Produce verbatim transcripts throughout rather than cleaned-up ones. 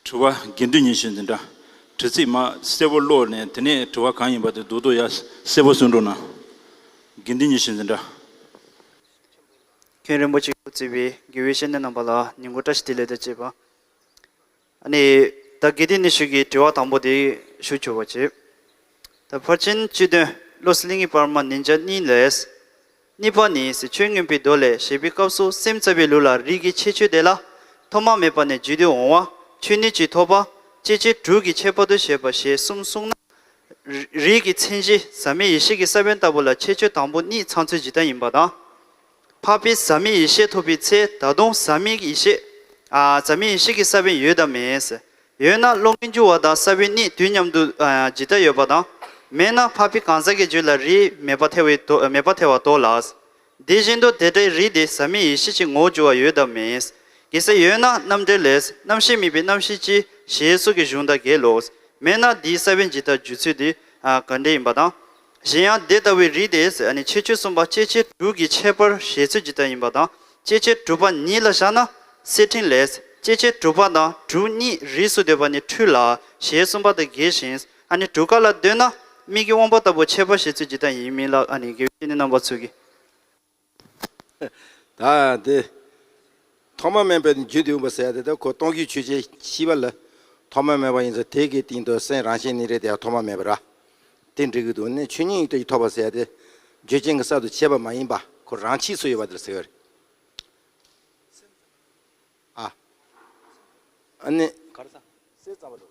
དྲི་བ་དགེ་འདུན་ཉི་ཤུ་འཛིན་གྲྭ། དྲི་ཚིག་མ་གསལ་པོ་ཀློག་ནས་དེ་ནས་དྲི་བ་གང་ཡིན་པ་དེ་རྡོག་རྡོག་ཡ་གསལ་པོ་གསུང་རོགས་གནང་། དགེ་འདུན་ཉི་ཤུ་འཛིན་གྲྭ། མཁན་རིན་པོ་ཆེ་སྐུ་ཚེ་བའི་དགེ་བའི་བཤེས་གཉེན་རྣམ་པ་ལ་ཉིན་གུང་བཀྲ་ཤིས་བདེ་ལེགས་དང་བཅས་པ། ཨ་ནི། ད་དགེ་འདུན་ཉི་ཤུ་གི་དྲི་བ་དང་པོ་དེ་ཞུ་ཆོག་པ་བྱེད། ད་ཕར་ཕྱིན་བཅུ་བདུན་བློ་གསལ་གླིང་གི་བར་མ་ཉིན་བརྒྱ་གཉིས་ལས། གཉིས་པ་ནི་ཆོས་མངོན་པའི་མདོ་ལས་ཞེས་པའི་སྐབས་སུ་སེམས་ཙམ་པའི་ལུགས་ལ་རིགས་ཀྱི་ཁྱད་ཆོས་དེ་ལ་ཐོག་མ་མེད་པ་ནས་བརྗོད་དུ་འོང་བ་ཆོས་ཉིད་ཀྱིས་ཐོབ་པ་སྐྱེ་མཆེད་དྲུག་གི་ཁྱད་པར་དུ་བྱས་པ་ཞེས་གསུམ་གསུངས་ན། རིགས་ཀྱི་མཚན་གཞི་ཟག་མེད་ཡེ་ཤེས་ཀྱི་ས་བོན་ལྟ་བུ་ལ་ཁྱད་ཆོས་དང་པོ་གཉིས་ཚང་ཚུལ་ཇི་ལྟར་ཡིན་པ་དང་། འཕགས་པའི་ཟག་མེད་ཡེ་ཤེས་ཐོབ་པའི་ཚེ་ད་དུང་ཟག་མེད་ཀྱི་ཡེ་ཤེས། ཨ། ཟག་མེད་ཡེ་ཤེས་ཀྱི་ས་བོན་ཡོད་དམ་མེད། ཡོད་ན་བློ་མངོན་གྱུར་བ་དང་ས་བོན་གཉིས་དུས་མཉམ་དུ་ཨ་ཇི་ལྟར་ཡོད་པ་དང་། མེད་ན་འཕགས་པའི་གང་ཟག་གི་རྒྱུད་ལ་རིགས་མེད་པར་ཐལ་བའི་དོ་མེད་པར་ཐལ་བ་དོ་ལ། དེ་བཞིན་དུ་དེ་འདྲའི་རིགས་དེ་ཟག་མེད་ཡེ་ཤེས་ཀྱི་ངོ་བོར་གྱུར་པ་ཡོད་དམ་མེད། གལ་སྲིད་ཡོད་ན་རྣམ་འགྲེལ་ལས་རྣམ་ཤེས་མེད་པའི་རྣམ་ཤེས་ཀྱི་ཞེས་སོགས་ཀྱི་གཞུང་དང་འགལ་ལོ། མེད་ན་དེའི་ས་བོན་ཇི་ལྟར་འཇུག་ཚུལ་དེ་ཨ་ག་འདྲ་ཡིན་པ་དང་། གཞན་ཡང་དེ་ལྟ་བུའི་རིགས་དེ་ཨ་ནི་ཁྱད་ཆོས་གསུམ་པ་སྐྱེ་མཆེད་དྲུག་གི་ཁྱད་པར་ཞེས་ཚུལ་ཇི་ལྟར་ཡིན་པ་དང་། སྐྱེ་མཆེད་དྲུག་པ་ཉིད་ལ་བཞག་ན་གསེར་ཕྲེང་ལས་སྐྱེ་མཆེད་དྲུག་པ་དང་དྲུག་གཉིས་རིགས་སུ་འདོད་པ་ནི་འཁྲུལ་ལ་ཞེས་གསུངས་པ་དང་འགལ་ཞིང་། ཨ་ནི་དྲུག་ཀ་ལ་འདོད་ན་མིག་གི་དབང་པོ་ལྟ་བུ་ཁྱད་པར་ཞེས་ཚུལ་ཇི་ལྟར་ཡིན་མིན་ལ་ཨ་ནི་དགེ་བའི་བཤེས་གཉེན་རྣམ་པ་ཚོས་ཀྱིས། ད་དེ། ཐོག་མ་མེད་པའི་རྒྱུད་དུ་ཡོང་བ་ཟེར་ཡ་དེ་ད་ཁོ་སྟོང་རྒྱུད་ཆོས་ཅན་ཤེས་པ་ལ། ཐོག་མ་མེད་པ་ཡིན་ཙང་དེ་གི་སྟེང་དུ་སེམས་རང་བཞིན་གནས་རིགས་དེ་ཡང་ཐོག་མ་མེད་པ་ར། དེ་འགྲིག་གི་འདུག་ནི་ཆོས་ཉིད་ཡིན་ཏེ་ཐོབ་པ་ཟེར་ཡ་དེ། རྒྱུ་རྐྱེན་གྱི་གསར་དུ་བྱས་པ་མ་ཡིན་པ་ཁོ་རང་ཆས་སུ་ཡོད་པ་དེ་ལ་ཟེར་བ་རེད། ཨ། ཨ་ནི། ག་རེ་ཟ། སེམས་ཙམ་པ་འགྲོ།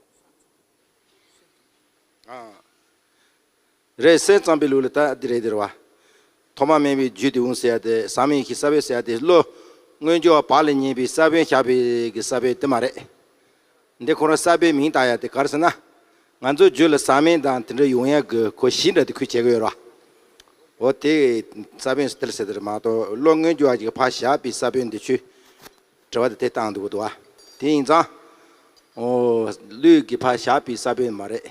ཨ། རེད། སེམས་ཙམ་པའི་ལུགས་ལ་ད་འདི་རེད་འདི་རེད་བ། ཐོག་མ་མེད་པའི་རྒྱུད་དེ་འོང་ཟེར་ཡ་དེ་ཟག་མེད་ཡེ་ཤེས་ས་བོན་ཟེར་ཡ་དེ་བློ་མངོན་གྱུར་བ་བག་ལ་ཉལ་བའི་ས་བོན་བཞག་པའི་གི་ས་བོན་དེ་མ་རེད། འདི་ཁོ་རང་ས་བོན་མིང་བཏགས་ཡ་དེ་ག་རེ་ཟེར་ན། ང་ཚོ་རྒྱུད་ལ་ཟག་མེད་དང་དེ་འདྲ་ཡོང་ཡ་གི་ཁོ་གཞི་འདྲ་དེ་ཁུལ་བྱེད་ཀྱི་ཡོད་རེད་བ། འོ་དེ་ས་བོན་དེ་ལ་ཟེར་དེ་རེད་མ་གཏོགས་བློ་མངོན་གྱུར་བ་ཅིག་ཕར་བཞག་པའི་ས་བོན་དེ་ཆུ། དྲི་བ་དེ་དེ་བཏང་འདུག་གི་འདུག་བ། དེ་ཡིན་ཙང་། འོ། ལུས་ཀྱི་ཕར་བཞག་པའི་ས་བོན་མ་རེད།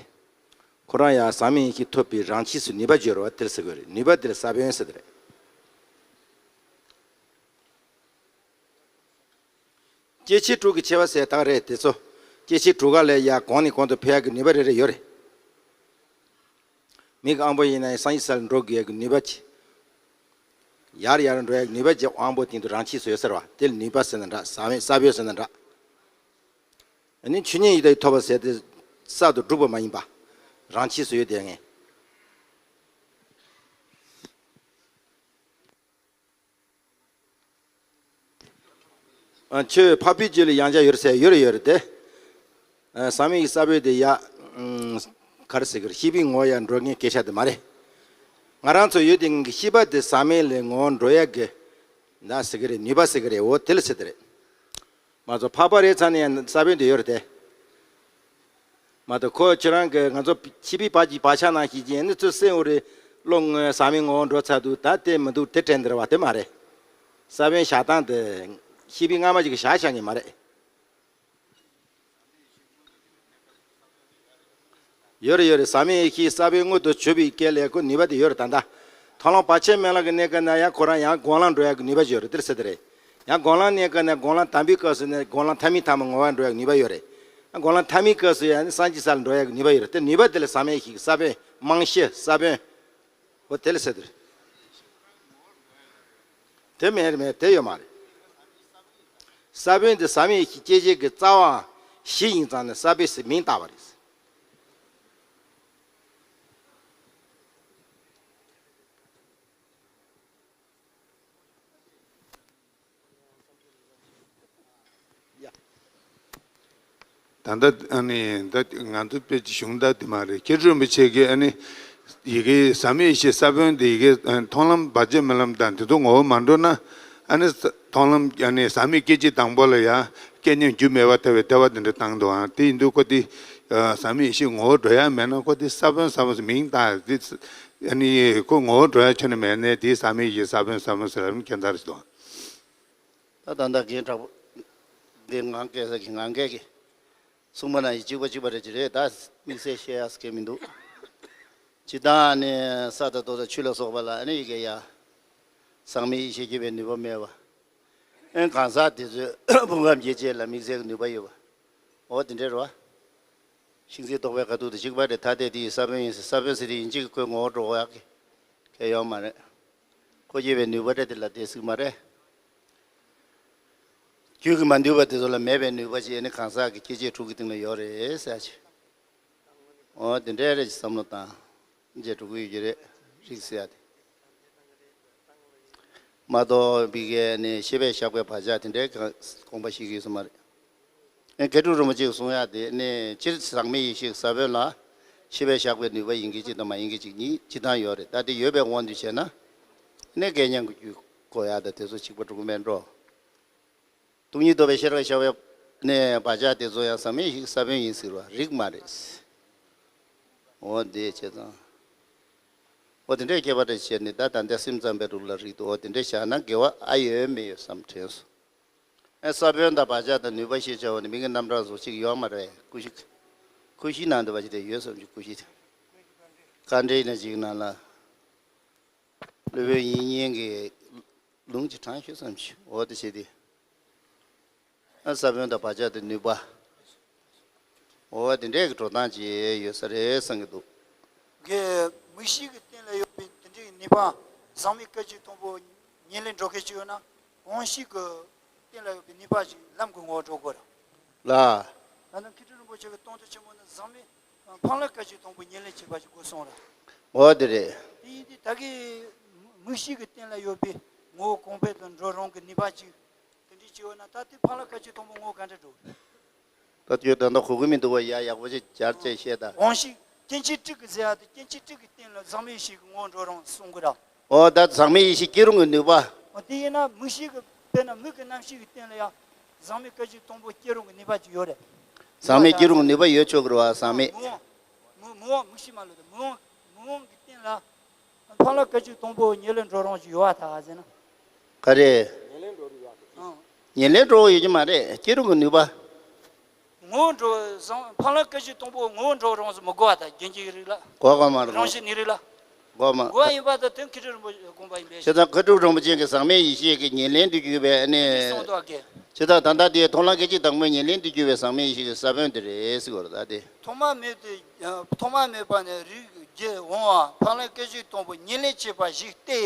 ཁོ་རང་ཡང་ཟག་མེད་ཡེ་ཤེས་ཐོབ་པའི་རང་ཆས་སུ་ནུས་པ་བརྗོད་རོགས་དེར་ཟེར་དགོས་རེད། ནུས་པ་དེར་ས་བོན་ཟེར་དེ་རེད། སྐྱེ་མཆེད་དྲུག་གི་ཁྱད་པར་ཟེར་དག་རེད་དེ་ཚོ། སྐྱེ་མཆེད་དྲུག་ག་ལས་ཡར་གོང་ནས་གོང་དུ་འཕེལ་ཡག་གི་ནུས་པ་རེ་རེ་ཡོད་རེད། མིག་གི་དབང་པོ་ཡིན་ན་ཡང་སངས་རྒྱས་ས་ལ་འགྲོ་དགོས་ཡག་གི་ནུས་པ་ཅིག་ཡར་ཡར་འགྲོ་ཡག་གི་ནུས་པ་ཅིག་དབང་པོ་སྟེང་དུ་རང་ཆས་སུ་ཡོད་ཟེར་བ་དེ་ལ་ནུས་པ་ཟེར་ན་འདྲ། ཟག་མེད་ས་བོན་ཟེར་ན་འདྲ། ཨ་ནི་ཆོས་ཉིད་ཡིན་ཏེ་ཐོབ་པ་ཟེར་དེ་གསར་དུ་སྒྲུབ་པ་མ་ཡིན་པ། རང་ཆས་སུ་ཡོད་དེ་ངེས། ཨ། ཆོས་འཕགས་པའི་རྒྱུད་ལ་ཡང་བསྐྱར་ཡོད་ཟེར་ཡོད་རེད་ཡོད་རེད་དེ། ཨ། ཟག་མེད་ཀྱི་ས་བོན་དེ་ཡ། ཨུམ། ག་རེ་ཟེར་གི་རེད། ཤེས་པའི་ངོ་བོ་ཡར་འགྲོ་མཁན་སྐད་ཆ་དེ་མ་རེད། ང་རང་ཚོ་ཡོད་དེ་ངེས་ཀྱི་ཤེས་པ་དེ་ཟག་མེད་ལ་ངོ་བོ་འགྲོ་ཡག་གི། ན་ཟེར་གི་རེད། ནུས་པ་ཟེར་གི་རེད། འོ་དེ་ལ་ཟེར་དེ་རེད། མ་གཏོགས་འཕགས་པ་རེད་ཚར་ནས་ཡང་ས་བོན་དེ་ཡོད་རེད་དེ། མ་གཏོགས་ཁོ་ཁྱེད་རང་གི་ང་ཚོ་ཕྱི་པའི་བར་གྱི་བག་ཆགས་ནང་བཞིན་གྱི་ནི་ཚུར་སེམས་འོ་རེད། བློ་ངོས་ཟག་མེད་ངོ་བོ་འགྲོ་ཚར་འདུག་ད་དེ་མི་འདུག་དེ་དྲན་འདིར་བ་དེ་མ་རེད། ས་བོན་བཞག་སྟངས་དེ་ཤེས་པའི་སྔ་མ་ཅིག་གི་བཞག་བཞག་ངེས་མ་རེད། ཡོད་རེད་ཡོད་རེད། ཟག་མེད་ཡེ་ཤེས་ས་བོན་མངོན་དུ་གྱུར་པའི་སྐད་ལས་ཁོ་ནུས་པ་དེ་ཡོད་རེད། ད་ལྟ་མཐོང་ལམ་བར་ཆད་མེད་ལམ་གྱི་གནས་སྐབས་ན་ཡང་ཁོ་རང་ཡང་སྒོམ་ལམ་འགྲོ་ཡག་གི་ནུས་པ་ཡོད་རེད། དེར་ཟེར་དེ་རེད། ཡང་སྒོམ་ལམ་གནས་སྐབས་ན་སྒོམ་ལམ་དམ་པའི་སྐབས་སུ་ནི་སྒོམ་ལམ་ཐ་མའི་ཐ་མ་ངོ་བོ་འགྲོ་ཡག་གི་ནུས་པ་ཡོད་རེད། སྒོམ་ལམ་ཐ་མའི་སྐབས་སུ་ཡང་ནི་སངས་རྒྱས་ས་ལ་འགྲོ་ཡག་གི་ནུས་པ་ཡོད་རེད། དེ་ནུས་པ་དེ་ལ་ཟག་མེད་ཡེ་ཤེས་ཀྱི་ས་བོན་རྨང་གཞི་ས་བོན། འོ་དེ་ལ་ཟེར་དེ་རེད། དེ་མེད་རེད་མེད་དེ་ཡོད་མ་རེད། ས་བོན་དེ་ཟག་མེད་ཡེ་ཤེས་སྐྱེད་བྱེད་ཀྱི་རྩ་བ་བཞི་ཡིན་ཙང་ནི་ས་བོན་ཟེར་མིང་བཏགས་པ་རེད། ད་ལྟ་ཨ་ནི་ད་ང་ཚོ་དཔེ་གཞུང་ད་དེ་མ་རེད། མཁན་ཟུར་རིན་པོ་ཆེ་གིས་ཨ་ནི་ཡི་གེ་ཟག་མེད་ཡེ་ཤེས་ས་བོན་དེ་ཡི་གེ་མཐོང་ལམ་བར་ཆད་མེད་ལམ་དང་དེ་ཚོ་ངོ་བོ་མ་འགྲོ་ན་ཨ་ནི་མཐོང་ལམ་ཨ་ནི་ཟག་མེད་སྐད་ཅིག་དང་པོ་ལ་ཡང་སྐད་མཉམ་རྒྱུ་མེད་པར་ཐལ་བའི་ལྟ་བ་དེ་འདྲ་བཏང་འདུག་ཨང་། དེ་ཡིན་དུས་ཁོ་དེ་ཟག་མེད་ཡེ་ཤེས་ངོ་བོ་འགྲོ་ཡ་མེད་ན་ཁོ་དེ་ས་བོན་ས་བོན་ཟེར་མིང་བཏགས་དེ་ཨ་ནི་ཁོ་ངོ་བོ་འགྲོ་ཡ་ཁྱོན་ནས་མེད་ནས་དེ་ཟག་མེད་ཡེ་ཤེས་ས་བོན་ས་བོན་ཟེར་ར་མི་ཁྱད་མཚར་ཞིག་འདུག་ད་ད་ལྟ་རྒན་དྲག་པོ་འདི་ངང་སྐད་ས་གི་ངང་སྐད་ཀྱི་གསུངས་པ་ན་ཡི་གཅིག་པ་གཅིག་པ་རེད་ཅི་རེད། ད་དམིགས་བསལ་བཤད་ཡ་སྐད་མི་འདུག་ཇི་ལྟར་ནི་ས་དང་རྡོ་དང་ཆུ་ལ་སོགས་པ་ལ་ཨ་ནི་ཡི་གེ་ཡ་ཟག་མེད་ཡེ་ཤེས་སྐྱེད་པའི་ནུས་པ་མེད་པ། ཨན་གང་ཟག་དེ་ཚོའི་ཕུང་ཁམས་སྐྱེད་བྱེད་ལ་དམིགས་བསལ་གྱི་ནུས་པ་ཡོད་པ། འོ་དེ་འདྲའི་རེད་བ། ཤིང་རྩི་བཏོག་པའི་དཀའ་སྡུག་དང་གཅིག་པ་རེད། ཐ་དད་དེ་ཡི་ས་བོན་ཡིན་ཟེར། ས་བོན་ཟེར་དེ་ཡིན་གཅིག་གི་ཁོའི་ངོ་བོ་འགྲོ་བ་ཡག་གི་གལ་ཡོད་མ་རེད། ཁོ་སྐྱེ་བའི་ནུས་པ་རེད། དེ་ལ་དེ་སྲིད་མ་རེད། རྒྱུད་ཀྱིས་མ་འདུལ་བ་དེ་ཚོ་ལ་མེད་པའི་ནུས་པ་ཅིག་ཨ་ནི་གང་ཟག་གི་སྐྱེ་མཆེད་དྲུག་གི་སྟེང་ལ་ཡོད་རེད་ཟེར་ཅིག་འོ་དེ་འདྲའི་རེད་ཅིག་བསམ་བློ་བཏང་། མཆེད་དྲུག་ཡོད་ཀྱི་རེད། རིགས་ཟེར་ཡ་དེ། མ་གཏོགས་པའི་གི་ནི་ཤེས་པས་བཞག་པའི་བག་ཆགས་དེ་འདྲའི་དགོངས་པ་བཞེས་ཀྱི་ཡོད་ས་མ་རེད། ཨེ་མཁས་གྲུབ་རིན་པོ་ཆེས་གསུང་ཡག་དེ་ནི་སྤྱིར་ཟག་མེད་ཡེ་ཤེས་ཀྱི་ས་བོན་ལ་ཤེས་པས་བཞག་པའི་ནུས་པ་ཡིན་གྱི་གཅིག་དང་མ་ཡིན་གྱི་གཅིག་གཉིས་སྤྱི་བཏང་ཡོད་རེད། ད་དེ་ཡོད་པའི་དབང་དུ་བྱས་ན་ནི་དགེ་བསྙེན་གྱི་རྒྱུད་དགོས་ཡག་དང་དེ་ཚོ་གཅིག་པ་དྲུག་པ་མེད་འགྲོ། སྟོང་ཉིད་རྟོགས་པའི་ཤེས་རབ་ཤར་བའི་ནས་བག་ཆགས་དེ་ཚོ་ཡང་ཟག་མེད་ཡེ་ཤེས་ཀྱི་ས་བོན་ཡིན་ཟེར་བ་རིགས་མ་རེད། འོ་དེ་བྱས་ཙང་། འོ་དེ་འདྲའི་ཁྱད་པར་དེ་བྱས་ནས་ད་ད་ལྟ་སེམས་ཙམ་པའི་རིགས་ལ་རིགས་འདུག་འོ་དེ་འདྲའི་བཞག་ན་དགེ་བ་ཨ་ཡོད་མེད་ཡོད་བསམ་དྲན་སོང་། ཨ་ས་བོན་དང་བག་ཆགས་དང་ནུས་པ་ཞེས་བྱ་བ་ནི་མིང་གི་རྣམ་གྲངས་སུ་གཅིག་ཡོད་མ་རེད། ཀུ་ཤུ་ཀུ་ཤུའི་ནང་དུ་བ་ཞིག་དེ་ཡོད་བསམ་གྱི་ཀུ་ཤུ་དེ། དཀའ་འགྲེལ་ནས་ཅིག་ནང་ལ། སློབ་དཔོན་དབྱིག་གཉེན་གྱིས་ལུང་ཅིག་དྲངས་ཤོད་བསམ་གྱི། འོ་དེ་བྱས་ཏེ། ཨ་ས་བོན་དང་བག་ཆགས་དང་ནུས་པ། འོ་དེ་འདྲའི་གི་འགྲོ་སྟངས་ཅིག་ཡོད་ས་རེད་བསམ་གྱི་འདུག་གི་མིག་ཤེས་ཀྱི་སྟེང་ལ་ཡོད་པའི་དེ་འདྲའི་ནུས་པ་ཟག་མེད་སྐད་ཅིག་སྟོང་པོ་ཉེར་ལེན་འགྲོ་མཁན་ཅིག་ཡོད་ན། དབང་ཤེས་ཀྱི་སྟེང་ལ་ཡོད་པའི་ནུས་པ་ཅིག་ལམ་གྱི་ངོ་བོར་འགྲོ་དགོས་ར། ལ། ད་ནི་མཁས་གྲུབ་རིན་པོ་ཆེ་གི་སྟོང་ཐུན་ཆེན་མོ་ནི་ཟག་མེད་འཕགས་ལམ་སྐད་ཅིག་སྟོང་པོ་ཉེར་ལེན་བྱེད་པ་ཞིག་དགོས་གསུངས་ར། འོ་དེ་རེད། དེ་ཡིན་དུས་ད་གི་མིག་ཤེས་ཀྱི་སྟེང་ལ་ཡོད་པའི་ངོ་བོ་གོང་འཕེལ་དུ་འགྲོ་རུང་གི་ནུས་པ་ཅིག་དེ་འདྲའི་ཅིག་ཡོད་ན་ད་དེ་འཕགས་ལམ་སྐད་ཅིག་སྟོང་པོ་ངོ་བོ་ག་འདྲ་འགྲོ། ད་ཁྱོད་ད་ལྟ་གོ་གི་མི་འདུག་བ། ཡ་ཡག་པོ་ཅིག་སྦྱར་བྱས་བཤད་ད། དབང་ཤེས་སྐྱེ་མཆེད་དྲུག་གི་ཟེར་ཡ་དེ་སྐྱེ་མཆེད་དྲུག་གི་སྟེང་ལ་ཟག་མེད་ཡེ་ཤེས་ཀྱི་ངོ་བོ་འགྲོ་རུང་གསུང་གི་ར། འོ་ད་ཟག་མེད་ཡེ་ཤེས་སྐྱེ་རུང་གི་ནུས་པ། འོ་དེ་ཡིན་ན་མིག་ཤེས་ཀྱི་དཔེར་ན་མིག་གི་རྣམ་ཤེས་ཀྱི་སྟེང་ལ་ཡང་ཟག་མེད་སྐད་ཅིག་སྟོང་པོ་སྐྱེ་རུང་གི་ནུས་པ་ཅིག་ཡོད་རེད། ཟག་མེད་སྐྱེ་རུང་གི་ནུས་པ་ཡོད་ཆོག་གི་རེད་བ། ཟག་མེད། མི་དབང་མི་མི་དབང་མིག་ཤེས་མ་ལོས་ཏེ་མི་དབང་མི་དབང་གི་སྟེང་ལ་འཕགས་ལམ་སྐད་ཅིག་སྟོང་པོ་ཉེར་ལེན་འགྲོ་རུང་ཅིག་ཡོད་བ་ད་ཟེར་ན། ག་རེ། ཨང་། ཉེར་ལེན་འགྲོ་ཡོད་ཀྱི་མ་རེད། སྐྱེ་རུང་གི་ནུས་པ། ངོ་བོ་འགྲོ་བཟང་འཕགས་ལམ་སྐད་ཅིག་སྟོང་པོ་ངོ་བོ་འགྲོ་རུང་མི་དགོས་པ་དང་རྒྱུན་གྱི་རིགས་ལ། དགོས་དགོས་མ་རེད། རང་བཞིན་ནི་རིགས་ལ། དགོས་མ། དགོས་པ་ཡིན་པ་དང་དོན་མཁས་གྲུབ་རིན་པོ་ཆེ་དགོངས་པ་ཡིན་པས། བྱས་ཙང་མཁས་གྲུབ་རིན་པོ་ཆེ་གིས་ཟག་མེད་ཡེ་ཤེས་ཀྱི་ཉེར་ལེན་དུ་གྱུར་པའི་ཨ་ནི། གསུངས་འདུག་གས། བྱས་ཙང་ད་ལྟ་དེའི་མཐོང་ལམ་སྐད་ཅིག་དང་པོའི་ཉེར་ལེན་དུ་གྱུར་པའི་ཟག་མེད་ཡེ་ཤེས་ཀྱི་ས་བོན་དེ་རེད་ཟེར་བ་རེད་ད་དེ། ཐོག་མ་མེད་དེ། ཐོག་མ་མེད་པ་ནས་རིགས་བརྒྱུད་འོང་བ་འཕགས་ལམ་སྐད་ཅིག་སྟོང་པོ་ཉེར་ལེན་བྱེད་པ་ཞིག་སྟེ།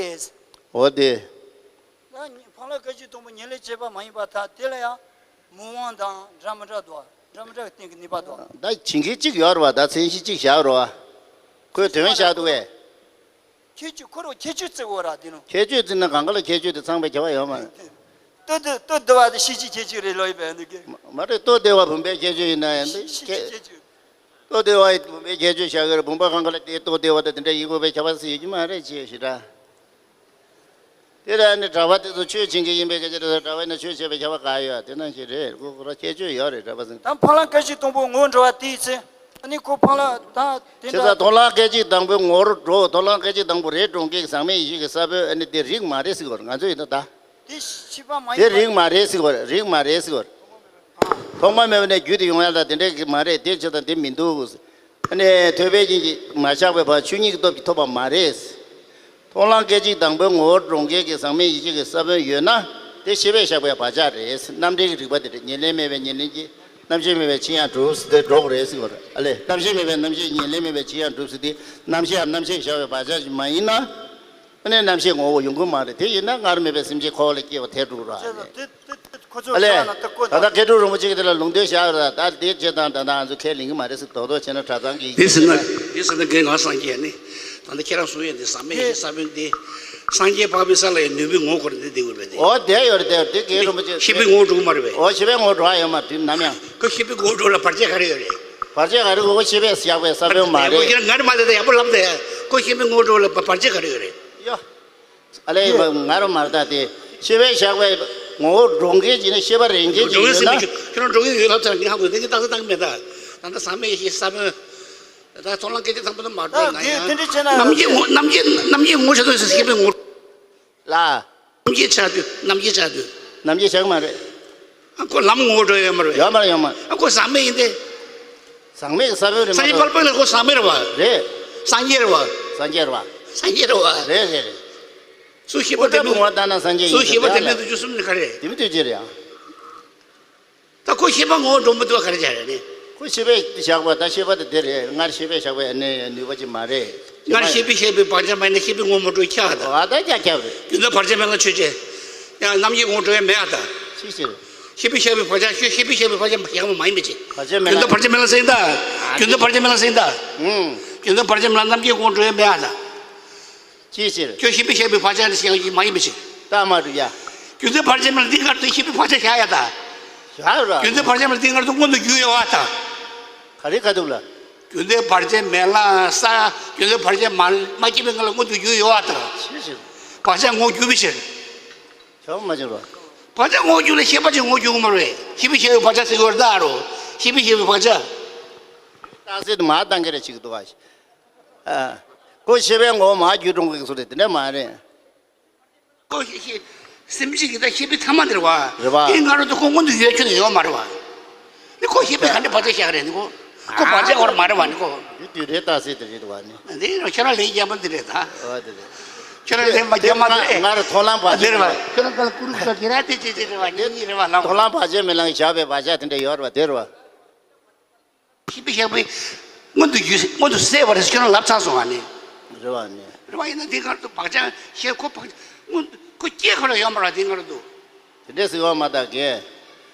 འོ་དེ། ད་འཕགས་ལམ་སྐད་ཅིག་སྟོང་པོ་ཉེར་ལེན་བྱེད་པ་མ་ཡིན་པར་ཐལ། དེ་ལ་ཡང་མི་དབང་དང་འདྲ་མི་འདྲ་འདུག་འདྲ་མི་འདྲ་གི་སྟེང་གི་ནུས་པ་འདུག་ད་བྱེད་མཁན་གཅིག་ཡོད་རེད་བ། ད་མཚན་གཞི་གཅིག་བཞག་རེད་བ། ཁོས་དོན་བཞག་འདུག་བས། ཁྱད་ཆོས་ཁོ་རང་ཁྱད་ཆོས་བརྩི་དགོས་ར་དེ་ནོ། ཁྱད་ཆོས་བརྩིས་ན་གང་ག་ལ་ཁྱད་ཆོས་དེ་ཚང་པའི་ཁྱད་པར་ཡོད་མ་རེད། ལྟོ་ལྟོ་བདེ་བ་དེ་ཤེས་བྱའི་ཁྱད་ཆོས་རེད་ལོ་ཡིན་པས་འདུག་གི། མ་རེད། ལྟོ་བདེ་བ་བུམ་པའི་ཁྱད་ཆོས་ཡིན་ན་ཡང་འདུག་ཤེས་བྱའི་ཁྱད་ཆོས། ལྟོ་བདེ་བ་ཡི་བུམ་པའི་ཁྱད་ཆོས་བཞག་གི་རེད། བུམ་པ་གང་ག་ལ་དེ་ལྟོ་བདེ་བ་དང་དེ་འདྲ་ཡིན་དགོས་པའི་ཁྱད་པར་ཟེར་ཡོད་ཀྱི་མ་རེད་ཅེས་ཞེ་དྲག་དེ་ལ་ནི་གྲྭ་པ་དེ་ཚོ་ཆོས་བྱེད་མཁན་ཡིན་པའི་སྐད་ཆ་རེད། གྲྭ་པ་ཡིན་ན་ཆོས་བྱེད་པའི་ཁྱད་པར་ག་ཡོད། དེ་ནང་བཞིན་རེད། ཁོ་ཁོ་རང་ཁྱད་ཆོས་ཡོད་རེད། གྲྭ་པ་ཚོ། ད་འཕགས་ལམ་སྐད་ཅིག་སྟོང་པོ་ངོ་བོ་འགྲོ་བ་དེའི་ཚེ་ཨ་ནི་ཁོ་འཕགས་ལམ་ད་དེ་བྱས་འདྲ། ཙང་མཐོང་ལམ་སྐད་ཅིག་དང་པོའི་ངོ་བོར་འགྲོ། མཐོང་ལམ་སྐད་ཅིག་དང་པོ་རེད་འགྲོ་མཁན་གྱི་ཟག་མེད་ཡེ་ཤེས་ཀྱི་ས་བོན་ཨ་ནི་དེ་རིགས་མ་རེད་ཟེར་གྱི་ཡོད་རེད། ང་ཚོ་ཡིན་ན་ད། དེ་ཤེས་པ་མ་དེ་ཡིན་པ། རིགས་མ་རེད་ཟེར་གྱི་ཡོད་རེད། རིགས་མ་རེད་ཟེར་གྱི་ཡོད་རེད། ཐོག་མ་མེད་པ་ནས་རྒྱུད་དུ་ཡོང་ཡ་ད་དེ་འདྲ་གི་མ་རེད། དེ་བྱས་ཙང་དེ་མི་འདུག་ཨ་ནི་ཐོས་པས་རྒྱུན་གྱིས་མ་ཆགས་པའི་བར་ཆོས་ཉིད་ཀྱི་སྟོབས་ཀྱིས་ཐོབ་པ་མ་རེད། མཐོང་ལམ་སྐད་ཅིག་དང་པོའི་ངོ་བོར་འགྲོ་མཁན་གྱི་ཟག་མེད་ཡེ་ཤེས་ཀྱི་ས་བོན་ཡོད་ན་དེ་ཤེས་པས་བཞག་པའི་བག་ཆགས་རེད། རྣམ་འགྲེལ་གྱི་རིགས་པ་དེ་རེད། ཉེར་ལེན་མེད་པའི་ཉེར་ལེན་གྱི། རྣམ་ཤེས་མེད་པའི་ཕྱིར་ཡང་གྲུབ་ཟེར་དེ་འགྲོ་གི་རེད་ཟེར་གྱི་ཡོད་རེད། ཨ་ལས། རྣམ་ཤེས་མེད་པའི་རྣམ་ཤེས་ཉེར་ལེན་མེད་པའི་ཕྱིར་ཡང་གྲུབ་ཟེར་དེ། རྣམ་ཤེས་ཡང་རྣམ་ཤེས་བཞག་པའི་བག་ཆགས་ཤིག་མ་ཡིན་ན། ཨ་ནི་རྣམ་ཤེས་ངོ་བོ་ཡོང་གི་མ་རེད། དེ་ཡིན་ན་སྔར་མེད་པའི་སེམས་ཅན་འཁོར་བ་ལ་སྐྱེ་བ་ཐལ་འགྲོ་ར། ཅེས་དང་དེ་དེ་དེ་ཁོ་ཚོས་ཨ་ལས། བྱས་ན་ད་ལྐོག་ད་ལྟ་མཁས་གྲུབ་རིན་པོ་ཆེ་གིས་དེ་ལ་ལུང་བསྟན་བཞག་ཡོད་ར། ད་དེ་བྱས་ཙང་ད་ལྟ་ང་ཚོ་ཁས་ལེན་གྱི་མ་རེད་ཟེར། རྡོག་རྡོག་བྱས་ན་གྲྭ་ཚང་གི་འདི་ཟེར་ན། འདི་ཟེར་ན་རྒན་ང་སངས་རྒྱས་ནི། ད་ལྟ་ཁྱེད་རང་གསུང་ཡས་འདི་ཟག་མེད་ཀྱི་ས་བོན་འདི། སངས་རྒྱས་འཕགས་པའི་ས་ལ་ཡང་ནུས་པའི་ངོ་བོ་ཁོ་རང་འདི་འདི་དགོས་པས་ནི། འོ་དེ་ཡོད་རེད། དེ་དེ་རྒན་རིན་པོ་ཆེ། ཤེས་པའི་ངོ་བོ་འགྲོ་གི་མ་རེད་པས། འོ་ཤེས་པའི་ངོ་བོ་འགྲོ་ཡ་ཡོད་མ་རེད་ནམ་ཡང་། ཁོ་ཤེས་པའི་ངོ་བོ་འགྲོ་ལ་བར་ཆད་ག་རེ་ཡོད་རེད། བར་ཆད་ག་རེ། ཁོ་ཤེས་པས་བཞག་པའི་ས་བོན་མ་རེད། ཁྱེད་རང་ང་རེ་མ་ལས་ད་ཡག་པོ་ལབ་དེ། ཁོ་ཤེས་པའི་ངོ་བོ་འགྲོ་ལ་བར་ཆད་ག་རེ་ཡོད་རེད། ཡ། ཨ་ལས། ང་རོ་མར་ད་དེ་ཤེས་པས་བཞག་པའི་ངོ་བོ་འགྲོ་མཁན་ཅིག་ནི་ཤེས་པ་རེད་མཁན་ཅིག་འགྲོ་མཁན་ཡོད་ཟེར་ན། མི་ཁྱོད་རང་འགྲོ་མཁན་ཡོད་ལབ་ཚར། ངས་ཧ་གོ། དེ་གི་རྟགས་གསལ་བཏང་གི་མེད་ད། ད་ལྟ་ཟག་མེད་ཡེ་ཤེས་ས་བོན། ད་མཐོང་ལམ་སྐད་ཅིག་དང་པོ་དེ་མ་འགྲོ་ན་ཡང་། དེ་འདྲ་བྱས་ན་རྣམ་མཁྱེན་ངོ་། རྣམ་མཁྱེན་རྣམ་མཁྱེན་ངོ་བོ་ཆགས་འདུག་ཟེར། ཤེས་པའི་ངོ་བོ། ལ། རྣམ་མཁྱེན་ཆགས་འདུག་རྣམ་མཁྱེན་ཆགས་འདུག་རྣམ་མཁྱེན་ཆགས་མ་རེད། ཨ་ཁོ་ལམ་ངོ་བོ་འགྲོ་ཡོད་མ་རེད། ཡོད་མ་རེད། ཡོད་མ་རེད། ཨ་ཁོ་ཟག་མེད་ཡིན་ཏེ། ཟག་མེད་ཀྱི་ས་བོན་རེད་མ་སངས་རྒྱས་གཏོགས། དཔལ་དཔལ་ལ་ཁོ་ཟག་མེད་རེད་བ། རེད། སངས་རྒྱས་རེད་བ། སངས་རྒྱས་རེད་བ། སངས་རྒྱས་རེད་བ། རེད་རེད་རེད། སུ་ཤེས་པ་དེ་མིན། སྐུ་དྲག་བུང་བ་ལྟར་ན་སངས་རྒྱས་ཡིན། སུ་ཤེས་པ་དེ་མིན་དུ་འགྱུར་གསུམ་ནི་ག་རེ། དེ་མི་དུས་ཅི་རེད་ཨང་། ད་ ཨ་ཁོ་ཤེས་པ་ངོ་བོ་འགྲོ་མི་འདུག་ག་རེ་བྱ་རེད་ནི། ཁོ་ཤེས་པས་བཞག་པ་ད་ཤེས་པ་དེ་དེ་རེད། སྔར་ཤེས་པས་བཞག་པའི་ནི་ནུས་པ་ཅིག་མ་རེད། སྔར་ཤེས་པས་བཞག་པའི་བག་ཆགས་མེད་ན་ཤེས་པའི་ངོ་མ་འགྲོ་ཁྱག་ད། ཨ་ད་ཁྱག་ཁྱག་རེད། རྒྱུ་མཚན་བག་ཆགས་མེད་ལ་ཆོས་ཅན། ཡང་རྣམ་མཁྱེན་ངོ་འགྲོ་ཡ་མེད་ཨ་ད། ཅི་ཟེར། ཤེས་པས་བཞག་པའི་བག་ཆགས་ཤེས་ཤེས་པས་བཞག་པའི་བག་ཆགས་བཞག་པ་མ་ཡིན་པ་ཅིག་བག་ཆགས་མེད་ལ། རྒྱུ་མཚན་བག་ཆགས་མེད་ལ་ཟེར་ད། རྒྱུ་མཚན་བག་ཆགས་མེད་ལ་ཟེར་ད། ཨུམ། རྒྱུ་མཚན་བག་ཆགས་མེད་ལ་རྣམ་མཁྱེན་ངོ་འགྲོ་ཡ་མེད་ཨ་ད། ཅིའི་ཕྱིར། ཁྱོད་ཤེས་པས་བཞག་པའི་བག་ཆགས་ནི་ཞེན་ཡག་མ་ཡིན་པའི་ཕྱིར། ད་མ་གྲུབ་ཡ། རྒྱུ་མཚན་བར་ཆད་མེད་ལ་འདི་སྔར་དུ་ཤེས་པའི་བག་ཆགས་བཞག་ཡ་ད། བཞག་ར། རྒྱུ་མཚན་བར་ཆད་མེད་ལ་འདི་སྔར་དུ་མངོན་དུ་གྱུར་ཡོད་བ་ད། ག་རེ་ག་འདུག་ལ། རྒྱུ་མཚན་བར་ཆད་མེད་ལ་ས། རྒྱུ་མཚན་བར་ཆད་མ་མ་སྐྱེས་པའི་སྔ་ལ་མངོན་དུ་གྱུར་ཡོད་བ་ད། ཅི་ཞིག་བག་ཆགས་ངོ་གྱུར་པའི་ཕྱིར། ཆོག་མ་བྱུང་རོ། བག་ཆགས་ངོ་གྱུར་ལ་ཤེས་པ་ཅིག་ངོ་གྱུར་གི་མ་རེད། ཤེས་པས་བཞག་པའི་བག་ཆགས་ཟེར་གྱི་ཡོད་རེད་ད་རོ། ཤེས་པས་བཞག་པའི་བག་ཆགས། རྟགས་གསལ་དུ་མ་བཏང་གི་རེད་ཅིག་འདུག་བ། ཨ། ཁོ་ཤེས་པའི་ངོ་བོ་མར་འགྱུར་འགྲོ་གི་བཟོ་རེད་དེ་འདྲ་མ་རེད། ཁོ་ཤེས་ཤེས། སེམས་ཅན་གྱི་ད་ཤེས་པའི་ཐ་མ་དེ་རེད་བ། རེད་བ། དེ་སྔ་རོལ་དུ་ཁོ་མངོན་དུ་ཡོད་ཁྱོན་ནས་ཡོད་མ་རེད་བ། ནི་ཁོ་ཤེས་པའི་ག་འདྲ་བར་ཆད་བཞག་རེད་ནི་ཁོ། ཁོ་བར་ཆད་བར་མ་རེད་བ་ནི་ཁོ། དུས་དུས་རེད་ད་ཟེར་དེ་རེད་བ་ནི། དེ་ཁྱོད་རང་ལས་རྒྱག་པ་འདི་རེད་ད། ཨོ་དེ་རེད། ཁྱོད་རང་ལས་མ་རྒྱག་མ་རེད། ང་ར་མཐོང་ལམ་བར་དེ་རེད་བ། ཆད་ཁྱོད་རང་ག་ལ་ཀུ་རུ་ཀུ་ར་གི་ར་དེ་ཅི་ཅི་རེད་བ་ཉིད་ཉིད་རེད་བ་ལམ། མཐོང་ལམ་བར་ཆད་མེད་ལམ་གྱི་བཞག་པའི་བར་ཆད་དེ་འདྲ་ཡོད་རེད་བ་དེ་རེད་བ། ཤེས་པས་བཞག་པའི་མངོན་དུ་གྱུར་མངོན་དུ་གསལ་བ་རེད་ཁྱོད་རང་ལབ་ཚར་སོང་བ་ནི། རེད་བ་ནི། རེད་བ་ཡིན་ན་དེ་སྔར་དུ་བག་ཆགས་ཤེས་ཁོ་བག་མངོན་ཁོ་སྐྱེ་ཁོ་ལ་ཡོད་མ་རེད་དེ་སྔར་དུ། དེ་འདྲས་སུ་ཡོད་མ་ད་གས།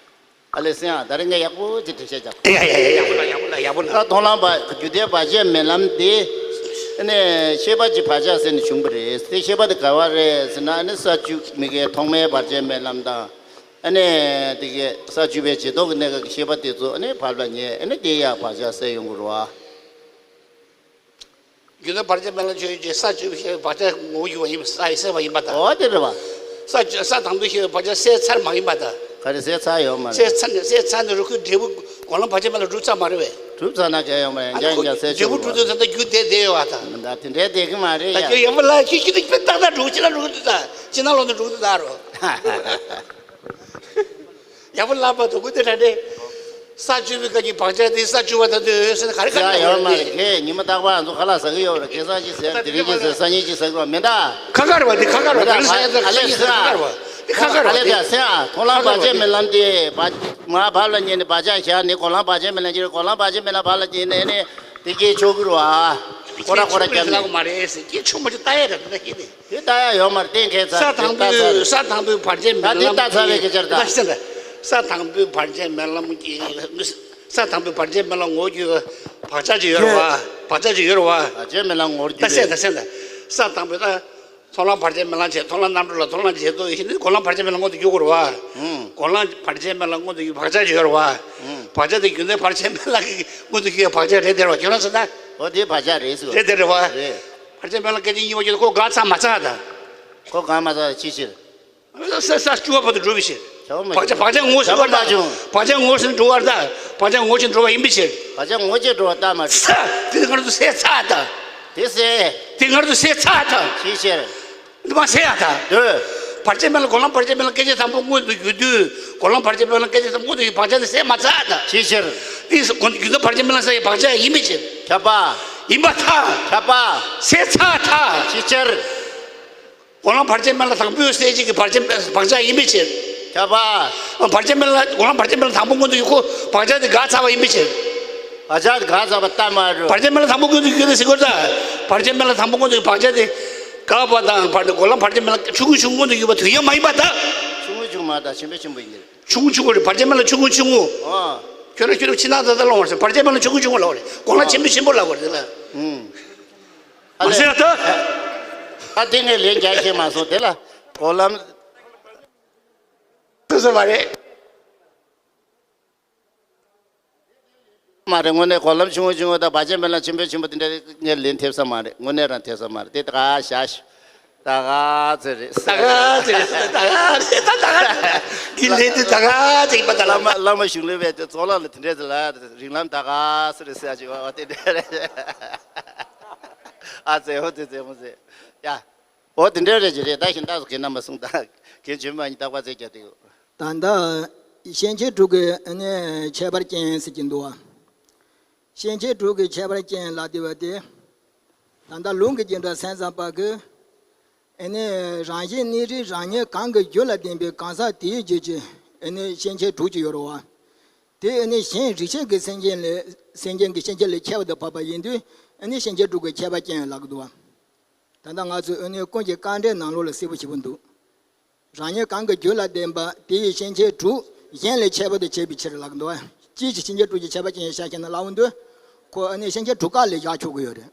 ཨ་ལེ་སེང་ཨ་ད་རེས་ངས་ཡག་པོ་ཅིག་འགྲེལ་བཤད་རྒྱག་ཡ་ཡ་ཡ་ཡག་པོ་ལ་ཡག་པོ་ལ་ཡག་པོ་ལ། ད་མཐོང་ལམ་བར་རྒྱུ་དེ་བར་ཆད་མེད་ལམ་དེ། ཨ་ནི་ཤེས་པ་ཅིག་བག་ཆགས་ཟེར་ནས་བྱུང་བ་རེད་དེ་ཤེས་པ་དེ་ག་བ་རེད་ཟེར་ན་ཨ་ནི་ས་བཅུ་མི་དགེ་ཐོག་མའི་བར་ཆད་མེད་ལམ་དང་། ཨ་ནི་དེ་གའི་ས་བཅུ་པའི་རྗེས་ཐོབ་ཀྱི་གནས་སྐབས་ཀྱི་ཤེས་པ་དེ་ཚོ་ཨ་ནི་བབ་ལ་ཉེ་ཨ་ནི་དེ་ཡང་བག་ཆགས་སད་ཡོང་གི་རེད་བ། རྒྱུ་མཚན་བར་ཆད་མེད་ལ་ཆོས་ཅན་ས་བཅུ་པའི་ཤེས་པའི་བག་ཆགས་ངོ་བོ་ཡོད་པ་ཡིན་པ་ས་ཡི་སད་པ་ཡིན་པ་དང་། ཨོ་དེ་རེད་བ། ས་བཅུ་ས་དང་པོའི་ཤེས་པའི་བག་ཆགས་སད་ཚར་མ་ཡིན་པ་དང་། ག་རེ་སད་ཚར་ཡོད་མ་རེད། སད་ཚར་ནས་སད་ཚར་ནས་རུ་ཁོའི་འབྲས་བུ་གོ་ལམ་བར་ཆད་མེད་ལ་གྲུབ་ཚར་མ་རེད་བས། གྲུབ་ཚར་ན་གལ་ཡོད་མ་རེད་ཨ་ནི་ཁོ་འབྲས་བུ་གྲུབ་དུས་ད་ལྟ་རྒྱུ་དེ་བསྡད་ཡོད་བ་དང་། ད་དེ་འདྲའི་བསྡད་ཀྱི་མ་རེད་ད་ཡ། ཁྱོད་ཡག་པོ་ལ་ཁྱོད་ཁྱོད་ཏག་ཏག་འགྲོ་ཕྱི་ལ་འགྲོ་གི་འདུག་ད་ཕྱི་ནང་ལོག་ནས་འགྲོ་གི་འདུག་ད་རོ། ཡག་པོ་ལབ་པ་དུ་གུ་དེ་འདྲ་འདྲེ། ས་བཅུ་པའི་སྐབས་ཀྱི་བག་ཆགས་དེ་ས་བཅུ་པ་ད་དུ་ཡོད་ཟེར་ན་ག་རེ་ག་རེ་ཡ་ཡོད་མ་རེད་ཁྱེད་ཉི་མ་རྟག་པར་ང་ཚོ་ཁ་ལག་ཟ་གི་ཡོད་རེད་ཁེ་སང་ཅི་ཟེར་དེ་རིང་ཅི་ཟེར་སང་ཉིན་ཅི་ཟ་གི་རེད་མི་འདྲ། ཁ་ཁ་རེད་བ་དེ་ཁ་ཁ་རེད་བ་དེ་རིང་སང་ཉིན་ཟ་གི་ཁ་ཁ་རེད་བ་དེ་ཁ་ཁ་རེད་བ་དེ། སེང་ཨ་མཐོང་ལམ་བར་ཆད་མེད་ལམ་དེ་བ་མ་བབ་ལ་ཉེ་ནས་བག་ཆགས་བཞག་ནས་གོ་ལམ་བར་ཆད་མེད་ལམ་ཅི་རེད་གོ་ལམ་བར་ཆད་མེད་ལམ་བབ་ལ་ཉེ་ནས་ནས་དེ་སྐྱེས་ཆོག་གི་རེད་བ། ཁོ་ར་ཁོ་ར་སྐྱབས་ནས། མ་རེད་ཟེར་སྐྱེས་ཆོག་མ་ཆོག་ལྟ་ཡས་རེད་ད་ཁྱེད་དེ། དེ་ལྟ་ཡ་ཡོད་མ་རེད་གཏན་འཁེལ་ཚར་ས་དང་པོའི་ས་དང་པོའི་བར་ཆད་མེད་ལམ་གྱི་ད་དེ་ལྟ་ཚར་བའི་སྐད་ཆ་རེད་ད། ད་ཤེས་ད། ས་དང་པོའི་བར་ཆད་མེད་ལམ་གྱི་ས་དང་པོའི་བར་ཆད་མེད་ལམ་ངོ་རྒྱུ་བག་ཆགས་ཅིག་ཡོད་རེད་བ། བག་ཆགས་ཅིག་ཡོད་རེད་བ། བར་ཆད་མེད་ལམ་ངོ་རྒྱུ་ད་ཤེས་ད་ཤེས་ད། ས་དང་པོའི་ད། མཐོང་ལམ་བར་ཆད་མེད་ལམ་བྱས་མཐོང་ལམ་རྣམ་གྲོལ་ལ་མཐོང་ལམ་བྱེད་དོ་ཡིན་ནི་གོ་ལམ་བར་ཆད་མེད་ལམ་མངོན་དུ་གྱུར་དགོས་རེད་བ། གོ་ལམ་བར་ཆད་མེད་ལམ་མངོན་དུ་གྱུར་བག་ཆགས་ཅིག་ཡོད་རེད་བ། བག་ཆགས་དེ་རྒྱུ་མཚན་བར་ཆད་མེད་ལམ་གྱི་མངོན་དུ་གྱུར་བའི་བག་ཆགས་རེད་དེ་རེད་བ་ཁྱོད་རང་ཟེར་ན། འོ་དེ་བག་ཆགས་རེད་ཟེར་བ། རེད་དེ་རེད་བ། རེད། བར་ཆད་མེད་ལམ་སྐད་ཅིག་གཉིས་པ་ཁྱོད་ཁོ་དགག་ཚར་མ་ཚར་ད། ཁོ་དགག་མ་ཚར་ཅི་ཕྱིར། ས་ས་བཅུ་པ་བར་དུ་འགྲོ་བའི་ཕྱིར། བྱ་བ་མ་བག་ཆགས་བག་ཆགས་ངོ་ཤེས་པར་ད། བག་ཆགས་ངོ་ཤེས་འགྲོ་བར་ད། བག་ཆགས་ངོ་ཤེས་འགྲོ་བ་ཡིན་པའི་ཕྱིར། བག་ཆགས་ངོ་ཤེས་འགྲོ་བ་ལྟ་མ་ས་དེ་སྔར་དུ་སད་ཚར་ད། དེ་སད། དེ་སྔར་དུ་སད་ཚར་ད། ཅི་ཕྱིར། འདི་མ་སད་ཡ་ད། འདོད། བར་ཆད་མེད་ལ་གོ་ལམ་བར་ཆད་མེད་ལ་སྐད་ཅིག་དང་པོ་མངོན་དུ་གྱུར་དུས་གོ་ལམ་བར་ཆད་མེད་ལ་སྐད་ཅིག་དང་པོ་མངོན་དུ་གྱུར་བག་ཆགས་དེ་སད་མ་ཚར་ད། ཅི་ཕྱིར། དེ་རྒྱུ་མཚན་བར་ཆད་མེད་ལ་སད་ཡ་བག་ཆགས་ཡིན་པའི་ཕྱིར། ཁྱབ་པ། ཡིན་པར་ཐལ། ཁྱབ་པ། སད་ཚར་ཐལ། ཅི་ཕྱིར། གོ་ལམ་བར་ཆད་མེད་ལ་དང་པོའི་སད་བྱེད་ཀྱི་བར་ཆད་བག་ཆགས་ཡིན་པའི་ཕྱིར། ཁྱབ་པ། བར་ཆད་མེད་ལ་གོ་ལམ་བར་ཆད་མེད་ལ་དང་པོ་མངོན་དུ་གྱུར་ཁོ་བག་ཆགས་དེ་འགག་ཚར་བ་ཡིན་པའི་ཕྱིར། བག་ཆགས་དེ་འགག་ཚར་བ་ལྟ་མ་རུ། བར་ཆད་མེད་ལ་དང་པོ་མངོན་དུ་གྱུར་ན་ཟེར་དགོས་ད། བར་ཆད་མེད་ལ་དང་པོ་མངོན་དུ་གྱུར་བག་ཆགས་དེ་འགག་པ་དང་བར་དུ་གོ་ལམ་བར་ཆད་མེད་ལ་ཆུང་ངུ་ཆུང་ངུ་མངོན་དུ་གྱུར་པ་དུས་ཡུན་མ་ཡིན་པ་ད། ཆུང་ངུ་ཆུང་མ་ད་ཆེན་པོ་ཆེན་པོ་ཡིན་གྱི་རེད། ཆུང་ངུ་ཆུང་ངུ་རེད་བར་ཆད་མེད་ལ་ཆུང་ངུ་ཆུང་ངུ། ཨ། ཁྱོད་རང་ཁྱོད་རང་ཕྱི་ནང་ད་ད་ལོང་བར་ཟེར་བར་ཆད་མེད་ལ་ཆུང་ངུ་ཆུང་ངུ་ལབ་པ་རེད་གོ་ལམ་ཆེན་པོ་ཆེན་པོ་ལབ་པ་རེད་ལ། ཨུམ། མ་ཟེར་ད། ཨ་དེ་ངས་ལན་རྒྱག་ཤེས་མ་སོང་དེ་ལ་གོ་ལམ། དུ་ཟེར་བ་རེད། མ་རེད་དངོས་གནས་གོ་ལམ་ཆུང་ངུ་ཆུང་ངུ་དང་བར་ཆད་མེད་ལམ་ཆེན་པོ་ཆེན་པོ་དེ་འདྲ་ངས་ལན་ཐེབས་ས་མ་རེད་དངོས་གནས་རང་ཐེབས་ས་མ་རེད་དེ་ད་ག་བཞག་ཞུ། ད་ག་ཚོད་རེད། ད་ག་ཚོད་རེད་ད་ག་རེད་ད་ད་ག་རེད། འདི་ལན་དེ་ད་ག་ཚོད་ཡིན་པ་ད་བླ་མ་བླ་མ་གཞུང་ལས་པའི་དེ་ཚོགས་ལམ་ལ་དེ་འདྲས་ལ་རིགས་ལམ་ད་ག་ཚོད་རེད་ཟེར་ཡ་ཅིག་བ་དེ་འདྲས་རེད། ཨ་ཚེ་ཧོ་ཚེ་ཚེ་ཧོ་ཚེ་ཡ། འོ་དེ་འདྲས་རེད་ཅི་རེད་ད་ཤིན་ཏུ་གིན་ན་མ་གསུངས་ད་གིན་བྱོན་མ་ཡིན་རྟག་པ་ཚེ་རྒྱ་དེ་ཡོད། ད་ལྟ་ཤན་ཆེན་དྲུག་གི་ནི་ཁྱད་པར་ཅན་ཟེར་གྱི་འདུག་བ། ཤན་ཆེན་དྲུག་གི་ཁྱད་པར་ཅན་ལ་དེ་བ་དེ། ད་ལྟ་ལུང་གི་རྒྱན་སྒྲ་སེམས་ཙམ་པ་གི། ཨེ་ནི་རང་བཞིན་གནས་རིགས་རང་ཉིད་གང་གི་རྒྱུ་ལ་ལྡན་པའི་གང་ཟག་དེའི་རྒྱུད་ཀྱི་ཨེ་ནི་ཤན་ཆེན་དྲུག་ཅིག་ཡོད་རེད་བ། དེ་ཨ་ནི་གཞན་རིགས་ཤེས་ཀྱི་སེམས་ཅན་ལས་སེམས་ཅན་གྱི་སྐྱེ་མཆེད་ལས་ཁྱད་པར་དུ་འཕགས་པ་ཡིན་དུས་ཨ་ནི་སྐྱེ་མཆེད་དྲུག་གི་ཁྱད་པར་ཅན་ལབ་ཀྱི་འདུག་བ། ད་ལྟ་ང་ཚོས་ཨ་ནི་ཀུན་གྱི་དཀའ་འགྲེལ་ནང་ལོགས་ལ་གསལ་པོ་ཞེ་པོ་འདུག། རང་ཉིད་གང་གི་རྒྱུད་ལ་ལྡན་པ་དེ་ཡི་སྐྱེ་མཆེད་དྲུག་གཞན་ལས་ཁྱད་པར་དུ་བྱེད་པའི་ཕྱིར་ལབ་ཀྱི་འདུག་བ། ཅིའི་ཕྱིར་སྐྱེ་མཆེད་དྲུག་གི་ཁྱད་པར་ཅན་ཡིན་ཤག་ཟེར་ན་ལབ་འོང་དུས་ཁོ་ཨ་ནི་སྐྱེ་མཆེད་དྲུག་ཀ་ལས་བཞག་ཆོག་གི་ཡོད་རེད།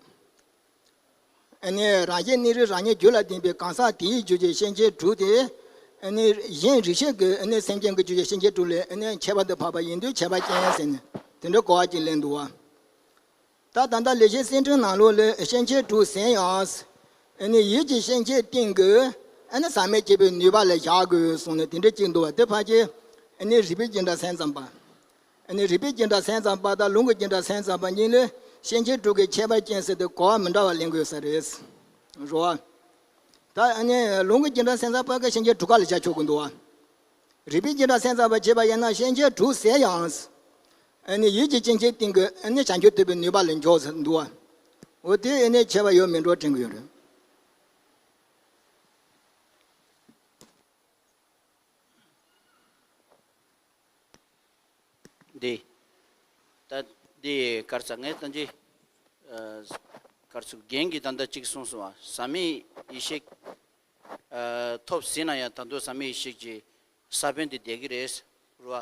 ཨ་ནི་རང་བཞིན་གནས་རིགས་རང་ཉིད་རྒྱུད་ལ་ལྡན་པའི་གང་ཟག་དེའི་རྒྱུད་ཀྱི་སྐྱེ་མཆེད་དྲུག་དེ། ཨ་ནི་གཞན་རིགས་ཤེས་ཀྱི་ཨ་ནི་སེམས་ཅན་གྱི་རྒྱུད་ཀྱི་སྐྱེ་མཆེད་དྲུག་ལས་ཨ་ནི་ཁྱད་པར་དུ་འཕགས་པ་ཡིན་དུས་ཁྱད་པར་ཅན་ཟེར་ནས་དེ་འདྲ་གོ་བ་ཅིག་ལེན་འདུག་བ། ད་ད་ལྟ་ལེགས་བཤད་གསེར་ཕྲེང་ནང་ལོགས་ལ་སྐྱེ་མཆེད་དྲུག་ཟིན་ཡང་། ཨ་ནི་ཡིད་ཀྱི་སྐྱེ་མཆེད་སྟེང་གི་ཨ་ནི་ཟག་མེད་སྐྱེད་པའི་ནུས་པ་ལ་བཞག་དགོས་གསུངས་ནས་དེ་འདྲ་གཅིག་འདུག་བ། དེ་ཕལ་ཆེར་ཨ་ནི་རིགས་པའི་རྒྱུད་འདྲ་སེམས་ཙམ་པ། ཨ་ནི་རིགས་པའི་རྒྱུད་འདྲ་སེམས་ཙམ་པ་དང་ལུང་གི་རྒྱུད་འདྲ་སེམས་ཙམ་པ་གཉིས་ལས་སྐྱེ་མཆེད་དྲུག་གི་ཁྱད་པར་ཅན་ཟེར་ཏེ་གོ་བ་མི་འདྲ་བ་ལེན་དགོས་ས་རེད། རོ། ད་ཨ་ནི་ལུང་གི་རྒྱུད་འདྲ་སེམས་ཙམ་པ་གི་སྐྱེ་མཆེད་དྲུག་ཀ་ལ་བཞག་ཆོག་གི་འདུག་བ། རིགས་པའི་རྒྱུད་འདྲ་སེམས་ཙམ་པ་བྱས་པ་ཡིན་ན་སྐྱེ་མཆེད་དྲུག་ཟིན་ཡང་། ཨ་ནི་ཡིད་ཀྱི་སྐྱེ་མཆེད་སྟེང་གི་ཨ་ནི་བྱང་ཆུབ་ཐོབ་པའི་ནུས་པ་ལ་འཇོག་ཟེར་འདུག་བ། འོ་དེ་ཨ་ནི་ཁྱད་པར་ཡོད་མེད་འགྲོ་དྲན་གི་ཡོད་རེད། འདི། ད་འདི་གར་ས་ངས་ད་འདི། ཨ། གར་ས་རྒན་གྱིས་ད་ལྟ་གཅིག་གསུངས་སོང་བ། ཟག་མེད་ཡེ་ཤེས། ཨ། ཐོབ་ཟིན་ན་ཡང་ད་དུང་ཟག་མེད་ཡེ་ཤེས་ཀྱི་ས་བོན་དེ་བསྡད་ཀྱི་རེད། རེད་བ།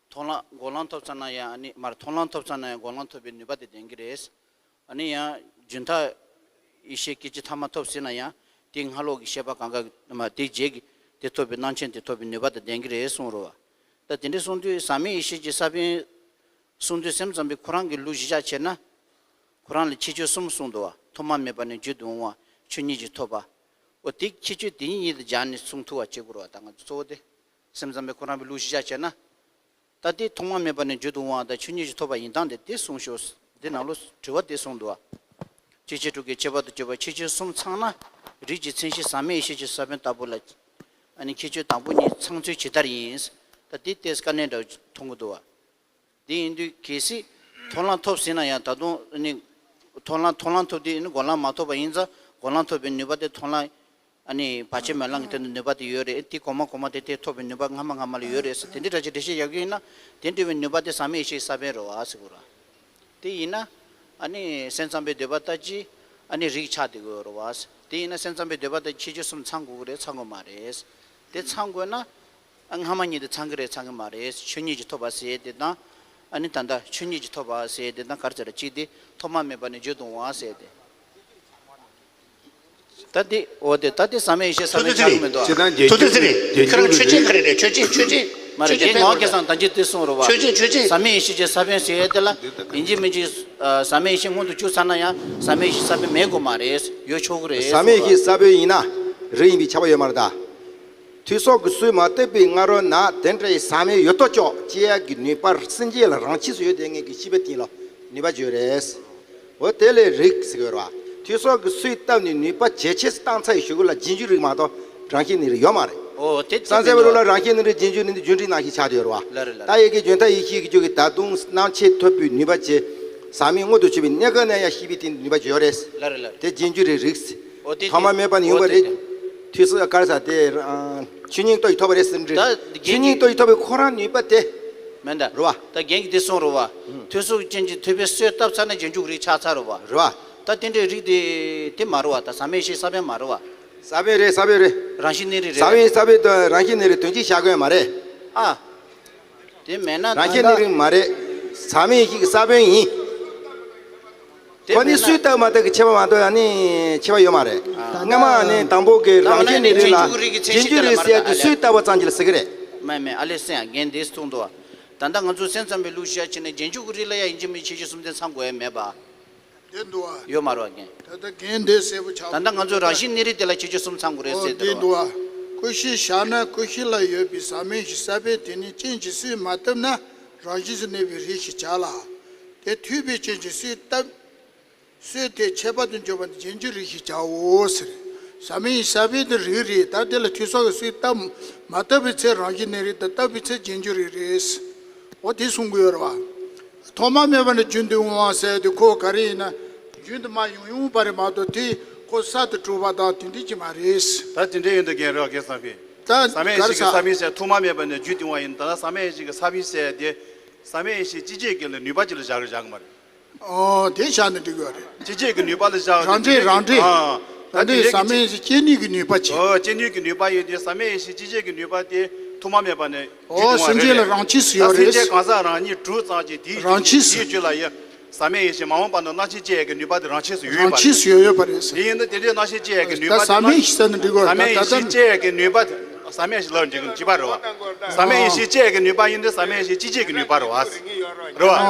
མཐོང་ལམ་སྒོམ་ལམ་ཐོབ་ཚར་ན་ཡང་ཨ་ནི་མར་མཐོང་ལམ་ཐོབ་ཚར་ན་ཡང་སྒོམ་ལམ་ཐོབ་པའི་ནུས་པ་དེ་ལྡན་གྱི་རེད། ཨ་ནི་ཡང་རྒྱུན་མཐའ་ཡེ་ཤེས་སྐད་ཅིག་ཐ་མ་ཐོབ་ཟིན་ན་ཡང་དེའི་སྔ་ལོགས་ཀྱི་ཤེས་པ་གང་ག་མ་དེའི་རྗེས་ཀྱི་དེ་ཐོབ་པའི་རྣམ་མཁྱེན་དེ་ཐོབ་པའི་ནུས་པ་དེ་ལྡན་གྱི་རེད་གསུངས་རེད་བ། ད་དེ་འདྲ་གསུངས་དུས་ཟག་མེད་ཡེ་ཤེས་ཀྱི་ས་བོན་གསུངས་དུས་སེམས་ཙམ་པས་ཁོ་རང་གི་ལུགས་གཞི་བཞག་བྱས་ན། ཁོ་རང་ལ་ཁྱད་ཆོས་གསུམ་གསུངས་འདུག་བ། ཐོག་མ་མེད་པ་ནས་རྒྱུན་དུ་འོང་བ། ཆོས་ཉིད་ཀྱིས་ཐོབ་པ། འོ་དེ་ཁྱད་ཆོས་དེ་གཉིས་གཉིས་དེ་སྦྱར་ནས་གསུང་ཐུབ་པ་བྱེད་དགོས་རེད་བ། ད་ང་ཚོ་གཙོ་བོ་དེ། སེམས་ཙམ་པས་ཁོ་རང་གི་ལུགས་གཞི་བཞག་བྱས་ན། ད་དེ་ཐོག་མ་མེད་པ་ནས་རྒྱུན་དུ་འོང་བ་དང་ཆོས་ཉིད་ཀྱིས་ཐོབ་པ་ཡིན་སྟངས་དེ་དེ་གསུངས་ཤོག། འདི་ནང་ལོགས་དྲི་བ་དེ་གསུངས་འདུག་བ། སྐྱེ་མཆེད་དྲུག་གི་ཁྱད་པར་དུ་གྱུར་པ་ཁྱད་ཆོས་གསུམ་ཚང་ན། རིགས་ཀྱི་མཚན་གཞི་ཟག་མེད་ཡེ་ཤེས་ཀྱི་ས་བོན་ལྟ་བུ་ལ། ཨ་ནི་ཁྱད་ཆོས་དང་པོ་གཉིས་ཚང་ཚུལ་ཇི་ལྟར་ཡིན། ད་དེ་ལྟས་དཀའ་གནད་འདྲ་བོ་མཐོང་གི་འདུག་བ། དེ་ཡིན་དུས་གལ་སྲིད་མཐོང་ལམ་ཐོབ་ཟིན་ན་ཡང་ད་དུང་ཨ་ནི་མཐོང་ལམ་མཐོང་ལམ་ཐོབ་དུས་ཨ་ནི་སྒོམ་ལམ་མ་ཐོབ་པ་ཡིན་ཙང་སྒོམ་ལམ་ཐོབ་པའི་ནུས་པ་དེ་མཐོང་ལམ། ཨ་ནི་བར་ཆད་མེད་ལམ་གྱི་སྟེང་དུ་ནུས་པ་དེ་ཡོད་རེད། དེ་གོང་མ་གོང་མ་དེ་དེ་ཐོབ་པའི་ནུས་པ་སྔ་མ་སྔ་མ་ལ་ཡོད་རེད་ཟེར་དེ་འདྲའི་འདྲ་ཅིག་འགྲེལ་བཤད་རྒྱག་གི་ཡིན་ན། དེ་འདྲ་བའི་ནུས་པ་དེ་ཟག་མེད་ཡེ་ཤེས་ས་བོན་རེད་བ་ཟེར་དགོས་རེད། དེ་ཡིན་ན། ཨ་ནི་སེམས་ཙམ་པའི་འདོད་པ་ལྟར་གྱི་ཨ་ནི་རིགས་ཆགས་བསྡད་དགོས་རེད་བ། དེ་ཡིན་ན་སེམས་ཙམ་པའི་འདོད་པ་ལྟར་ཁྱད་ཆོས་གསུམ་ཚང་དགོས་ཀྱི་རེད་ཚང་དགོས་མ་རེད། དེ་ཚང་དགོས་ན། ཨ་སྔ་མ་གཉིས་དེ་ཚང་གི་རེད་ཚང་གི་མ་རེད། ཆོས་ཉིད་ཀྱིས་ཐོབ་པ་ཟེར་དེ་དང་། ཨ་ནི་ད་ལྟ་ཆོས་ཉིད་ཀྱིས་ཐོབ་པ་ཟེར་དེ་དང་ག་རེ་ཟེར་གཅིག་དེ་ཐོག་མ་མེད་པ་ནས་བརྗོད་དུ་འོང་བ་ཟེར་དེ། ད་དེ་འོ་དེ་ད་དེ་ཟག་མེད་ཡེ་ཤེས་ས་བོན་ཆགས་མི་འདུག་ཨ། ཐུགས་རྗེ་ཆེ། ཁྱེད་རང་ཆོས་ཅན་ག་རེ་རེད། ཆོས་ཅན་ཆོས་ཅན། མ་རེད། ཆོས་ཅན་རྒན་ངག་སྐལ་བཟང་ད་ཅི་དེ་གསུངས་རོ་བ། ཆོས་ཅན་ཆོས་ཅན། ཟག་མེད་ཡེ་ཤེས་ཀྱི་ས་བོན་ཟེར་ཡས་དེ་ལ་ཡིན་གཅིག་མིན་གཅིག་ཟག་མེད་ཡེ་ཤེས་མངོན་དུ་གྱུར་ཚར་ན་ཡང་ཟག་མེད་ཡེ་ཤེས་ས་བོན་མེད་དགོས་མ་རེད། ཡོད་ཆོག་གི་རེད། ཟག་མེད་ཡེ་ཤེས་ས་བོན་ཡིན་ན་རིགས་ཡིན་པའི་ཁྱབ་པ་ཡོད་མ་རེད་ད། ཐོས་བསམ་གྱི་ཚུལ་མ་བཏབ་པའི་སྔ་རོལ་ན་དེ་འདྲའི་ཟག་མེད་ཡོད་དོ་ཅོག་ཅེས་ཡ་གི་ནུས་པ་སེམས་ཅན་ལ་རང་ཆས་སུ་ཡོད་དེ་ངེས་ཀྱི་ཤེས་པ་དེ་ལ་ནུས་པ་བརྗོད་རེད། འོ་དེ་ལས་རིགས་ཟེར་གྱི་ཡོད་རེད་བ། ཐོས་བསམ་གྱི་ཚུལ་བཏབ་ནས་ནུས་པ་ཇེ་ཆེ་སུ་བཏང་ཚར་ཡི་གཞུག་གུ་ལ་རྗེས་འཇུག་རིགས་མ་གཏོགས་རང་བཞིན་གནས་རིགས་ཡོད་མ་རེད། འོ་དེ་སངས་རྒྱས་པའི་ལུགས་ལ་རང་བཞིན་གནས་རིགས་རྗེས་འཇུག་གནས་རིགས་རྒྱུ་འབྲས་རྣམ་བཞི་ཆགས་བསྡད་ཡོད་རེད་བ། ལ་རེད་ལ་རེད། ད་ཡི་གེ་རྒྱུན་མཐའ་ཡེ་ཤེས་ཀྱི་རྒྱུད་ཀྱི་ད་དུང་རྣམ་མཁྱེན་ཐོབ་པའི་ནུས་པ་ཇེ། ཟག་མེད་མངོན་དུ་གྱུར་པའི་གནས་སྐབས་ན་ཡང་ཤེས་པའི་སྟེང་དུ་ནུས་པ་ཡོད་རེད། ལ་རེད་ལ་རེད། དེ་རྗེས་འཇུག་རིགས་རིགས། འོ་དེ་ཐོག་མ་མེད་པ་ནས་ཡོང་བ་རེད། དེ་ཐོས་བསམ་ག་རེ་ཟེར་དེ། ཆོས་ཉིད་རྟོགས་ཀྱིས་ཐོབ་པ་རེད་ཟེར་འདྲི། ད་རྒན་ཆོས་ཉིད་རྟོགས་ཀྱིས་ཐོབ་པའི་ཁོ་རང་ནུས་པ་དེ། མེད་ད། རེད་བ། ད་རྒན་གྱིས་དེ་གསུངས་རེད་བ། ཐོས་བསམ་ཅན་གྱི་ཐོས་པའི་སྲོལ་བཏབ་ཚར་ན་རྗེས་འཇུག་རིགས་ཆགས་ཚར་རེད་བ། རེད་བ། ད་དེ་འདྲའི་རིགས་དེ་དེ་མ་རེད་བ། ད་ཟག་མེད་ཡེ་ཤེས་ས་བོན་མ་རེད་བ། ས་བོན་རེད། ས་བོན་རེད། རང་བཞིན་གནས་རིགས་རེད། ཟག་མེད་ས་བོན་དང་རང་བཞིན་གནས་རིགས་དོན་གཅིག་བཞག་དགོས་མ་རེད། ཨ། དེ་མེད་ན་རང་བཞིན་གནས་རིགས་མ་རེད། ཟག་མེད་ཡེ་ཤེས་ཀྱི་ས་བོན་ཡིན། དེ་ཁོ་ནི་མེད་ན་སྲོལ་བཏབ་མ་བཏབ་ཀྱི་ཁྱད་པར་མ་གཏོགས་ཡང་ནི་ཁྱད་པར་ཡོད་མ་རེད། ཨ། སྔ་མ་ནི་དང་པོ་གི་རང་བཞིན་གནས་རིགས་ལ་རྗེས་འཇུག་རིགས་ཀྱི་མཚན་གཞི་དེ་ལ་རྗེས་འཇུག་རིགས་ཟེར་དུས་སྲོལ་བཏབ་པ་ཙམ་གྱིས་ལ་ཟེར་གི་རེད། མེད་མེད་ཨ་ལེ་སེང་རྒན་འདིས་གསུངས་འདུག་བ། ད་ལྟ་ང་ཚོ་སེམས་ཙམ་པའི་ལུགས་བཤད་བྱས་ནས་རྗེས་འཇུག་རིགས་ལ་ཡང་ཡིན་གཅིག་མིན་གཅིག་ཁྱད་ཆོས་གསུམ་ལྡན་ཚང་དགོས་ཡ་མེད་པ། དེ་འདུག་བ། ཡོད་མ་རེད་བ་རྒན། ད་ལྟ་རྒན་འདི་གསལ་པོ་ཆགས། ད་ལྟ་ང་ཚོ་རང་བཞིན་གནས་རིགས་དེ་ལ་ཁྱད་ཆོས་གསུམ་ཚང་དགོས་རེད་ཟེར་དེ་འདུག་བ། ཀུན་གཞི་བཞག་ན་ཀུན་གཞི་ལ་ཡོད་པའི་ཟག་མེད་ཀྱི་ས་བོན་དེ་ནི་རྐྱེན་གྱིས་སྲོལ་མ་བཏབ་ན་རང་བཞིན་གྱིས་གནས་པའི་རིགས་ཞེས་བྱ་ལ། དེ་ཐོས་པའི་རྐྱེན་གྱིས་སྲོལ་བཏབ། སྲོལ་དེ་ཁྱད་པར་དུ་འཇོག་པ་ནི་རྗེས་འཇུག་རིགས་ཞེས་བྱའོ་ཟེར། ཟག་མེད་ཀྱི་ས་བོན་དེ་རིགས་རེད། ད་དེ་ལ་ཐོས་བསམ་གྱི་སྲོལ་བཏབ་མ་བཏབ་པའི་ཚེ་རང་བཞིན་གནས་རིགས་དང་བཏབ་པའི་ཚེ་རྗེས་འཇུག་རིགས་རེད། འོ་དེ་གསུང་གི་ཡོད་རེད་བ། ཐོག་མ་མེད་པ་ནས་རྒྱུན་དུ་འོང་བ་ཟེར་དུས་ཁོ་ག་རེ་ཡིན་ན། རྒྱུན་དུ་མ་ཡོང་ཡོང་བ་རེད་མ་གཏོགས་དེ་ཁོ་གསར་དུ་གྲུབ་པ་དང་དེ་འདྲ་ཅིག་མ་རེད། ད་དེ་འདྲ་ཡིན་དུས་རྒན་རོགས་རྒན་བསམ་གི། ད་ཟག་མེད་ག་རེ་ཡེ་ཤེས་ཀྱི་ས་བོན་ཟེར་ཐོག་མ་མེད་པ་ནས་རྒྱུན་དུ་འོང་བ་ཡིན། ད་ལྟ་ཟག་མེད་ཡེ་ཤེས་ཀྱི་ས་བོན་ཟེར་དེ། ཟབ་མོའི་ཡེ་ཤེས་སྤྱི་བྱེ་བྲག་གི་ལ་ནུས་པ་ཅིག་ལ་བཞག་རེད་བཞག་གི་མ་རེད། ཨོ་དེ་བཞག་ན་འགྲིག་གི་རེད། སྤྱི་བྱེ་བྲག་གི་ནུས་པ་ལ་བཞག་རང་འགྲེལ་རང་འགྲེལ། ཨ། ད་དེ་རེད་གི་ཟབ་མོའི་ཡེ་ཤེས་སྤྱི་ནུས་ཀྱི་ནུས་པ་ཅིག་ཨོ་སྤྱི་ནུས་ཀྱི་ནུས་པ་ཡོད་དེ་ཟབ་མོའི་ཡེ་ཤེས་སྤྱི་བྱེ་བྲག་གི་ནུས་པ་དེ་ཐོག་མ་མེད་པ་ནས་ཨོ་སེམས་ཅན་ལ་རང་ཆས་སུ་ཡོད་རེད། སེམས་ཅན་གང་ཟག་རང་ཉིད་གྲུབ་ཙམ་གྱི་དེའི་རང་ཆས་སུ་དེའི་རྒྱུད་ལ་ཡོད། ཟབ་མོའི་ཡེ་ཤེས་མ་འོངས་པ་ན་སྣང་ཆེན་སྐྱེ་ཡས་ཀྱི་ནུས་པ་དེ་རང་ཆས་སུ་ཡོད་ཡོད་པ་རེད། རང་ཆས་སུ་ཡོད་ཡོད་པ་རེད། དེ་ཡིན་ན་དེ་འདྲའི་སྣང་ཆེན་སྐྱེ་ཡས་ཀྱི་ནུས་པ་དེ་ད་ཟབ་མོའི་ཡེ་ཤེས་ཟེར་ན་འགྲིག་གི་རེད། ཟབ་མོའི་ཡེ་ཤེས་སྐྱེ་ཡས་ཀྱི་ནུས་པ་དེ་ཟབ་མོའི་ཡེ་ཤེས་ལ་འགྲིག་གི་འགྲིག་པ་རེད་བ། ཟབ་མོའི་ཡེ་ཤེས་སྐྱེ་ཡས་ཀྱི་ནུས་པ་ཡིན་དེ་ཟབ་མོའི་ཡེ་ཤེས་སྤྱི་བྱེ་བྲག་གི་ནུས་པ་རེད་བ། རེད་བ།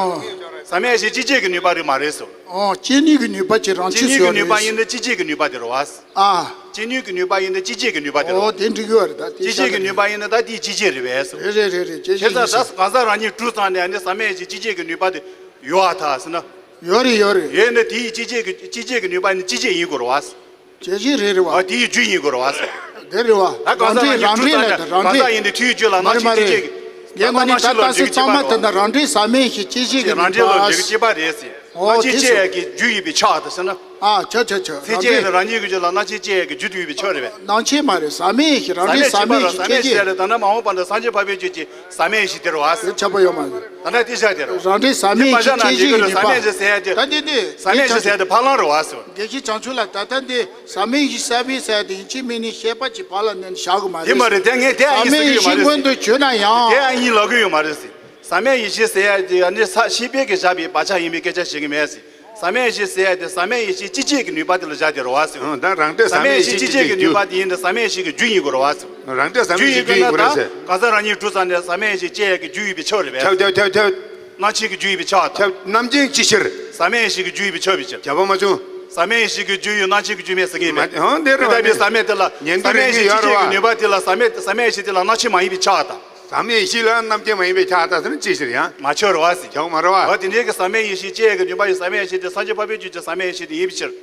ཟབ་མོའི་ཡེ་ཤེས་སྤྱི་བྱེ་བྲག་གི་ནུས་པ་རེད་མ་རེད་སོ། ཨོ་སྤྱི་ནུས་ཀྱི་ནུས་པ་ཅིག་རང་ཆས་སུ་ཡོད་རེད། སྤྱི་ནུས་ཀྱི་ནུས་པ་ཡིན་དེ་སྤྱི་བྱེ་བྲག་གི་ནུས་པ་དེ་རེད་བ། ཨ། སྤྱི་ནུས་ཀྱི་ནུས་པ་ཡིན་དེ་སྤྱི་བྱེ་བྲག་གི་ནུས་པ་དེ་རེད་བ། ཨོ་དེ་འགྲིག་གི་རེད་ད། དེ་སྤྱི་བྱེ་བྲག་གི་ནུས་པ་ཡིན་ན་ད་དེའི་སྤྱི་བྱེ་བྲག་རེད་བས་སོ། རེད་རེད་རེད་རེད། སྤྱི་བྱེ་བྲག་གི་ནུས་པ་རེད། གང་ཟག་རང་ཉིད་གྲུབ་ཙམ་ནས་ནི་ཟབ་མོའི་ཡེ་ཤེས་སྤྱི་བྱེ་བྲག་གི་ནུས་པ་དེ་ཡོད་ཨ་ཐ་ཟེར་ན། ཡོད་རེད་ཡོད་རེད། ཡོད་ན་དེ་ཡི་སྤྱི་བྱེ་བྲག་གི་སྤྱི་བྱེ་བྲག་གི་ནུས་པ་ནི་སྤྱི་བྱེ་བྲག་ཡིན་དགོས་རེད་བ། སྤྱི་བྱེ་བྲག་རེད་བ། ཨ་དེ་ཡི་རྒྱུ་ཡིན་དགོས་རེད་བ། དེ་རེད་བ། ད་གང་ཟག་རང་ཉིད་གྲུབ་ཙམ་ནས་གང་ཟག་ཡིན་དེ་དུས་ཡི་རྒྱུད་ལ་སྣང་ཆེན་སྐྱེ་བྱེད་ཀྱི་ད་སྣང་ཆེན་ལ་འགྲིག་གི་གཅིག་པ་རེད་བ། རང་འགྲེལ་ལ་འགྲིག་གི་གཅིག་པ་རེད་ཟེར། སྣང་ཆེན་སྐྱེ་ཡས་ཀྱི་རྒྱུ་ཡིན་པའི་ཕྱིར་ད་ཟེར་ན། ཨ་ཆ་ཆ་ཆ། སེམས་ཅན་ནི་རང་ཉིད་ཀྱི་རྒྱུད་ལ་སྣང་ཆེན་སྐྱེ་ཡས་ཀྱི་རྒྱུ་དེ་ཡིན་པའི་ཕྱིར་རེད་བས། སྣང་ཆེན་མ་རེད། ཟབ་མོའི་ཡེ་ཤེས་རང་འགྲེལ་ཟབ་མོའི་ཡེ་ཤེས་སྐྱེ་བྱེད་ཀྱི། ད་ནི་མ་འོངས་པ་ན་སངས་རྒྱས་འཕགས་པའི་རྒྱུད་ཀྱི་ཟབ་མོའི་ཡེ་ཤེས་དེ་རེད་བ། ཁྱབ་པ་ཡོད་མ་རེད། ད་ནི་དེ་བཞག་དེ་རེད། རང་འགྲེལ་ཟབ་མོའི་ཡེ་ཤེས་སྐྱེ་བྱེད་ཀྱི་ནུས་པ། ཟབ་མོའི་ཡེ་ཤེས་ཟེར་ཡ་དེ་ཕ་ལང་རེད་བ་ཟེར། དགེ་བཤེས་བྱང་ཆུབ་ལགས། ད་ལྟ་འདི་ཟབ་མོའི་ཡེ་ཤེས་གསལ་བའི་ཟེར་ཡ་དེ་ཡིན་གཅིག་མིན་གཉིས་བཤད་པ་ཅིག་ཕར་ལ་ནན་བཞག་གི་མ་རེད། དེ་མ་རེད། དེ་ངས་དེ་ཨ་ཡིན་ཟེར་གི་ཡོད་མ་རེད། ཟབ་མོའི་ཡེ་ཤེས་མངོན་དུ་གྱུར་ན་ཡང་། དེ་ཨ་ཡིན་ལབ་གི་ཡོད་མ་རེད་ཟེར། ཟབ་མོའི་ཡེ་ཤེས་ཟེར་ཡ་དེ་ཨ་ནི་ས་ཤེས་པའི་གི་བཞག་པའི་བག་ཆགས་ཡིན་པའི་སྐད་ཆ་བཤད་གི་མེད་ཟེར། ཟབ་མོའི་ཡེ་ཤེས་ཟེར་ཡ་དེ་ཟབ་མོའི་ཡེ་ཤེས་སྤྱི་བྱེ་བྲག་གི་ནུས་པ་དེ་ལ་བཞག་དེ་རེད་བ་ཟེར། ཨང་། ད་རང་འགྲེལ་ཟབ་མོའི་ཡེ་ཤེས་སྤྱི་བྱེ་བྲག་གི་ནུས་པ་དེ་ཡིན་ན་ཟབ་མོའི་ཡེ་ཤེས་ཀྱི་རྒྱུ་ཡིན་དགོས་རེད་བ་ཟེར། རང་འགྲེལ་ཟབ་མོའི་ཡེ་ཤེས་ཀྱི་རྒྱུ་ཡིན་དགོས་རེད་ཟེར། རྒྱུ་ཡིན་དགོས་ན་ད་གང་ཟག་རང་ཉིད་གྲུབ་ཙམ་ནས་ཟབ་མོའི་ཡེ་ཤེས་སྐྱེ་ཡས་ཀྱི་རྒྱུ་ཡིན་པའི་ཕྱིར་རེད་བས། ཁྱབ་ཁྱབ་ཁྱབ་ཁྱབ། སྣང་ཆེན་གྱི་རྒྱུ་ཡིན་པའི་ཕྱིར་བ་ཟེར། ཁྱབ། སྣང་ཆེན་གྱི་རྒྱུ་ཡིན་པའི་ཕྱིར་བས་ཟེར། ཁྱབ་པ་མ་བྱུང་། ཟབ་མོའི་ཡེ་ཤེས་ཀྱི་རྒྱུ་ཡིས་སྣང་ཆེན་གྱི་རྒྱུ་མེད་ཟེར་གྱི་ཡིན་པས། མ་འོང་དེ་རེད་བ། དེ་ལྟ་བུའི་ཟབ་མོའི་དེ་ལ་ཉན་ཟབ་མོའི་ཡེ་ཤེས་སྤྱི་བྱེ་བྲག་གི་ནུས་པ་དེ་ལ་ཟབ་མོའི་ཟབ་མོའི་ཡེ་ཤེས་དེ་ལ་སྣང་ཆེན་མ་ཡིན་པའི་ཕྱིར་ད། ཟབ་མོའི་ཡེ་ཤེས་ལ་རྣམ་མཁྱེན་མ་ཡིན་པའི་ཕྱིར་ད་ཟེར་ན་ཅི་ཟེར་ཡང་། མ་ཁྱབ་རེད་བ་ཟེར། ཁྱབ་མ་རེད་བ། འོ་དེ་འདྲའི་གི་ཟབ་མོའི་ཡེ་ཤེས་སྐྱེ་ཡས་ཀྱི་ནུས་པ་ཡིས་ཟབ་མོའི་ཡེ་ཤེས་དེ་སངས་རྒྱས་འཕགས་པའི་རྒྱུད་ཀྱི་ཟབ་མོའི་ཡེ་ཤེས་དེ་ཡིན་པའི་ཕྱིར།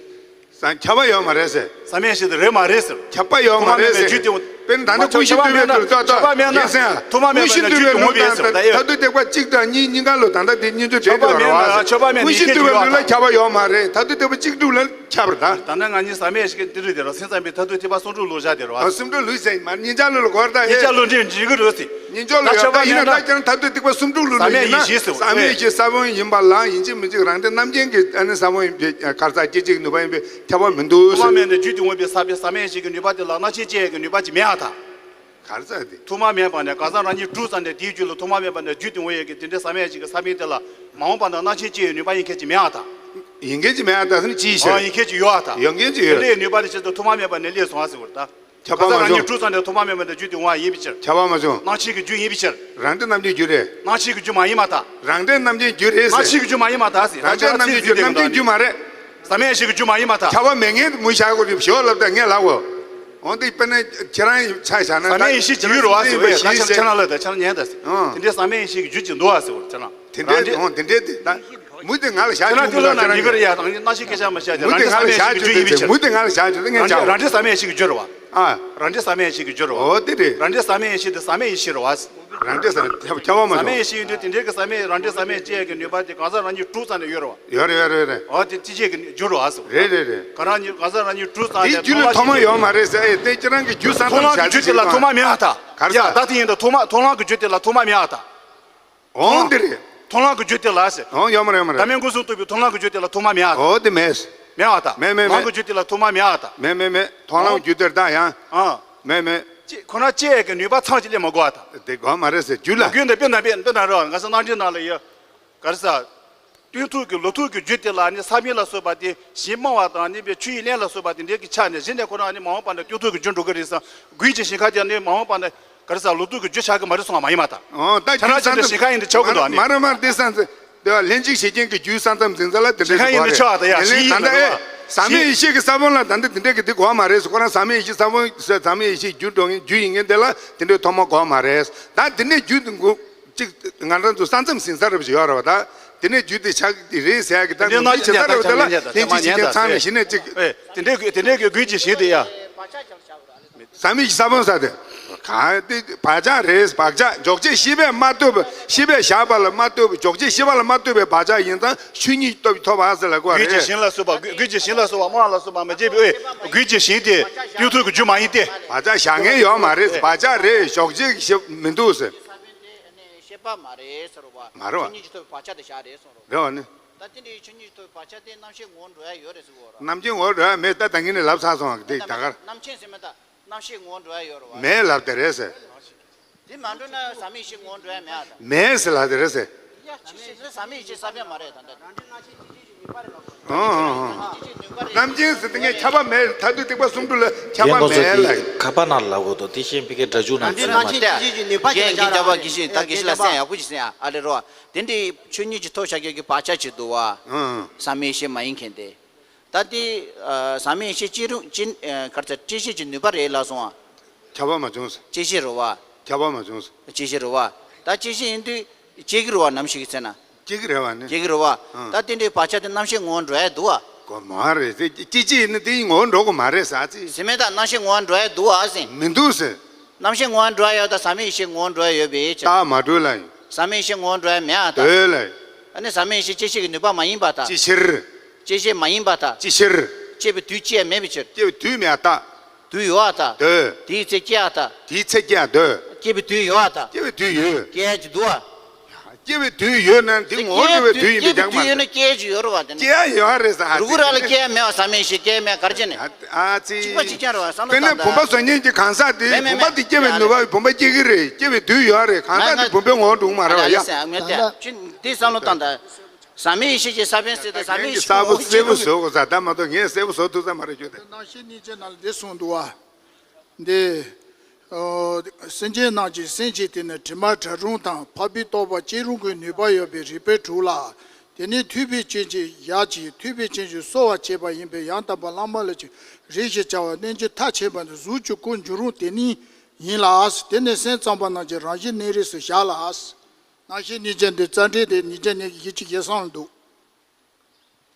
ས་ཁྱབ་པ་ཡོད་མ་རེད་ཟེར། ཟབ་མོའི་ཡེ་ཤེས་དེ་རེད་མ་རེད་ཟེར། ཁྱབ་པ་ཡོད་མ་རེད་ཟེར། ཐོག་མ་མེད་པའི་རྒྱུ་དེ། དཔེར་ན་ད་ལྟ་ཀུན་ཤེས་འདུལ་བའི་ལུགས་ལ་ད་ད་ཡིན་ཟེར། ཐོག་མ་མེད་པའི་རྒྱུ་དེ་ངོ་བོས་ཟེར། ད་ཡོད། མཐར་ཐུག་ཐེག་པ་གཅིག་དང་གཉིས་གཉིས་ཀ་ལ་ད་ལྟ་དེ་སྙན་བརྒྱུད་འགྲེལ་བ་རེད་བ། ཀུན་ཤེས་འདུལ་བའི་ལུགས་ལ་ཁྱབ་པ་ཡོད་མ་རེད། མཐར་ཐུག་ཐེག་པ་གཅིག་དྲུག་ལ་ཁྱབ་པ་རེད་ད། ད་ནི་ང་གཉིས་ཟབ་མོའི་ཡེ་ཤེས་ཀྱི་འདི་རེད་དེ་རོ་སེམས་ཙམ་པའི་མཐར་ཐུག་ཐེག་པ་གསུམ་དྲུག་ལུགས་བཞག་དེ་རོ། ཨ་གསུམ་དྲུག་ལུགས་ཟེར་མ་གཉིས་ཆ་ལུགས་ལ་གོ་བར་ད་ཧེ། གཉིས་ཆ་ལུགས་འདི་འཇིག་གི་རེད་ཟེར། གཉིས་ཆ་ལུགས་ད་ཡོད་ད་ཡིན་ན་ད་ཀྱང་མཐར་ཐུག་ཐེག་པ་གསུམ་དྲུག་ལུགས་ལ་ཡིན་ན་ཟབ་མོའི་ཡེ་ཤེས་ས་བོན་ཡིན་པ་ལ་ཡིན་གཅིག་མིན་གཅིག་རང་སྟེང་རྣམ་མཁྱེན་གྱི་ཨ་ནི་ས་བོན་ཡིན་པའི་གར་ས་སྐྱེ་གཅིག་ནུས་པ་ཡིན་པའི་ཁྱབ་པ་མི་འདུག་ཟེར། ཐོག་མ་མེད་ནས་རྒྱུ་དེ་ངོ་བོས་ཟབ་པའི་ཟབ་མོའི་ཡེ་ཤེས་ཀྱི་ནུས་པ་དེ་ལ་སྣང་ཆེན་སྐྱེ་ཡས་ཀྱི་ནུས་པ་ཅིག་མེད་ཨ་ད། གར་ས་དེ། ཐོག་མ་མེད་པ་ནས་གང་ཟག་རང་ཉིད་གྲུབ་ཙམ་ནས་དེའི་རྒྱུད་ལ་ཐོག་མ་མེད་པ་ནས་རྒྱུ་དེ་ངོ་བོས་ཀྱི་དེ་འདྲའི་ཟབ་མོའི་ཡེ་ཤེས་ཀྱི་ས་བོན་དེ་ལ་མ་འོངས་པ་ན་སྣང་ཆེན་སྐྱེ་ཡས་ནུས་པ་ཡིན་མཁན་ཅིག་མེད་ཨ་ད། ཡིན་མཁན་ཅིག་མེད་ཨ་ད་ཟེར་ན་ཅི་ཡིན་ཟེར། ཨ་ཡིན་མཁན་ཅིག་ཡོད་ཨ་ད། ཡོད་མཁན་ཅིག་ཡོད། དེ་འདྲའི་ནུས་པ་དེ་ཆེད་དུ་ཐོག་མ་མེད་པ་ནས་སླེབས་སོང་ཨ་ཟེར་བར་ད། ཁྱབ་པ་མ་བྱུང་། གང་ཟག་རང་ཉིད་གྲུབ་ཙམ་ནས་ཐོག་མ་མེད་པ་ནས་རྒྱུ་དེ་འོང་བ་ཡིན་པའི་ཕྱིར། ཁྱབ་པ་མ་བྱུང་། སྣང་ཆེན་གྱི་རྒྱུ་ཡིན་པའི་ཕྱིར། རང་སྟེང་རྣམ་མཁྱེན་རྒྱུ་རེད། སྣང་ཆེན་གྱི་རྒྱུ་མ་ཡིན་པར་ཐལ། རང་སྟེང་རྣམ་མཁྱེན་རྒྱུ་རེད་ཟེར། སྣང་ཆེན་གྱི་རྒྱུ་མ་ཡིན་པར་ཐལ་ཟེར། རང་སྟེང་རྣམ་མཁྱེན་རྒྱུ་རེད། རྣམ་མཁྱེན་རྒྱུ་མ་རེད། ཟབ་མོའི་ཡེ་ཤེས་ཀྱི་རྒྱུ་མ་ཡིན་པར་ཐལ། ཁྱབ་པ་མེད་མཁན་མུ་བཞག་དགོས་རེད་ཞེས་ལབ་དང་ངས་ལབ་གོ། འོན་ཏེ་དཔེར་ན་ཁྱེད་རང་ཆ་བཞག་ན་ཟབ་མོའི་ཡེ་ཤེས་ཀྱི་རྒྱུ་རེད་བ་ཟེར་བས་ད་ཁྱེད་རང་ལ་ད་ཁྱེད་རང་ཉན་ད་ཟེར། ཨང་། དེ་འདྲའི་ཟབ་མོའི་ཡེ་ཤེས་ཀྱི་རྒྱུ་ཅིག་འདུག་བ་ཟེར་བ་ཁྱེད་རང་། དེ་འདྲའི་འོང་དེ་འདྲའི་དེ་ད་མུ་དེ་ང་ལ་བཞག་ཁྱེད་རང་ཅིག་ལ་ཁྱེད་རང་ཉན་གི་རེད་ཡ་རང་ཉིད་སྣང་ཤས་སྐད་ཆ་མ་བཤད་ཀྱི་མུ་དེ་ང་ལ་བཞག་ཁྱེད་རང་ཉིད་སྐད་ཆ་ཡིན་པའི་ཕྱིར། མུ་དེ་ང་ལ་བཞག་ཁྱེད་རང་ཉན་ཅག་རང་འདྲའི་ཟབ་མོའི་ཡེ་ཤེས་ཀྱི་རྒྱུ་རེད་བ། ཨ། རང་འདྲའི་ཟབ་མོའི་ཡེ་ཤེས་ཀྱི་རྒྱུ་རེད་བ། འོ་དེ་རེད། རང་འདྲའི་ཟབ་མོའི་ཡེ་ཤེས་དེ་ཟབ་མོའི་ཡེ་ཤེས་རེད་བ། རང་འདྲའི་ཟབ་ཁྱབ་པ་མ་ཟབ་མོའི་ཡེ་ཤེས་ཡིན་དུས་དེ་འདྲའི་གི་ཟབ་མོའི་རང་འདྲའི་ཟབ་མོའི་སྐྱེ་ཡས་ཀྱི་ནུས་པ་དེ་གང་ཟག་རང་ཉིད་གྲུབ་ཙམ་ནས་ཡོད་རེད་བ། ཡོད་རེད་ཡོད་རེད་ཡོད་རེད། འོ་དེ་སྤྱི་བྱེ་བྲག་གི་རྒྱུ་རེད་བ་ཟེར་བ། རེད་རེད་རེད། ག་རང་ཉིད་གང་ཟག་རང་ཉིད་གྲུབ་ཙམ་དེའི་ནས་རྒྱུ་ལ་ཐོག་མ་ཡོད་མ་རེད་ཟེར་ཨེ་དེ་ཁྱེད་རང་གི་རྒྱུ་ས་མཐོང་ལམ་གྱི་རྒྱུ་དེ་ལ་ཐོག་མ་མེད་བ་ད། ག་རེ་ཟེར། ད་དེ་ཡིན་ད་ཐོག་མ་མཐོང་ལམ་གྱི་རྒྱུ་དེ་ལ་ཐོག་མ་མེད་བ་ད། འོང་དེ་རེད། མཐོང་ལམ་གྱི་རྒྱུ་དེ་ལ་ཟེར། འོང་ཡོད་མ་རེད་ཡོད་མ་རེད། བདག་མེད་མངོན་སུམ་རྟོགས་པའི་མཐོང་ལམ་གྱི་རྒྱུ་དེ་ལ་ཐོག་མ་མེད་བ་ད། འོ་དེ་མེད། མེད་བ་ད། མེད་མེད་མེད། ལམ་གྱི་རྒྱུ་དེ་ལ་ཐོག་མ་མེད་བ་ད། མེད་མེད་མེད། མཐོང་ལམ་རྒྱུ་དེར་ད་ཡང་། ཨ། མེད་མེད། ཅེས་ཁོ་ན་སྐྱེ་ཡས་ཀྱི་ནུས་པ་ཚང་ཅིག་སླེབས་མ་དགོས་བ་ད། དེ་དགོས་མ་རེད་ཟེར་རྒྱུ་ལ། རྒྱུ་འདི་དཔེར་ན་དཔེར་དཔེར་ན་རེད་བ་ང་ཚོ་རྣམ་འདྲེན་ནང་ལ་ཡོད། ག་རེ་ཟེར། སྟོན་ཐུབ་ཀྱི་ལོ་ཐུབ་ཀྱི་རྒྱུ་དེ་ལ་ནི་ས་བོན་ལ་སོགས་པ་དེ་གཞན་སྨྲ་བ་དང་ནི་པའི་ཆོས་ཡི་གླེང་ལ་སོགས་པ་དེ་འདྲའི་གི་ཆ་ནས་གཞི་ནས་ཁོ་རང་ནི་མ་འོངས་པ་ན་སྟོན་ཐུབ་ཀྱི་རྒྱུ་འགྲོ་གི་རེད་བསམ། རྒྱུད་ཀྱི་ཞིང་ཁ་དེ་ནི་མ་འོངས་པ་ན་ག་རེ་ཟེར་ལོ་ཐུབ་ཀྱི་རྒྱུ་ཆགས་ཀྱི་མ་རེད་གསུངས་པ་མ་ཡིན་པ་ད། འོ་ད་ཁྱེད་རང་ཅག་ནི་ཞིང་ཁ་ཡིན་དེ་ཆགས་ཀྱི་འདུག་ཨ་ནི། མ་རེད་མ་རེད་དེ་བསམ་ཚེ། དེ་བ་ལྷན་ཅིག་བྱེད་རྐྱེན་གྱི་རྒྱུའི་ས་མཚམས་འཛིན་ས་ལ་དེ་འདྲ་ཞིག་གོ་རེད། ཞིང་ཁ་ཡིན་དེ་ཆགས་ད་ཡ་ཞིང་ཡིན་ད་ལྟ་ཨེ། ཟབ་མོའི་ཡེ་ཤེས་ཀྱི་ས་བོན་ལ་ད་འདི་དེ་འདྲ་གི་དེ་གོ་བ་མ་རེད་ཟེར་ཁོ་རང་ཟབ་མོའི་ཡེ་ཤེས་ས་བོན་ཟེར་ཟབ་མོའི་ཡེ་ཤེས་རྒྱུ་འགྲོ་མཁན་རྒྱུ་ཡིན་མཁན་དེ་ལ་དེ་འདྲའི་ཐོག་མ་གོ་བ་མ་རེད། ད་དེ་ནས་རྒྱུ་དེ་འགོ། གཅིག་ང་རང་ཚོ་ས་མཚམས་ཟིན་ས་རབ་ཞིག་ཡོད་རེད་བ་ད། དེ་ནས་རྒྱུ་དེ་ཆགས་ཀྱི་རེད་ཟེར་ཡ་གི་ད་དེ་ནས་ངོས་འཛིན་བྱེད་ས་རབ་དེ་ལ་ལྷན་ཅིག་བྱེད་མཁན་ཚང་ནས་གཞི་ནས་གཅིག་དེ་འདྲའི་དེ་འདྲའི་གི་རྒྱུད་ཀྱི་ཞིང་དེ་ཡ། ཟབ་མོའི་ས་བོན་ས་དེ། གང་དེ་བག་ཆགས་རེད་བག་ཆགས་འཇོག་བྱེད་ཤེས་པས་མ་ཐུབ་པ་ཤེས་པས་བཞག་པ་ལ་མ་ཐུབ་པ་འཇོག་བྱེད་ཤེས་པ་ལ་མ་ཐུབ་པའི་བག་ཆགས་ཡིན་ཙང་ཆོས་ཉིད་ཐོབ་ཐོབ་པ་ཟེར་ལ་གོ་རེད། རྒྱུད་ཀྱི་ཞིང་ལ་སོགས་པ་རྒྱུད་ཀྱི་ཞིང་ལ་སོགས་པ་སྨྲ་བ་ལ་སོགས་པ་མ་བྱས་པའི་དབུས་རྒྱུད་ཀྱི་ཞིང་དེ་སྟོན་ཐུབ་ཀྱི་རྒྱུ་མ་ཡིན་ཏེ། བག་ཆགས་བཞག་མཁན་ཡོད་མ་རེད་བག་ཆགས་རེད་འཇོག་བྱེད་ཤེས་མི་འདུག་ཟེར། པ་མ་རེད་ཟེར་བ། མ་རེད་བ། ཆོས་ཉིད་ཀྱིས་ཐོབ་པའི་བག་ཆགས་དེ་བཞག་རེད་གསུངས་རོགས། རེད་བ་ནི། ད་དེ་འདྲའི་ཆོས་ཉིད་ཀྱིས་ཐོབ་པའི་བག་ཆགས་དེ་རྣམ་ཤེས་ངོ་བོར་འགྲོ་ཡ་ཡོད་རེད་ཟེར་གོ་ར། རྣམ་མཁྱེན་ངོ་བོར་འགྲོ་ཡ་མེད། ད་ད་གིན་ནས་ལབ་ཚར་སོང་བ་དེ་ད་གར། རྣམ་མཁྱེན་ཟེར་མེད་ད། རྣམ་ཤེས་ངོ་བོར་འགྲོ་ཡ་ཡོད་རེད་བ། མེད་ལབ་དེ་རེད་ཟེར། དེ་མ་འགྲོ་ན་ཟག་མེད་ཡེ་ཤེས་ངོ་བོར་འགྲོ་ཡ་མེད་ཨ་ད། མེད་ཟེར་ལབ་དེ་རེད་ཟེར། ཡ་ཆི་ཟེར་ཟག་མེད་ཡེ་ཤེས་ས་བོན་མ་རེད་ད་ད། ཨང་ཨང་ཨང་། རྣམ་མཁྱེན་ཟེར་དེ་ངས་ཁྱབ་པ་མེད། མཐར་ཐུག་ཐེག་པ་གསུམ་དྲུག་ལ་ཁྱབ་པ་མེད་ལ། ཁ་པ་ན་ལབ་དགོས་དོ་དེ་ཤེས་པའི་གི་སྒྲ་འཇུག་ན་ཚུལ་མ་རེད། རྒན་རྒན་རྒན་རྒན་རྒན་གྱིས་ལ་གསན་ཡག་པོ་ཅིག་གསན་ཡ་ཨ་ལེ་རོ། དེ་འདྲའི་ཆོས་ཉིད་ཀྱིས་ཐོབ་བྱ་རྒྱུ་གི་བག་ཆགས་ཅིག་འདུག་བ། ཨང་། ཟག་མེད་ཡེ་ཤེས་མ་ཡིན་མཁན་དེ། ད་དེ་ཟག་མེད་ཡེ་ཤེས་སྐྱེ་རུང་སྐྱེ་གར་ཚ་སྐྱེད་བྱེད་ཀྱི་ནུས་པ་རེད་ལབ་སོང་བ། ཁྱབ་པ་མ་བྱུང་ཟེར། སྐྱེད་བྱེད་རེད་བ། ཁྱབ་པ་མ་བྱུང་ཟེར། སྐྱེད་བྱེད་རེད་བ། ད་སྐྱེད་བྱེད་ཡིན་དུས་སྐྱེ་གི་རེད་བ། ནམ་ཞིག་གི་ཚེ་ན། སྐྱེ་གི་རེད་བ་ནི། སྐྱེ་གི་རེད་བ། ཨང་། ད་དེ་འདྲའི་བག་ཆགས་དེ་རྣམ་ཤེས་ངོ་བོར་འགྲོ་ཡ་འདུག་བ། གོ་མ་རེད་དེ། སྐྱེད་བྱེད་ཡིན་ན་དེ་ངོ་བོར་འགྲོ་གི་མ་རེད་ཟེར་ཨ་ཙི། ཟེར་མེད་ད། རྣམ་ཤེས་ངོ་བོར་འགྲོ་ཡ་འདུག་བ་ཟེར། མི་འདུག་ཟེར། རྣམ་ཤེས་ངོ་བོར་འགྲོ་ཡ་ཡོད་ད། ཟག་མེད་ཡེ་ཤེས་ངོ་བོར་འགྲོ་ཡ་ཡོད་པའི་ཕྱིར། རྟགས་མ་གྲོལ་ལ་ཡིན། ཟག་མེད་ཡེ་ཤེས་ངོ་བོར་འགྲོ་ཡ་མེད་ཨ་ད། འདོད་ལ་ཡིན། ཨ་ནི་ཟག་མེད་ཡེ་ཤེས་སྐྱེད་བྱེད་ཀྱི་ནུས་པ་མ་ཡིན་པ་ད། ཅི་ཕྱིར། སྐྱེད་བྱེད་མ་ཡིན་པ་ད། ཅི་ཕྱིར། སྐྱེས་པའི་དུས་སྐྱེ་ཡ་མེད་པའི་ཕྱིར། སྐྱེས་པའི་དུས་མེད་ཨ་ད། དུས་ཡོད་ཨ་ད། འདོད། དེའི་ཚེ་སྐྱེ་ཨ་ད། དེའི་ཚེ་སྐྱེ་ཡ་འདོད། སྐྱེས་པའི་དུས་ཡོད་ཨ་ད། སྐྱེས་པའི་དུས་ཡོད། སྐྱེ་ཡ་ཅིག་འདུག་ཨ། སྐྱེ་བའི་དུས་ཡོད་ན་དེ་ངོ་བོ་འགྲོ་བའི་དུས་ཡིན་པའི་ཀྱང་མ་རེད། སྐྱེ་ཡ་ཅིག་ཡོད་རེད་བ་དེ་ནི། སྐྱེ་ཡ་ཡོད་རེད་ཟེར་ཧ། རུ་གུ་ར་ལ་སྐྱེ་ཡ་མེད་བ། ཟག་མེད་ཡེ་ཤེས་སྐྱེ་ཡ་མེད་གར་བྱས་ནས། ཨ་ཙི། གཅིག་པ་གཅིག་རྐྱང་རེད་བ། བསམ་བློ་བཏང་ད། དེ་ནས་བུམ་པ་བཟོ་མཁན་གྱི་གང་ཟག་དེ་མེད་མེད་བུམ་པ་མེད། དེ་སྐྱེ་བའི་ནུས་པ། བུམ་པ་སྐྱེ་གི་རེད། སྐྱེ་བའི་དུས་ཡོད་རེད། གང་ཟག་དེ་བུམ་པའི་ངོ་བོ་འགྲོ་གི་མ་རེད་བ་ཡ། ད་ལྟ་དེ་བསམ་བློ་བཏང་ད། ཟག་མེད་ཡེ་ཤེས་ཀྱི་ས་བོན་ཟེར་ཏེ་ཟག་མེད་ཡེ་ཤེས་གསལ་པོ་གསལ་པོ་བཟོ་དགོས་ས་ད་མ་གཏོགས་ངས་གསལ་པོ་བཟོ་ཐུབ་ས་མ་རེད་རྒྱུ་དེ། རྣམ་ཤེས་གཉིས་ཆ་ནང་ལ་འདི་གསུངས་འདུག་བ། འདི། ཨོ། སེམས་ཅན་རྣམས་ཀྱི་སེམས་ཀྱི་སྟེང་ན་དྲི་མ་དྲི་རུང་དང་འཕགས་པའི་རྟོག་པ་སྐྱེ་རུང་གི་ནུས་པ་ཡོད་པའི་རིགས་པ་དྲུག་ལ། དེ་ནས་ཐོས་པའི་རྐྱེན་གྱིས་ཡར་གྱིས། ཐོས་པའི་རྐྱེན་གྱིས་གསོ་བར་བྱེད་པ་ཡིན་པས། ཡང་དག་པར་བླ་མ་ལ་ཀྱང་རིགས་ཞེས་བྱ་བ་རྣལ་འབྱོར་མཐར་ཕྱིན་པ་ནི་གཟུགས་ཀྱི་སྐུར་འགྱུར་རུང་དེ་ནི་ཡིན་ལ། དེ་ནི་སེམས་ཙམ་པ་རྣམས་ཀྱི་རང་བཞིན་གནས་རིགས་སུ་བཞག་ལ། རྣམ་ཤེས་གཉིས་ཆ་འདི་རྩ་འགྲེལ་དེ་ཉིས་བརྒྱ་ཉི་ཤུ་རྩ་གསུམ་ལ་འདུག་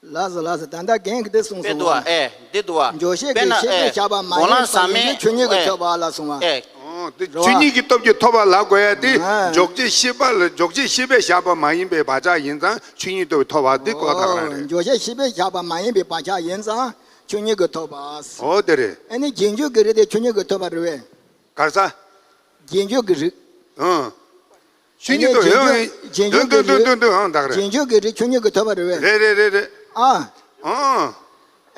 ལགས་སོ་ལགས་སོ། ད་ལྟ་རྒན་གྱིས་འདི་གསུངས་དཔེ་སོང་འདུག་བ། ཨེ་འདི་འདུག་བ། འཇོག་བྱེད་དཔེར་ན་ཀྱི་ཤེས་པས་ཨེ་བཞག་པ་མ་ཡིན་པ་ཡིན་ཏེ་ཆོས་ཉིད་ཀྱིས་ཐོབ་པ་ལ་གསུངས་པ། ཨེ། ཨོ་དེ་རེད་བ། ཆོས་ཉིད་ཀྱིས་ཐོབ་ཀྱི་ཐོབ་པ་ལ་གོ་ཡ་དེ། ཨ། འཇོག་བྱེད་ཤེས་པ་ལ། འཇོག་བྱེད་ཤེས་པས་བཞག་པ་མ་ཡིན་པའི་བག་ཆགས་ཡིན་ཙང་ཆོས་ཉིད་ཐོབ་པའི་ཐོབ་པ་དེ་ཀོ་ད་ག་རང་རེད། འཇོག་བྱེད་ཤེས་པས་བཞག་པ་མ་ཡིན་པའི་བག་ཆགས་ཡིན་ཙང་ཆོས་ཉིད་ཀྱིས་ཐོབ་པ། ཨོ་དེ་རེད། ཨ་ནི་རྗེས་འཇུག་གི་རིགས་དེ་ཆོས་ཉིད་ཀྱིས་ཐོབ་པ་རེད་བས། གར་ས། རྗེས་འཇུག་གི་རིགས། ཨང་། ཆོས་ཉིད་དུ་ཡོད། རྗེས་འཇུག་གི་རིགས། འདུག་འདུག་འདུག་ཨང་། ད་ག་རེད། རྗེས་འཇུག་གི་རིགས་ཆོས་ཉིད་ཀྱིས་ཐོབ་པ་རེད་བས། རེད་རེད་རེད་རེད། ཨ། ཨང་།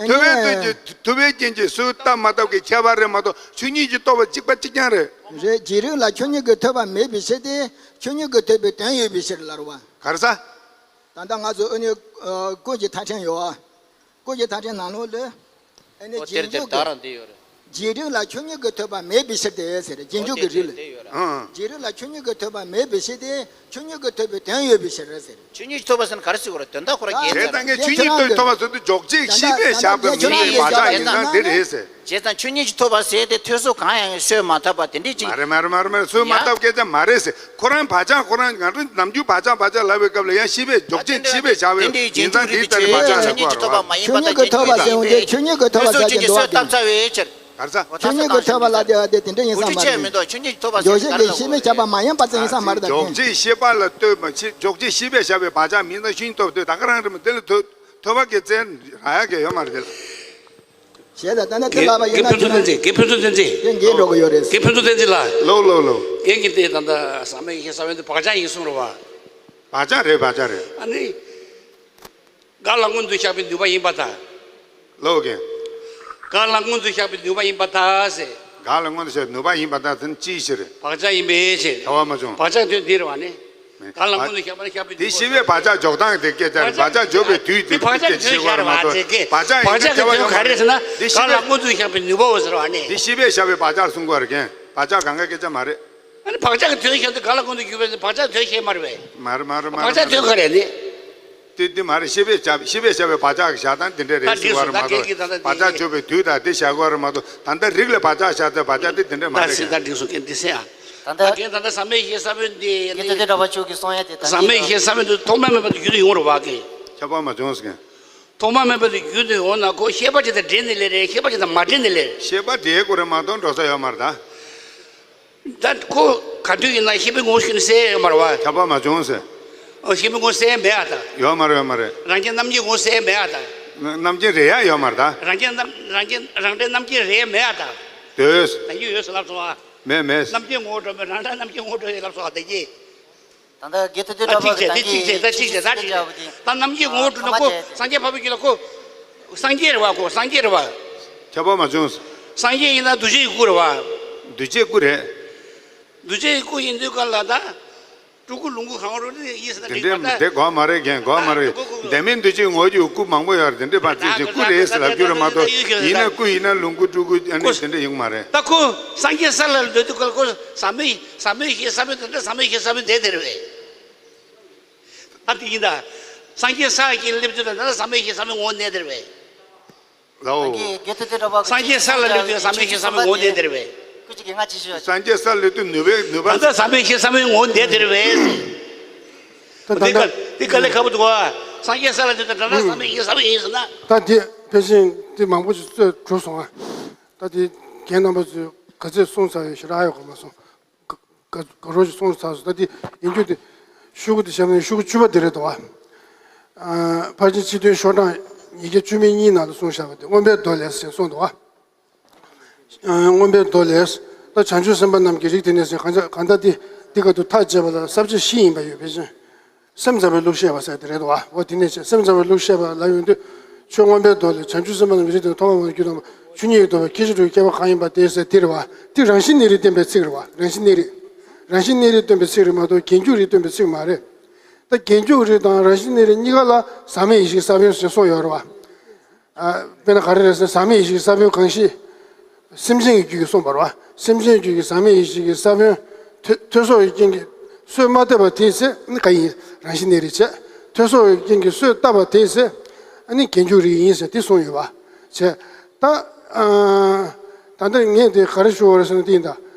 ཨ་ཐོས་པའི་ནི་རྐྱེན་གྱིས། ཐོས་པའི་རྐྱེན་གྱིས་སུ་བཏབ་མ་བཏབ་ཀྱི་ཁྱད་པར་རེད་མ་གཏོགས་ཆོས་ཉིད་ཀྱིས་ཐོབ་པ་གཅིག་པ་གཅིག་རྐྱང་རེད། རེད། རྗེས་རིགས་ལ་ཆོས་ཉིད་ཀྱིས་ཐོབ་པ་མེད་པའི་ཕྱིར་ཏེ། ཆོས་ཉིད་ཀྱིས་ཐོབ་པའི་དོན་ཡོད་པའི་ཕྱིར་ལ་རེད་བ། གར་ས། ད་ལྟ་ང་ཚོ་ཨ་ནི་ཀུན་གྱི་མཐའ་ཕྲན་ཡོད་བ། ཀུན་གྱི་མཐའ་ཕྲན་ནང་ལོགས་ལ། ཨ་ནི་ཨོ་དེར་རྗེས་དེར་འཇུག་ད་གི་རང་དེ་ཡོད་རེད། རྗེས་རིགས་ལ་ཆོས་ཉིད་ཀྱིས་ཐོབ་པ་མེད་པའི་ཕྱིར་ཏེ་ཟེར། རྗེས་འཇུག་གི་རིགས་ལ། ཨང་། རྗེས་རིགས་ལ་ཆོས་ཉིད་ཀྱིས་ཐོབ་པ་མེད་པའི་ཕྱིར་ཏེ། ཆོས་ཉིད་ཀྱིས་ཐོབ་པའི་དོན་ཡོད་པའི་ཕྱིར་ཟེར། ཆོས་ཉིད་ཀྱིས་ཐོབ་པ་ཟེར་ན་ག་རེ་ཟེར་དགོས་རེད། དོན་དག་ཁོ་རང་རྒྱལ་བྱས་ཙང་ངས་ཆོས་ཉིད་ཀྱིས་ཐོབ་པ་ཟེར་དུས་འཇོག་བྱེད་ཤེས་པས་བཞག་པའི་མིང་ལ་བག་ཆགས་ཡིན་ཙང་འདི་རེད་ཟེར། བྱས་ཙང་ཆོས་ཉིད་ཀྱིས་ཐོབ་པ་ཟེར་ཏེ་ཐོས་བསམ་གང་ཡང་སོས་མ་ཐུབ་པ་དེ་འདྲས་ཅིག་མ་རེད་མ་རེད་མ་རེད་མ་རེད། སོས་མ་ཐུབ་སྐད་ཆ་མ་རེད་ཟེར། ཁོ་རང་བག་ཆགས། ཁོ་རང་ང་ཚོ་ནམ་རྒྱུན་བག་ཆགས་བག་ཆགས་ལབ་པའི་སྐབས་ལ་ཡང་ཤེས་པས་འཇོག་བྱེད་ཤེས་པས་བཞག་པའི་མིང་ཡིན་ཙང་དེའི་ལྟར་ནི་བག་ཆགས་ཟེར་གོ་རེད་བ། ཆོས་ཉིད་ཀྱིས་ཐོབ་པ་ཟེར་འོང་དེ་ཆོས་ཉིད་ཀྱིས་ཐོབ་པ་ཟེར་གྱི་འདུག་ག་ཆོས་ཉིད་ཀྱིས་ཐོབ་པ་ལ་དེ་དེ་འདྲ་ཡིན་ས་མ་རེད། འཇོག་བྱེད་ཀྱི་ཤེས་པས་བྱ་བ་མ་ཡིན་པ་ཙམ་ཡིན་ས་མ་རེད། རྗེས་འཇུག་གི་རིགས་ལ། འཇོག་བྱེད་ཤེས་པ་ལ་ལྟོས་པ་ཕྱིར། འཇོག་བྱེད་ཤེས་པས་བྱ་བའི་བག་ཆགས་མིང་ཙམ་ཆོས་ཉིད་ཐོབ་ལྟོས། ད་ག་རང་རེད་མོད། དེ་ལ་ཐོས་ཐོས་པ་གི་རྩལ་རག་ཡག་གི་ཡོད་མ་རེད་དེ་ལ། ཞེས་ད་ལྟ་ན་དེ་ལབ་པ་ཡིན་ན་དགེ་ཕུན་ཚོགས་བསྟན་འཛིན། དགེ་ཕུན་ཚོགས་བསྟན་འཛིན། དེ་འགལ་འགྲོ་གི་ཡོད་རེད། དགེ་ཕུན་ཚོགས་བསྟན་འཛིན་ལགས། ལོ་ལོ་ལོ། རྒན་གྱིས་དེ་ད་ལྟ་ཟག་མེད་ཡེ་ཤེས་ས་བོན་དེ་བག་ཆགས་ཡིན་གསུངས་རེད་བ། བག་ཆགས་རེད། བག་ཆགས་རེད། ཨ་ནི། ག་ལ་མངོན་དུ་བཞག་པའི་ནུས་པ་ཡིན་པར་ཐལ། ལོ་རྒན། ག་ལ་མངོན་དུ་བཞག་པའི་ནུས་པ་ཡིན་པར་ཐལ་ཟེར། ག་ལ་མངོན་དུ་བཞག་པའི་ནུས་པ་ཡིན་པར་ཐལ་ཟེར་ན་ཅིའི་ཕྱིར། བག་ཆགས་ཡིན་པའི་ཕྱིར། བྱ་བ་མ་བྱུང་། བག་ཆགས་དོན་འདི་རེད་བ་ནི། ག་ལ་མངོན་དུ་བཞག་པ་ནི་བཞག་པའི་ནུས་པ། དེ་ཤེས་པས་བག་ཆགས་འཇོག་སྟངས་དེ་སྐད་ཆ་རེད། བག་ཆགས་འཇོག་པའི་དུས་དེ་སྐད་ཆ་བཤད་དགོས་རེད་མ་གཏོགས། བག་ཆགས་ཡིན་ན་ཁྱབ་པ་ཡོད་མ་རེད། འདི་ཤེས་པས། ག་ལ་མངོན་དུ་བཞག་པའི་ནུས་པ་འོ་ཟེར་བ་ནི། འདི་ཤེས་པས་བཞག་པའི་བག་ཆགས་གསུང་དགོས་རེད་རྒན། བག་ཆགས་གང་གའི་སྐད་ཆ་མ་རེད། ཨ་ནི་བག་ཆགས་ཀྱི་དོན་བཤད་དུས་ག་ལ་མངོན་དུ་གྱུར་པའི་བག་ཆགས་དོན་བཤད་མ་རེད་པས། མ་རེད་མ་རེད་མ་རེད། བག་ཆགས་དོན་ག་རེ་ནི། དེ་དེ་མ་རེད། ཤེས་པས་བྱ། ཤེས་པས་བྱ་བའི་བག་ཆགས་ཀྱི་བཞག་སྟངས་དེ་འདྲ་རེད་ཟེར་བ་རེད་མ་གཏོགས། བག་ཆགས་འཇོག་པའི་དུས་དང་དེ་བཞག་དགོས་རེད་མ་གཏོགས། ད་ལྟ་རིགས་ལ་བག་ཆགས་བཞག་ཚེ་བག་ཆགས་དེ་དེ་འདྲ་མ་རེད། ད་འགྲིག་སོང་། རྒན་འདི་ཟེར་ཨ། ད་ལྟ་རྒན་ད་ལྟ་ཟག་མེད་ཡེ་ཤེས་ས་བོན་འདི་ཡིན་ནི། ཟག་མེད་ཡེ་ཤེས་ས་བོན་འདི་ཐོག་མ་མེད་པ་དང་རྒྱུན་དུ་ཡོང་རེད་བ་རྒན། ཁྱབ་པ་མ་བྱུང་ཟེར་མཁན། ཐོག་མ་མེད་པ་དང་རྒྱུན་དུ་ཡོང་ན་ཁོ་ཤེས་པ་ཅིག་དང་འབྲེལ་ནས་སླེབས་རེད། ཤེས་པ་ཅིག་དང་མ་འབྲེལ་ནས་སླེབས་རེད། ཤེས་པ་འབྲེལ་དགོས་རེད་མ་གཏོགས་འགྲོ་ས་ཡོད་མ་རེད་ད། ད་ཁོ་ག་དུས་ཡིན་ན་ཤེས་པའི་ངོ་བོ་ཤེས་ནས་གསལ་ཡོད་མ་རེད་བ། ཁྱབ་པ་མ་བྱུང་ཟེར། ཨོ་ཤེས་པའི་ངོ་བོ་གསལ་མེད་ཨ་ད། ཡོད་མ་རེད་ཡོད་མ་རེད། རང་རྐྱེན་རྣམ་མཁྱེན་ངོ་བོ་གསལ་མེད་ཨ་ད། རྣམ་རྐྱེན་རེད་ཡ་ཡོད་མ་རེད་ད། རང་རྐྱེན་རྣམ་རང་རྐྱེན་རང་འབྲས་རྣམ་མཁྱེན་རེད་མེད་ཨ་ད། འདོད། ད་ཡོད་ཡོད་ཟེར་ལབ་སོང་ཨ། མེད་མེད། རྣམ་མཁྱེན་ངོ་བོ་འགྲོ་མེད། རང་འབྲས་རྣམ་མཁྱེན་ངོ་བོ་འགྲོ་ཡོད་ལབ་སོང་ཨ་ད་ཀྱེ། ད་ལྟ་དགེ་ཐུབ་བསྟན་གྲགས་པ་གི་ད་གིན་གཅིག་བྱས་ད་གཅིག་བྱས་ད་གཅིག་བྱས། ད་རྣམ་མཁྱེན་ངོ་བོ་གྲུབ་ན་ཁོ་སངས་རྒྱས་འཕགས་པའི་རྒྱུད་ལ་ཁོ་སངས་རྒྱས་རེད་བ། ཁོ་སངས་རྒྱས་རེད་བ། ཁྱབ་པ་མ་བྱུང་། སངས་རྒྱས་ཡིན་ན་འདུ་བྱེད་ཀྱི་སྐུ་རེད་བ། འདུ་བྱེད་སྐུ་རེད། འདུ་བྱེད་ཀྱི་སྐུ་ཡིན་དུས་ག་ལ་ད། སྤྲུལ་སྐུ་ལོངས་སྐུ་གང་རུང་ཡིན་ཟེར་ན་དེ་འདྲའི་དེ་གོ་མ་རེད། རྒན་གོ་མ་རེད། ལྡན་མིན་འདུ་བྱེད་ངོ་བོ་ཀྱི་སྐུ་མང་པོ་ཡོད་རེད། དེ་འདྲའི་བར་དུ་ཅིག་སྐུ་རེད་ཟེར་ལབ་རྒྱུ་རེད་མ་གཏོགས། ཡིན་ན་སྐུ་ཡིན་ན་ལོངས་སྐུ་སྤྲུལ་སྐུ་ཨ་ནི་དེ་འདྲ་ཡོང་མ་རེད། ད་ཁོ་སངས་རྒྱས་ས་ལ་འདོད་དུས་ག་ལ་ཁོ་ཟབ་མོ་ཟབ་མོ་ཞེས་ས་བོན་དེ་འདྲ་ཟབ་མོ་ཞེས་ས་བོན་དེ་དེ་རེད་བས། ད་དེ་ཡིན་ད། སངས་རྒྱས་ས་ཀྱིན་སླེབས་དུས་ད་ཟབ་མོ་ཞེས་ས་བོན་ངོ་བོ་དེ་དེ་རེད་བས། ལའོ། སངས་རྒྱས་ས་ལ་སླེབས་དུས་ཟབ་མོ་ཞེས་ས་བོན་ངོ་བོ་དེ་དེ་རེད་བས། སངས་རྒྱས་ས་ལ་སླེབས་དུས་ནུས་པའི་ནུས་པ། ད་ལྟ་ཟབ་མོ་ཞེས་ས་བོན་ངོ་བོ་དེ་དེ་རེད་བས། ད་ད་འདི་ག་འདི་ག་ལས་ཁ་བོ་འདུག་བ། སངས་རྒྱས་ས་ལ་འདི་ད་ད་ན་ཟབ་མོ་ཞེས་ས་བོན་ཡིན་ཟེར་ན། ད་འདི་ཕལ་ཆེར་འདི་མང་པོ་ཞིག་རྩོད་གྲུབ་སོང་ཨ། ད་འདི་རྒན་རྣམ་པ་ཚོས་ག་ཚོད་གསུངས་ཚར་ཡོད་ཞེ་དྲག་ཡོད་ག་མ་སོང་། ག་ག་རོ་ཞིག་གསུངས་ཚར་སོང་། ད་འདི་ཡིན་རྒྱུ་དེ་ཤོག་གུ་དེ་བཤམས་ནས་ཤོག་གུ་བཅུ་པ་དེ་རེད་འདུག་བ། ཨ། ཕར་ཕྱིན་སྤྱི་དོན་ཤོག་གྲངས་ཉིས་བརྒྱ་བཅུ་མེད་གཉིས་ནང་དུ་གསུངས་བཞག་པ་དེ་མངོན་པའི་མདོ་ལས་ཞེས་གསུངས་འདུག་བ། མངོན་པའི་མདོ་ལས། ད་བྱང་ཆུབ་སེམས་དཔའ་རྣམས་ཀྱི་རིགས་དེ་ནས་ཟེར་གང་ཅི་གང་ལྟར་དེ་འདི་ག་དུ་ཐག་བཅད་པ་ལ་ས་བཅད་བཞི་ཡིན་པ་ཡོད་པའི་ཕྱིར། སེམས་ཙམ་པའི་ལུགས་བཤད་པ་ཟེར་དེ་རེད་དོ། འོ་དེ་ནས་བྱས་སེམས་ཙམ་པའི་ལུགས་བཤད་པ་ལ་ཡོང་དུས་ཆོས་མངོན་པའི་མདོ་ལས་བྱང་ཆུབ་སེམས་དཔའ་རྣམས་ཀྱི་རིགས་དེ་ནི་ཐོག་མ་མ་ནས་རྒྱུ་དང་པོ་ཆོས་ཉིད་ཀྱི་རྟོགས་པའི་ཁྱད་ཆོས་དྲུག་གི་ཁྱད་པར་གང་ཡིན་པ་དེ་ཟེར་དེ་རེད་བ། དེ་རང་བཞིན་གནས་རིགས་བསྟན་པའི་ཚིག་རེད་བ། རང་བཞིན་གནས་རིགས། རང་བཞིན་གནས་རིགས་བསྟན་པའི་ཚིག་རེད་མ་གཏོགས་རྒྱན་འཇུག་རིགས་བསྟན་པའི་ཚིག་མ་རེད། ད་རྒྱན་འཇུག་རིགས་དང་རང་བཞིན་གནས་རིགས་གཉིས་ཀ་ལ་ཟག་མེད་ཡེ་ཤེས་ཀྱི་ས་བོན་ཞེས་གསུངས་ཡོད་རེད་བ། ཨ། དཔེར་ན་ག་རེ་རེད་ཟེར་ན་ཟག་མེད་ཡེ་ཤེས་ཀྱི་ས་བོན་གང་ཞིག་སེམས་ཅན་གྱི་རྒྱུད་ཀྱིས་གསུངས་པ་རེད་བ། སེམས་ཅན་གྱི་རྒྱུད་ཀྱི་ཟག་མེད་ཡེ་ཤེས་ཀྱི་ས་བོན་ཐོས་ཐོས་སོགས་ཀྱི་རྐྱེན་གྱིས་གསོས་མ་བཏབ་པ་དེའི་ཚེ་ནི་ག་ཡིན། རང་བཞིན་གནས་རིགས་བྱས། ཐོས་སོགས་ཀྱི་རྐྱེན་གྱིས་གསོས་བཏབ་པ་དེའི་ཚེ་ཨ་ནི་རྒྱན་འཇུག་རིགས་ཡིན་ཟེར་དེ་གསུངས་ཡོད་བ། བྱས། ད་ཨ། ད་ལྟ་ངས་དེ་ག་རེ་ཞུ་བ་རེད་ཟེར་ན་དེ་ཡིན་ད།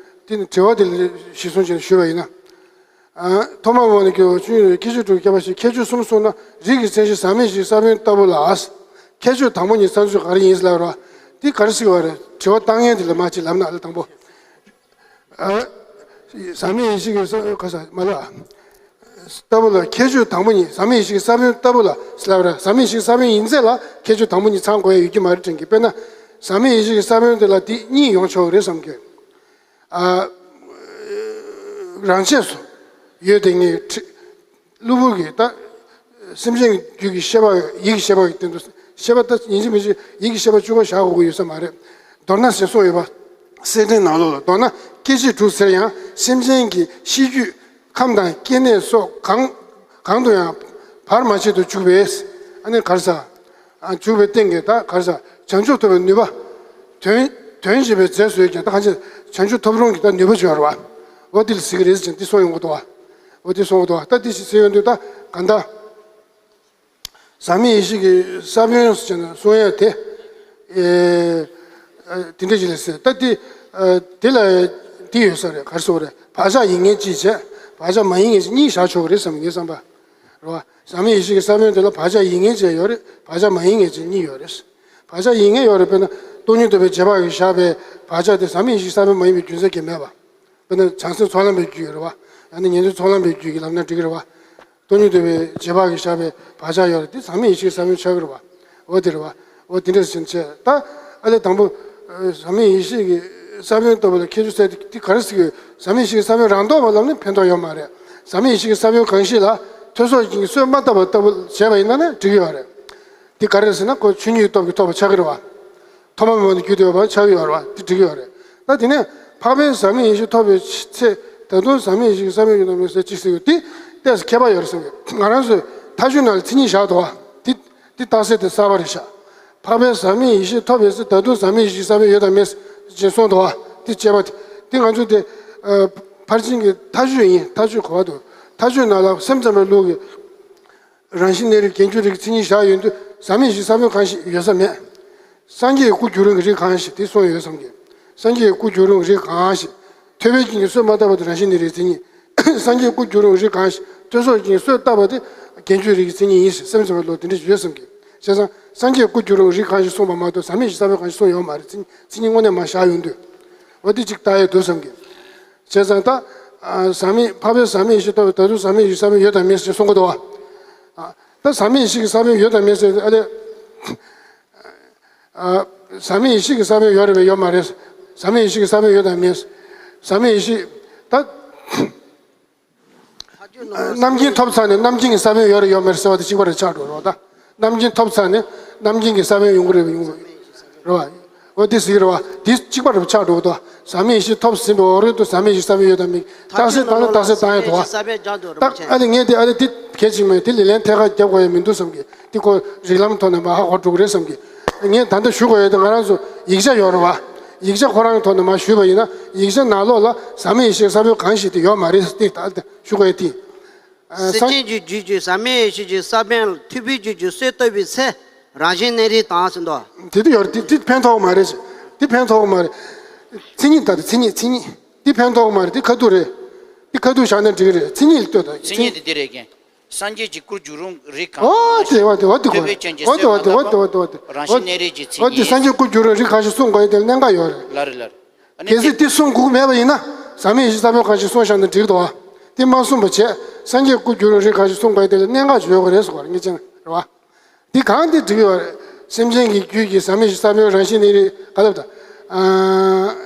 དེ་ནི་དྲི་བ་དེ་ལ་གཞི་བཟུང་བྱས་ནས་ཞུས་པ་ཡིན་ན། ཨ། ཐོག་མར་འོ་ན་ཀྱི་ཆོས་ཉིད་ཁྱད་ཆོས་དྲུག་ཁྱད་པར་ཞེས་ཁྱད་ཆོས་གསུམ་གསུངས་ན་རིགས་ཀྱི་མཚན་གཞི་ཟག་མེད་ཡེ་ཤེས་ཀྱི་ས་བོན་ལྟ་བུ་ལ། ཁྱད་ཆོས་དང་པོ་ཉིད་ཚང་ཚུལ་ག་རེ་ཡིན་ལབ་ར། འདི་ག་རེ་ཟེར་བ་རེད། དྲི་བ་བཏང་མཁན་དེ་ལ་མ་ཅིག་ལབ་ན་ཨ་ལ་དང་པོ། ཨ། ཟག་མེད་ཡེ་ཤེས་ཀྱི་ས་བོན་ག་ས་མ་ལ། ལྟ་བུ་ལ་ཁྱད་ཆོས་དང་པོ་ཉིད་ཟག་མེད་ཡེ་ཤེས་ཀྱི་ས་བོན་ལྟ་བུ་ལ་ལབ་ར། ཟག་མེད་ཡེ་ཤེས་ཀྱི་ས་བོན་ཡིན་ཚད་ལ་ཁྱད་ཆོས་དང་པོ་ཉིད་ཚང་དགོས་ཡ་ཡོད་ཀྱི་མ་རེད་དྲན་གྱི། དཔེར་ན་ཟག་མེད་ཡེ་ཤེས་ཀྱི་ས་བོན་དེ་ལ་དེ་གཉིས་ཡོང་ཆོག་གི་རེད་བསམ་གྱི། ཨ། རང་ཆས་སུ་ཡོད་དེ་ངས་ཁྲི། གློ་བུར་གྱི་ད། སེམས་ཅན་གྱི་རྒྱུད་ཀྱི་ཤེས་པ་ཡིད་ཀྱི་ཤེས་པ་གི་སྟེང་དུ་ཤེས་པ་ད་ཡིན་གཅིག་མིན་གཅིག་ཡིད་ཀྱི་ཤེས་པ་བཅུ་པ་བཞག་དགོས་ཀྱི་ཡོད་ས་མ་རེད། མདོར་ན་ཞེས་གསུངས་ཡོད་པ། གསེར་ཕྲེང་ནང་ལོགས་ལ་མདོར་ན་སྐད་ཅིག་གྲུབ་ཟེར་ཡང་སེམས་ཅན་གྱི་ཤེས་རྒྱུད་ཁམས་དང་སྐྱེ་གནས་སོགས་གང་གང་དུ་ཡང་བར་མ་ཆད་དུ་འཇུག་པས། ཨ་ནི་ག་རེ་ཟ། ཨ། འཇུག་པའི་སྟེང་གི་ད་ག་རེ་ཟ། བྱང་ཆུབ་ཐོབ་པའི་ནུས་པ། དོན་དོན་བྱེད་པའི་རྫས་སུ་ཡོད་ཀྱང་ད་གང་ཅི་བྱང་ཆུབ་ཐོབ་རུང་གི་ད་ནུས་པ་ཅིག་ཡོད་རེད་བ། འོ་དེ་ལ་ཟེར་གི་རེད་ཟེར་འདི་གསུངས་ཡོང་གི་འདུག་བ། འོ་དེ་གསུངས་གི་འདུག་བ། ད་དེ་ཞིག་ཟེར་ཡོང་དུས་ད་ག་འདྲ། ཟག་མེད་ཡེ་ཤེས་ཀྱི་ས་བོན་ཟེར་ནས་གསུང་ཡ་དེ། ཨེ། ཨ། དེ་འདྲ་ཞིག་ལ་ཟེར། ད་དེ། ཨ། དེ་ལ་དེ་ཡོད་ས་རེད། ག་རེ་ཟེར་དགོས་རེད། བག་ཆགས་ཡིན་ངེས་ཅིག་བྱས། བག་ཆགས་མ་ཡིན་ངེས་ཅིག་གཉིས་བཞག་ཆོག་གི་རེད་བསམ་ངའི་བསམ་པ། རེད་བ། ཟག་མེད་ཡེ་ཤེས་ཀྱི་ས་བོན་དེ་ལ་བག་ཆགས་ཡིན་ངེས་ཅིག་ཡོད་རེད། བག་ཆགས་མ་ཡིན་ངེས་ཅིག་གཉིས་ཡོད་རེད། བག་ཆགས་ཡིན་ངེས་ཡོད་རེད། དཔེར་ན་སྟོང་ཉིད་རྟོགས་པའི་རྗེས་དཔག་གིས་བཞག་པའི་བག་ཆགས་དེ་ཟག་མེད་ཡེ་ཤེས་ཀྱི་ས་བོན་མ་ཡིན་པའི་རྒྱུ་མཚན་གྱིས་མེད་པ། དཔེར་ན་བྱང་སེམས་ཚོགས་ལམ་པའི་རྒྱུད་ཡོད་རེད་བ། ཡང་ན་ཉན་ཐོས་ཚོགས་ལམ་པའི་རྒྱུད་ཀྱིས་ལབ་ན་འགྲིག་གི་རེད་བ། སྟོང་ཉིད་རྟོགས་པའི་རྗེས་དཔག་གིས་བཞག་པའི་བག་ཆགས་ཡོད་རེད། དེ་ཟག་མེད་ཡེ་ཤེས་ཀྱི་ས་བོན་ཆགས་ཀྱི་རེད་བ། འོ་དེ་རེད་བ། འོ་དེ་འདྲ་ཟེར་བྱས། ད་ཨ་ལས་དང་པོ། ཨ། ཟག་མེད་ཡེ་ཤེས་ཀྱི་ས་བོན་ལྟ་བུ་ལ་ཁྱད་ཆོས་ཟེར་དེ་ག་རེ་ཟེར་གྱི་ཡོད། ཟག་མེད་ཡེ་ཤེས་ཀྱི་ས་བོན་རང་ལྡོག་པ་ལབ་ན་ཕན་ཐོགས་ཡོད་མ་རེད། ཟག་མེད་ཡེ་ཤེས་ཀྱི་ས་བོན་གང་ཞིག་ལ་ཐོས་སོགས་ཀྱིས་གསོས་མ་བཏབ་པ་ལྟ་བུ་བྱས་པ་ཡིན་ན་ནི་འགྲིག་གི་ཡོད་རེད། དེ་ག་རེ་ཟེར་ན་ཁོ་ཆོས་ཉིད་ཀྱི་སྟོབས་ཀྱིས་ཐོབ་པ་ཆགས་ཀྱི་རེད་བ། ཐོག་མ་མེད་པ་ནས་རྒྱུན་དུ་ཡོད་པ་ཆགས་ཀྱི་ཡོད་རེད་བ། དེ་འགྲིག་གི་ཡོད་རེད། ད་དེ་ནས་འཕགས་པའི་ཟག་མེད་ཡེ་ཤེས་ཐོབ་པའི་ཚེ་ད་དུང་ཟག་མེད་ཡེ་ཤེས་ཀྱི་ས་བོན་ཡོད་དམ་མེད་ཟེར་གཅིག་ཟེར་གྱི་ཡོད། དེ་ཏོག་ཙམ་ཁྱད་པར་ཡོད་རེད་བསམ་གྱི། ང་རང་ཚོའི་མཐའ་དཔྱོད་ནང་ལ་མཚན་ཉིད་བཞག་འདུག་བ། དེ་དེ་རྟགས་གསལ་དེ་གསར་པ་རེད་ཤག་འཕགས་པའི་ཟག་མེད་ཡེ་ཤེས་ཐོབ་པའི་ཚེ་ད་དུང་ཟག་མེད་ཡེ་ཤེས་ཀྱི་ས་བོན་ཡོད་དམ་མེད་ཅེས་གསུངས་འདུག་བ། དེ་དཔྱད་པ་དེ་དེ་ང་ཚོ་དེ། ཨ། ཕར་ཕྱིན་གྱི་མཐའ་དཔྱོད་ཡིན། མཐའ་དཔྱོད་གོ་བ་འདུག་མཐའ་དཔྱོད་ནང་ལ་སེམས་ཙམ་པའི་ལུགས་ཀྱི། རང་བཞིན་གནས་རིགས་རྒྱན་འཇུག་རིགས་མཚན་ཉིད་བཞག་ཡོང་དུས་ཟག་མེད་ཡེ་ཤེས་ཀྱི་ས་བོན་གང་ཞིག་ཡོད་ས་མེད། སངས་རྒྱས་ཀྱི་སྐུ་འགྱུར་རུང་གི་རིགས་གང་ཞིག་དེ་གསུངས་ཡོད་བསམ་གྱི། སངས་རྒྱས་ཀྱི་སྐུ་འགྱུར་རུང་གི་རིགས་གང་ཞིག་ཐོས་པའི་རྐྱེན་གྱིས་གསོས་མ་བཏབ་པ་དེ་རང་བཞིན་གནས་རིགས་མཚན་ཉིད། སངས་རྒྱས་སྐུ་འགྱུར་རུང་གི་རིགས་གང་ཞིག་ཐོས་སོགས་ཀྱིས་གསོས་བཏབ་པ་དེ་རྒྱན་འཇུག་རིགས་ཀྱི་མཚན་ཉིད་ཡིན་ཞེས་སེམས་ཙམ་པའི་ལུགས་དེ་འདྲ་ཞིག་ཡོད་བསམ་གྱི། བྱས་ཙང་སངས་རྒྱས་སྐུ་འགྱུར་རུང་རིགས་གང་ཞིག་གསུངས་པ་མ་གཏོགས་ཟག་མེད་ཡེ་ཤེས་ས་བོན་གང་ཞིག་གསུངས་ཡོད་མ་རེད། མཚན་མཚན་ཉིད་དངོས་གནས་མ་བཞག་ཡོང་དུས། འོ་དེ་གཅིག་ལྟ་ཡས་འདུག་བསམ་གྱི། བྱས་ཙང་ད། ཨ། ཟག་མེད་འཕགས་པའི་ཟག་མེད་ཡེ་ཤེས་ཐོབ་པའི་ད་དུང་ཟག་མེད་ཡེ་ཤེས་ས་བོན་ཡོད་དམ་མེད་ཅེས་གསུང་གི་འདུག་བ། ཨ། ད་ཟག་མེད་ཡེ་ཤེས་ཀྱི་ས་བོན་ཡོད་དམ་མེད་ཟེར་ཨ་ལས། ཨ། ཟག་མེད་ཡེ་ཤེས་ཀྱི་ས་བོན་ཡོད་རེད་པས་ཡོད་མ་རེད། ཟག་མེད་ཡེ་ཤེས་ཀྱི་ས་བོན་ཡོད་དམ་མེད། ཟག་མེད་ཡེ་ཤེས་ད། རྣམ་མཁྱེན་ཐོབ་ཚར་ནས་རྣམ་མཁྱེན་གྱི་ས་བོན་ཡོད་རེད་ཡོད་མེད་ཟེར་བ་དེ་གཅིག་པ་རེད་ཆགས་འགྲོ་རོགས་ད། རྣམ་མཁྱེན་ཐོབ་ཚར་ནས་རྣམ་མཁྱེན་གྱི་ས་བོན་ཡོང་གི་རེད་ཡོང་གི་རེད་བ། འོ་དེ་ཟིག་རེད་བ། དེ་གཅིག་པ་རེད་ཆགས་འགྲོ་གི་འདུག་ཟག་མེད་ཡེ་ཤེས་ཐོབ་ཟིན་པའི་འོག་རོལ་དུ་ཟག་མེད་ཡེ་ཤེས་ས་བོན་ཡོད་དམ་མེད་རྟགས་གསལ་བཏང་ན་རྟགས་གསལ་བཏང་ཡོད་འདུག་བ། ད་ཨ་ནི་ངས་དེ་ཨ་ནི་དེ་གལ་ཆེན་མེད་དེ་ལས་ལན་ཐད་ཀར་རྒྱབ་དགོས་ཡ་མི་འདུག་བསམ་གི། དེ་ཁོ་རིགས་ལམ་ཐོག་ནས་མ་ཧ་གོ་འགྲོ་གི་རེད་བསམ་གི། ངས་ད་ལྟ་ཞུ་དགོས་ཡ་དེ་ང་རང་ཚོ་ཡིག་ཆ་ཡོད་རེད་བ། ཡིག་ཆ་ཁོ་རང་གི་ཐོག་ནས་མ་ཞུས་པ་ཡིན་ན་ཡིག་ཆ་ནང་ལོགས་ལ་ཟག་མེད་ཡེ་ཤེས་ས་བོན་གང་ཞིག་དེ་ཡོད་མ་རེད་དེ་ད་ལྟ་ཞུ་དགོས་ཡ་དེ། ཨ། སེམས་ཅན་གྱི་རྒྱུད་ཀྱི་ཟག་མེད་ཡེ་ཤེས་ཀྱི་ས་བོན་ལ་ཐུབ་པའི་རྒྱུད་ཀྱི་སྲོལ་བཏབ་པའི་ཚེ་རང་བཞིན་གནས་རིགས་དང་ཟེར་འདུག་དེ་དུ་ཡོད་རེད། དེ་དེ་ཕན་ཐོགས་མ་རེད། དེ་ཕན་ཐོགས་མ་རེད། མཚན་ཉིད་ལྟ་དེ་མཚན་ཉིད་མཚན་ཉིད་དེ་ཕན་ཐོགས་མ་རེད། དེ་ཁ་ཐུག་རེད། དེ་ཁ་ཐུག་བཞག་ན་འགྲིག་གི་རེད། མཚན་ཉིད་ལ་ལྟོས་དང་མཚན་ཉིད་དེ་འདི་རེད་ཀྱང་། སངས་རྒྱས་ཀྱི་སྐུར་འགྱུར་རུང་རིགས་གང་ཨོ་དེ་བ་དེ་བ་དེ་གོ་ཐུབ་པའི་རྐྱེན་གྱིས་ཨོ་དེ་བ་སྲོལ་དེ་བ་དེ་བ་དེ་བ་དེ་རང་བཞིན་གནས་རིགས་ཀྱི་མཚན་ཨོ་དེ་ཉིད་སངས་རྒྱས་སྐུར་འགྱུར་རུང་རིགས་གང་ཞིག་གསུང་དགོས་ཡིན་དེ་ལ་གནད་འགག་ཡོད་རེད། ལ་རེད་ལ་རེད། ཨ་ནི་གལ་སྲིད་དེ་གསུང་དགོས་མེད་པ་ཡིན་ན་ཟག་མེད་ཡེ་ཤེས་ས་བོན་གང་ཞིག་གསུང་བཞག་ན་འགྲིག་འདུག་བ། དེ་མ་གསུངས་པ་བྱས་སངས་རྒྱས་སྐུར་འགྱུར་རུང་རིགས་གང་ཞིག་གསུང་དགོས་ཡིན་དེ་ལ་གནད་འགག་ཅིག་ཡོད་དགོས་རེད་ཟེར་བ་རེད་ངེས་ཅན་རེད་བ། འདི་གང་འདི་འགྲིག་ཡོད་རེད། སེམས་ཅན་གྱི་རྒྱུད་ཀྱི་ཟག་མེད་ཀྱི་ས་བོན་རང་བཞིན་གནས་རིགས་ག་ལབ་ད། ཨ།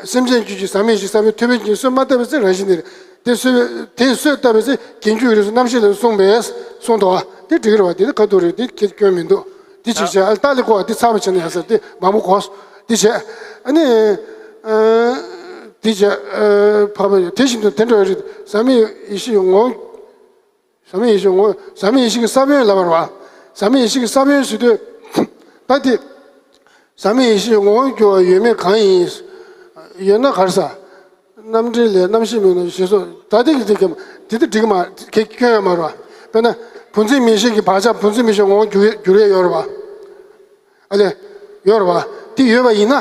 སེམས་ཅན་རྒྱུད་ཀྱི་ཟག་མེད་ཀྱི་ས་བོན་ཐུབ་པའི་རྐྱེན་གྱིས་སྲོལ་མ་བཏབ་པའི་ཚེ་རང་བཞིན་གནས་རིགས། དེ་སྲོལ་དེ་སྲོལ་བཏབ་པའི་ཚེ་རྒྱན་གྱི་རིགས་སུ་རྣམ་ཤེས་ལ་གསུངས་པས་གསུངས་འདུག་བ། དེ་འགྲིག་གི་རེད་བ། དེ་ནི་ཁ་ཐུག་རེད། དེ་ཁྱེད་སྐྱོན་མི་འདུག་དེ་ཅིག་བྱས་ཨ་ལྟ་ལས་གོ་བ་དེ་ཚར་བ་བྱས་ན་ཡག་ས་དེ་མང་པོ་གོ། དེ་བྱས་ཨ་ནི། ཨ། དེ་བྱས་ཨ། འཕགས་པ་དེ་བཞིན་དུ་དེ་འདྲ་བའི་རིགས་ཟག་མེད་ཡེ་ཤེས་ངོ་བོ། ཟག་མེད་ཡེ་ཤེས་ངོ་། ཟག་མེད་ཡེ་ཤེས་ཀྱི་ས་བོན་ལབ་པ་རེད་བ། ཟག་མེད་ཡེ་ཤེས་ཀྱི་ས་བོན་ཟེར་དུས། ད་དེ། ཟག་མེད་ཡེ་ཤེས་ངོ་བོར་གྱུར་པ་ཡོད་མེད་གང་ཡིན། ཡོད་ན་ག་རེ་ཟ། རྣམ་འགྲེལ་ལས་རྣམ་ཤེས་མེད་ན་ཞེས་སོགས་ད་དེ་གི་དེ་གི་དེ་དེ་འགྲིག་མ་གི་སྐྱོན་ཡོད་མ་རེད་བ། དཔེར་ན། བུམ་འཛིན་མིག་ཤེས་ཀྱི་བག་ཆགས་བུམ་འཛིན་མིག་ཤེས་ངོ་བོར་གྱུར་གྱུར་ཡས་ཡོད་རེད་བ། ཨ་ལས། ཡོད་རེད་བ། དེ་ཡོད་པ་ཡིན་ན།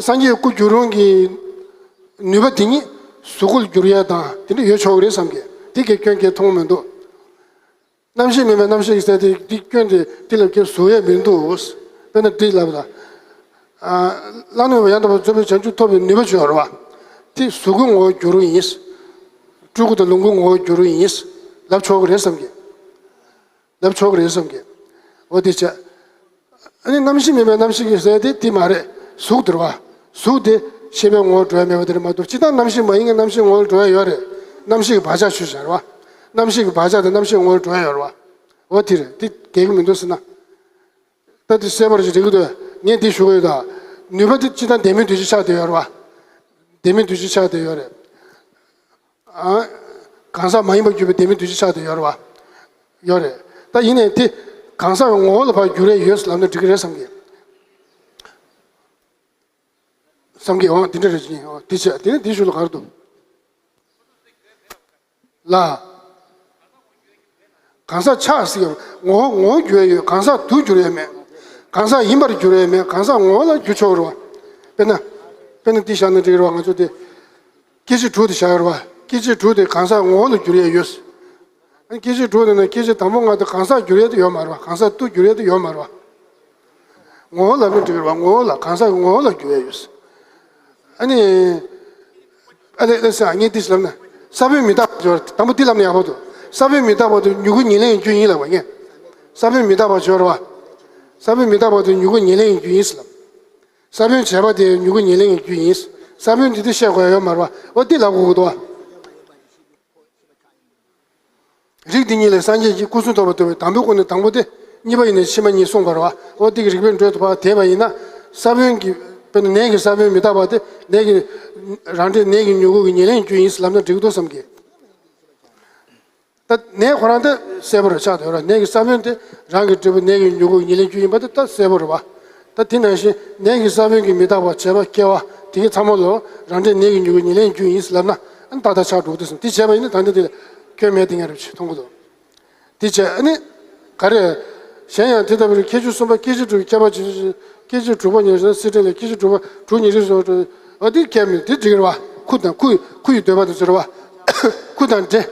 སངས་རྒྱས་སྐུ་འགྱུར་རུང་གི་ནུས་པ་དེ་ཉིད་གཟུགས་སྐུ་ལ་འགྱུར་ཡས་དང་དེ་འདྲ་ཡོད་ཆོག་གི་རེད་བསམ་གི། དེ་གའི་སྐྱོན་གའི་མཐོང་མི་འདུག་རྣམ་ཤེས་མེད་པའི་རྣམ་ཤེས་ཀྱི་ས་དེ་དེ་སྐྱོན་དེ་དེ་ལ་སྐྱོན་བཟོ་ཡས་མི་འདུག་དཔེར་ན་དེ་ལབ་ལ། ཨ། བླ་ན་མེད་པ་ཡང་དག་པར་རྫོགས་པའི་བྱང་ཆུབ་ཐོབ་པའི་ནུས་པ་ཅིག་ཡོད་རེད་བ། དེ་གཟུགས་སྐུའི་ངོ་བོར་འགྱུར་རུང་ཡིན། སྤྲུལ་སྐུ་དང་ལོངས་སྐུའི་ངོ་བོར་འགྱུར་རུང་ཡིན། ལབ་ཆོག་གི་རེད་བསམ་གི། ལབ་ཆོག་གི་རེད་བསམ་གི། འོ་དེ་བྱས། ཨ་ནི་རྣམ་ཤེས་མེད་པའི་རྣམ་ཤེས་ཀྱི་ཟེར་དེ་དེ་མ་རེད། གཟུགས་དེ་རེད་བ། གཟུགས་དེ་ཤེས་པའི་ངོ་བོར་འགྲོ་ཡ་མེད་པ་དེ་རེད་མ་གཏོགས་སྤྱིར་བཏང་རྣམ་ཤེས་མ་ཡིན་གྱི་རྣམ་ཤེས་ངོ་བོར་འགྲོ་ཡ་ཡོད་རེད། རྣམ་ཤེས་ཀྱི་བག་ཆགས་ཆོས་ཅན་རེད་བ། རྣམ་ཤེས་ཀྱི་བག་ཆགས་དེ་རྣམ་ཤེས་ངོ་བོར་འགྲོ་ཡ་ཡོད་རེད་བ། འོ་དེ་རེད། དེ་འགལ་གྱི་མི་འདུག་ཟེར་ན། ད་དེ་གསལ་པོར་ཅིག་འགྲིག་གི་འདུག་ངས་འདི་ཞུ་གི་ཡོད་ད། ནུས་པ་དེ་སྤྱིར་བཏང་ལྡན་མིན་འདུས་བྱས་ཆགས་བསྡད་ཡོད་རེད་བ། ལྡན་མིན་འདུས་བྱས་ཆགས་བསྡད་ཡོད་རེད། ཨ། གང་ཟག་མ་ཡིན་པར་གྱུར་པའི་ལྡན་མིན་འདུས་བྱས་ཆགས་བསྡད་ཡོད་རེད་བ། ཡོད་རེད། ད་ཡིན་ནའི་དེ་གང་ཟག་གི་ངོ་བོ་ལ་ཕར་འགྱུར་ཡས་ཡོད་ལབ་ན་འགྲིག་གི་རེད་བསམ་གི། བསམ་གི། འོ་དེ་འདྲ་རེད་ཅིང་འོ་དེ་བྱས་དེ་ནི་དེ་ཞུ་ལ་ག་རེ་འདུག་ལ། གང་ཟག་ཆགས་སྲིད་ངོ་བོ་ངོ་བོ་འགྱུར་ཡས་ཡོད། གང་ཟག་ཏུ་འགྱུར་ཡས་མེད། གང་ཟག་ཡིན་པར་འགྱུར་ཡས་མེད། གང་ཟག་ངོ་བོ་ལ་འགྱུར་ཆོག་རེད་བ། དཔེར་ན། དཔེར་ན་འདི་བཞག་ན་འགྲིག་རེད་བ། ང་ཚོ་དེ། སྐྱེ་མཆེད་དྲུག་དེ་བཞག་ཡོད་རེད་བ། སྐྱེ་མཆེད་དྲུག་དེ་གང་ཟག་ངོ་བོ་ལ་འགྱུར་ཡས་ཡོད། སྐྱེ་མཆེད་དྲུག་དེ་ནི་སྐྱེ་མཆེད་དང་པོ་ལྔ་དེ་གང་ཟག་འགྱུར་ཡས་དེ་ཡོད་མ་རེད་བ། གང་ཟག་ཏུ་འགྱུར་ཡས་དེ་ཡོད་མ་རེད་བ། ངོ་བོ་ལ་ནི་འགྲིག་རེད་བ། ངོ་བོ་ལ་གང་ཟག་གི་ངོ་བོ་ལ་འགྱུར་ཡས་ཡོད། ཨ་ནི། ཨ་ལེ་ལེ་ས་ངས་འདི་ཞིག་ལབ་ན། ས་བོན་མི་རྟག་པ་སྦྱོར་དང་པོ་འདི་ལབ་ན་ཡག་པོ་འདུག་ས་བོན་མི་རྟག་པ་དེ་མྱུ་གུ་ཉེར་ལེན་གྱི་རྒྱུ་ཡིན་ལབ་པ་ངས། ས་བོན་མི་རྟག་པ་སྦྱོར་བ། ས་བོན་མི་རྟག་པ་དེ་མྱུ་གུ་ཉེར་ལེན་གྱི་རྒྱུ་ཡིན་ལབ། ས་བོན་བྱས་པ་དེ་མྱུ་གུ་ཉེར་ལེན་གྱི་རྒྱུ་ཡིན། ས་བོན་འདི་དེ་བཤད་དགོས་ཡ་ཡོད་མ་རེད་བ། འོ་འདི་ལབ་དགོས་ཀྱི་འདུག་བ། རིགས་འདི་གཉིས་ལས་སངས་རྒྱས་ཀྱི་སྐུ་གསུང་ཐོབ་པར་འདོད་པའི་དང་པོའི་སྒོ་ནས་དང་པོ་སྟེ། གཉིས་པ་ཡིན་ནས་ཕྱི་མ་གཉིས་གསུངས་པ་རེད་བ། འོ་དེ་གི་རིགས་པས་འགྲོས་དུ་བ་དེས་པ་ཡིན་ན། ས་བོན་གྱི། དཔེར་ན་ནས་ཀྱི་ས་བོན་མི་རྟག་པ་སྟེ། ནས་ཀྱི། རང་འབྲས་ནས་ཀྱི་མྱུ་གུ་གི་ཉེར་ལེན་རྒྱུ་ཡིན་ལབ་ན་འགྲིག་འདུག་བསམ་གི། ད་ནས་ཁོ་རང་དེ་གསལ་པོ་རེད་ཆགས་འདུག་ར། ནས་ཀྱི་ས་བོན་དེ་རང་གི་འབྲས་བུ་ནས་ཀྱི་མྱུ་གུ་གི་ཉེར་ལེན་རྒྱུ་ཡིན་པ་དེ་ད་གསལ་པོ་རེད་བ། ད་དེ་ནང་བཞིན་ནས་ཀྱི་ས་བོན་གྱི་མི་རྟག་པ་བྱས་པ་སྐྱེ་བ་དེ་གི་ཚང་མ་ལོ་རང་འབྲས་ནས་ཀྱི་མྱུ་གུ་ཉེར་ལེན་རྒྱུ་ཡིན་ལབ་ན་ཨ་ནི་ཏག་ཏག་ཆགས་འགྲོ་གི་འདུག་བསམ། དེ་བྱས་པ་ཡིན་ན་ད་ནི་དེ་ལ་སྐྱོན་མེད་དེ་ངས་རེ་བྱེད་མཐོང་གི་འདུག་དེ་བྱས་ཨ་ནི། ག་རེ། གཞན་ཡང་དེ་ལྟ་བུར་ཁྱད་ཆོས་གསུམ་པ་སྐྱེ་མཆེད་དྲུག་གི་ཁྱད་པར་ཇི་བཞིན་སྐྱེ་མཆེད་དྲུག་པ་ཉེར་བཞག་སྲིད་འབྲས་ལས་སྐྱེ་མཆེད་དྲུག་པ་དྲུག་ཉེར་བཞག་སོགས་འོ་དེ་ཁྱད་མེད་དེ་འགྲིག་རེད་བ། ཁུ་དང་ཁུ་ཁུ་ཡི་འདོད་པ་དེ་ཚོ་རེད་བ། ཁུ་དང་འབྲས།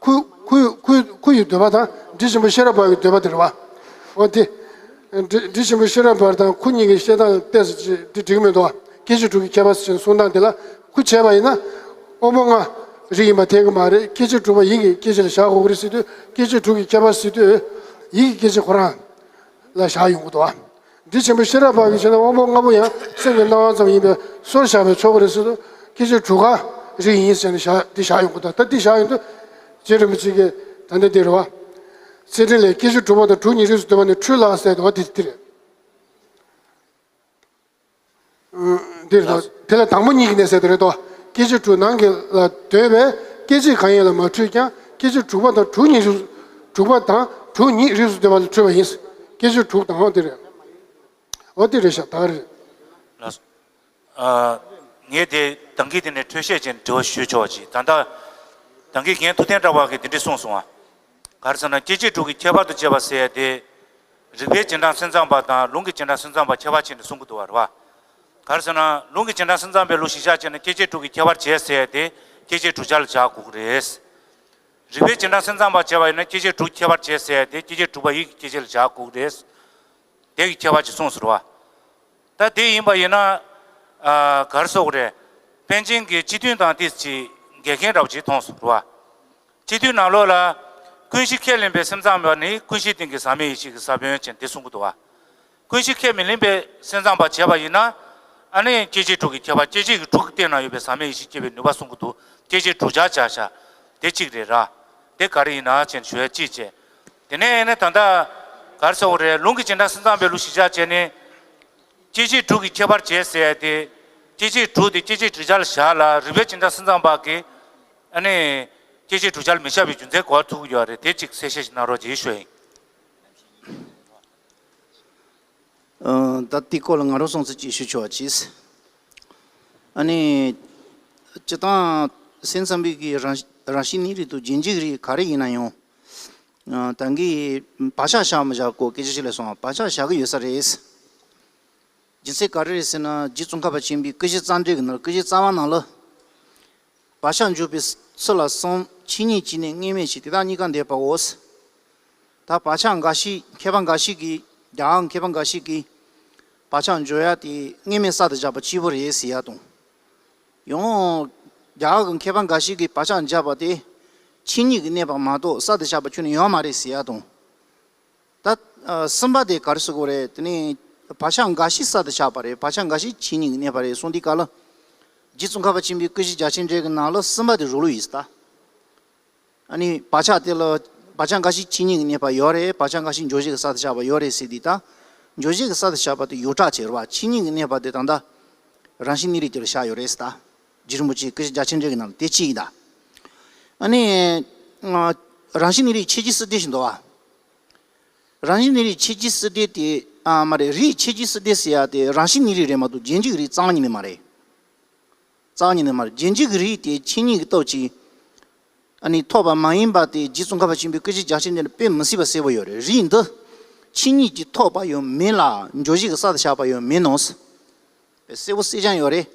ཁུ་ཁུ་ཁུ་ཁུ་ཡི་འདོད་པ་དང་འབྲས་ཆེན་པོ་ཤེས་རབ་འབར་བའི་འདོད་པ་དེ་རེད་བ། འོ་དེ། འབྲས་འབྲས་ཆེན་པོ་ཤེས་རབ་འབར་དང་ཁུ་གཉིས་ཀྱི་བཤད་སྟངས་ལ་བལྟས་ཟེར་ཅིག་དེ་འགྲིག་མི་འདུག་བ། སྐྱེ་མཆེད་དྲུག་གི་ཁྱད་པར་ཟེར་གསུང་སྟངས་དེ་ལ་ཁུ་བྱས་པ་ཡིན་ན། དབང་པོ་ལྔ་རིགས་ཡིན་པ་འཐད་ཀྱི་མ་རེད། སྐྱེ་མཆེད་དྲུག་པ་ཡིད་ཀྱི་སྐྱེ་མཆེད་ལ་བཞག་དགོས་ཀྱི་རེད་ཟེར་དུས་སྐྱེ་མཆེད་དྲུག་གི་ཁྱད་པར་ཟེར་དུས། ཡིད་ཀྱི་སྐྱེ་མཆེད་ཁོ་རང་ལ་བཞག་ཡོང་གི་འདུག་བ། འདི་ཆེན་པོ་ཤེས་རབ་འབར་བའི་ཆ་ནས་དབང་པོ་ལྔ་པོ་ཡང་སེམས་ཀྱི་སྣང་བ་ཙམ་ཡིན་པས་སོར་བཞག་པས་ཆོག་གི་རེད་ཟེར་དུས་སྐྱེ་མཆེད་དྲུག་ག་རིགས་ཡིན་ཟེར་ནས་བཞག་འདི་བཞག་ཡོང་གི་འདུག་ད་འདི་བཞག་ཡོང་དུས། རྗེ་རིན་པོ་ཆེ་གིས་ད་ལྟ་འདི་རེད་བ། གསེར་ཕྲེང་ལས་སྐྱེ་མཆེད་དྲུག་པ་དང་དྲུག་ཉིད་རིགས་སུ་འདོད་པ་ནི་འཁྲུལ་ལ་ཟེར་དུས་བ་དེ་དེ་རེད། འདི་རེད་དོ། དེ་ལ་དང་པོ་ཉིད་ཀྱིས་ནི་ཟེར་དེ་རེད་དོ། སྐྱེ་མཆེད་དྲུག་ནང་གི་ལ་འདོད་པས་སྐྱེ་མཆེད་གང་ཡིན་ལ་མ་འཁྲུལ་ཀྱང་སྐྱེ་མཆེད་དྲུག་པ་དང་དྲུག་ཉིད་རིགས་དྲུག་པ་དང་དྲུག་ཉིད་རིགས་སུ་འདོད་པ་ལ་འཁྲུལ་བ་ཡིན། སྐྱེ་མཆེད་དྲུག་དང་འོ་དེ་རེད། འོ་དེ་རེད་ཤག་ད་ག་རེད། ལགས་སོ། ཨ། ངས་དེ་ད་གིན་དེ་ནས་འཕྲོས་བཤད་བྱས་ནས་དྲི་བ་ཞུ་ཆོག་ཅིག་ད་ལྟ་ད་གིན་རྒན་ཐུབ་བསྟན་གྲགས་པ་གིས་དེ་འདྲས་གསུངས་སོང་བ། ག་རེ་ཟེར་ན་སྐྱེ་མཆེད་དྲུག་གི་ཁྱད་པར་དུ་བྱས་པ་ཟེར་ཡ་དེ། རིགས་པའི་རྗེས་འབྲང་སེམས་ཙམ་པ་དང་ལུང་གི་རྗེས་འབྲང་སེམས་ཙམ་པ་ཁྱད་པར་ཕྱེ་ནས་གསུང་གི་འདུག་བ་རེད་བ། ག་རེ་ཟེར་ན་ལུང་གི་རྗེས་འབྲང་སེམས་ཙམ་པའི་ལུགས་གཞིར་བཞག་བྱས་ན་སྐྱེ་མཆེད་དྲུག་གི་ཁྱད་པར་བྱས་ཟེར་ཡ་དེ་སྐྱེ་མཆེད་དྲུག་ཆར་ལ་བཞག་དགོས་ཀྱི་རེད། རིགས་པའི་རྗེས་འབྲང་སེམས་ཙམ་པ་བྱས་པ་ཡིན་ན་སྐྱེ་མཆེད་དྲུག་ཁྱད་པར་བྱས་ཟེར་ཡ་དེ་སྐྱེ་མཆེད་དྲུག་པ་ཡིད་ཀྱི་སྐྱེ་མཆེད་ལ་བཞག་དགོས་ཀྱི་རེད། དེ་གི་ཁྱད་པར་ཅིག་གསུངས་སོང་བ། ད་དེ་ཡིན་པ་ཡིན་ན། ཨ། ག་རེ་ཟེར་དགོས་རེད། པཎ་ཆེན་གྱི་སྤྱི་དོན་དང་དེ་ཅིག་འགལ་མཁན་འདྲ་པོ་ཅིག་མཐོང་སོང་བ། སྤྱི་དོན་ནང་ལོགས་ལ། ཀུན་གཞི་ཁས་ལེན་པའི་སེམས་ཙམ་པ་ནི་ཀུན་གཞིའི་སྟེང་གི་ཟག་མེད་ཡེ་ཤེས་ཀྱི་ས་བོན་ཅན་དེ་གསུང་གི་འདུག་བ། ཀུན་གཞི་ཁས་མི་ལེན་པའི་སེམས་ཙམ་པ་བྱས་པ་ཡིན་ན། ཨ་ནི་སྐྱེ་མཆེད་དྲུག་གི་ཁྱད་པར་སྐྱེ་མཆེད་ཀྱི་དྲུག་གི་སྟེང་ན་ཡོད་པའི་ཟག་མེད་ཡེ་ཤེས་སྐྱེ་བའི་ནུས་པ་གསུང་གི་འདུག་སྐྱེ་མཆེད་དྲུག་ཆར་བྱ་བྱ། དེ་གཅིག་རེད་ར། དེ་ག་རེ་ཡིན་ན་ཅེས་ཞུ་ཡ་གཅིག་བྱས། དེ་ནས་ཨ་ནི་ད་ལྟ་ག་རེ་ཟེར་དགོས་རེད། ལུང་གི་རྗེས་འབྲང་སེམས་ཙམ་པའི་ལུགས་གཞིར་བཞག་བྱས་ནས། སྐྱེ་མཆེད་དྲུག་གི་ཁྱད་པར་བྱས་ཟེར་ཡ་དེ། སྐྱེ་མཆེད་དྲུག་དེ་སྐྱེ་མཆེད་དྲུག་ཆར་ལ་བཞག་ལ་རིགས་པའི་རྗེས་འབྲང་སེམས་ཙམ་པ་གིས། ཨ་ནི། སྐྱེ་མཆེད་དྲུག་ཆར་མི་བཞག་པའི་རྒྱུ་མཚན་ག་པར་ཐུག་གི་ཡོད་རེད། དེ་གཅིག་གསལ་བཤད་ཅིག་གནང་རོགས་ཅེས་ཞུ་ཡིན། ཨ། ད་དེའི་སྐོར་ལ་ང་རང་གསུང་ཚུལ་ཅིག་ཞུ་ཆོག་པ་གྱིས། ཨ་ནི། སྤྱིར་བཏང་སེམས་ཙམ་པའི་གི་རང་རང་བཞིན་གནས་རིགས་དང་རྗེས་འཇུག་རིགས་ག་རེ་ཡིན་ན་ཡང་། ཨ། ད་གིན་བག་ཆགས་བཞག་མི་བཞག་སྐོར་སྐད་ཆ་ཞིག་སླེབས་སོང་བ། བག་ཆགས་བཞག་གི་ཡོད་ས་རེད། རྒྱུ་མཚན་ག་རེ་རེད་ཟེར་ན་རྗེ་ཙོང་ཁ་པ་ཆེན་པོའི་ཀུན་གཞི་རྩ་འགྲེལ་གྱི་ནང་ལ། ཀུན་གཞི་རྩ་བ་ནང་ལ། བག་ཆགས་འཇོག་པའི་ཚུལ་ལ་གསུམ། ཆོས་ཉིད་ཀྱིས་ནི་དངོས་མེད་བྱེད། དེ་དག་གཉིས་ཀ་འདོད་པའོ། ད་བག་ཆགས་འགའ་ཞིག་མཁས་པ་འགའ་ཞིག་གིས། རྒྱ་གར་མཁས་པ་འགའ་ཞིག་གིས་བག་ཆགས་འཇོག་ཡ་དེ་དངོས་མེད་གསར་དུ་བཞག་པ་གཅིག་པུ་རེད་ཟེར་ཡ་དང་། ཡང་རྒྱ་གར་གྱི་མཁས་པ་འགའ་ཞིག་གིས་བག་ཆགས་འཇགས་པ་དེ་ཆོས་ཉིད་ཀྱིས་གནས་པ་མ་གཏོགས་གསར་དུ་བཞག་པ་ཁྱོན་ནས་ཡོད་མ་རེད་ཟེར་ཡ་དང་། ད། ཨ། གསུམ་པ་དེ་ག་རེ་ཟེར་དགོས་རེད། དེ་ནི་བག་ཆགས་འགའ་ཞིག་གསར་དུ་ཆགས་པ་རེད། བག་ཆགས་འགའ་ཞིག་ཆོས་ཉིད་ཀྱིས་གནས་པ་རེད་གསུངས་དུས་སྐབས་ལ། རྗེ་ཙོང་ཁ་པ་ཆེན་པོའི་ཀུན་གཞི་རྒྱ་ཆེར་འགྲེལ་གྱི་ནང་ལ་གསུམ་པ་དེ་རུལ་ཡོད་ཟེར་ད། ཨ་ནི་བག་ཆགས་དེ་ལ་བག་ཆགས་འགའ་ཞིག་ཆོས་ཉིད་ཀྱིས་གནས་པ་ཡོད་རེད། བག་ཆགས་འགའ་ཞིག་འཇོག་བྱེད་ཀྱིས་གསར་དུ་ཆགས་པ་ཡོད་རེད་ཟེར་དུས། ད་འཇོག་བྱེད་ཀྱིས་གསར་དུ་ཆགས་པ་དེ་ཡོངས་གྲགས་བྱས་རེད་བ། ཆོས་ཉིད་ཀྱིས་གནས་པ་དེ་ད་ལྟ་རང་བཞིན་གནས་རིགས་དེ་ལ་བཞག་ཡོད་རེད་ཟེར་ད། རྗེ་རིན་པོ་ཆེའི་ཀུན་གཞི་རྒྱ་ཆེར་འགྲེལ་གྱི་ནང་ལ་དེ་གཅིག་ཡིན་ད། ཨ་ནི། ཨ། རང་བཞིན་གནས་རིགས་ཁྱད་ཆོས་སུ་བསྡུས་ཤིག་འདུག་བ། རང་བཞིན་གནས་རིགས་ཁྱད་ཆོས་སུ་བསྡུས་དེ། ཨ། མ་རེད། རིགས་ཁྱད་ཆོས་སུ་བསྡུས་ཟེར་ཡ་དེ་རང་བཞིན་གནས་རིགས་རེད་མ་གཏོགས་རྗེས་འཇུག་རིགས་རྩ་བ་ཉིད་ནས་མ་རེད། རྩ་བ་ཉིད་ནས་མ་རེད། རྗེས་འཇུག་རིགས་དེ་ཆོས་ཉིད་ཀྱི་སྟོབས་ཀྱིས། ཨ་ནི་ཐོབ་པ་མ་ཡིན་པ་དེ་རྗེ་ཙོང་ཁ་པ་ཆེན་པོའི་ཀུན་གཞི་རྒྱ་ཆེར་འགྲེལ་ནས་དཔེ་མི་སྲིད་པ་གསལ་པོ་ཡོད་རེད། རིགས་འདི་ཆོས་ཉིད་ཀྱིས་ཐོབ་པ་ཡང་མིན་ལ་འཇོག་བྱེད་ཀྱིས་གསར་དུ་བཞག་པ་ཡང་མིན་ནོ། དཔེ་གསལ་པོ་གསལ་རྐྱང་ཡོད་རེད།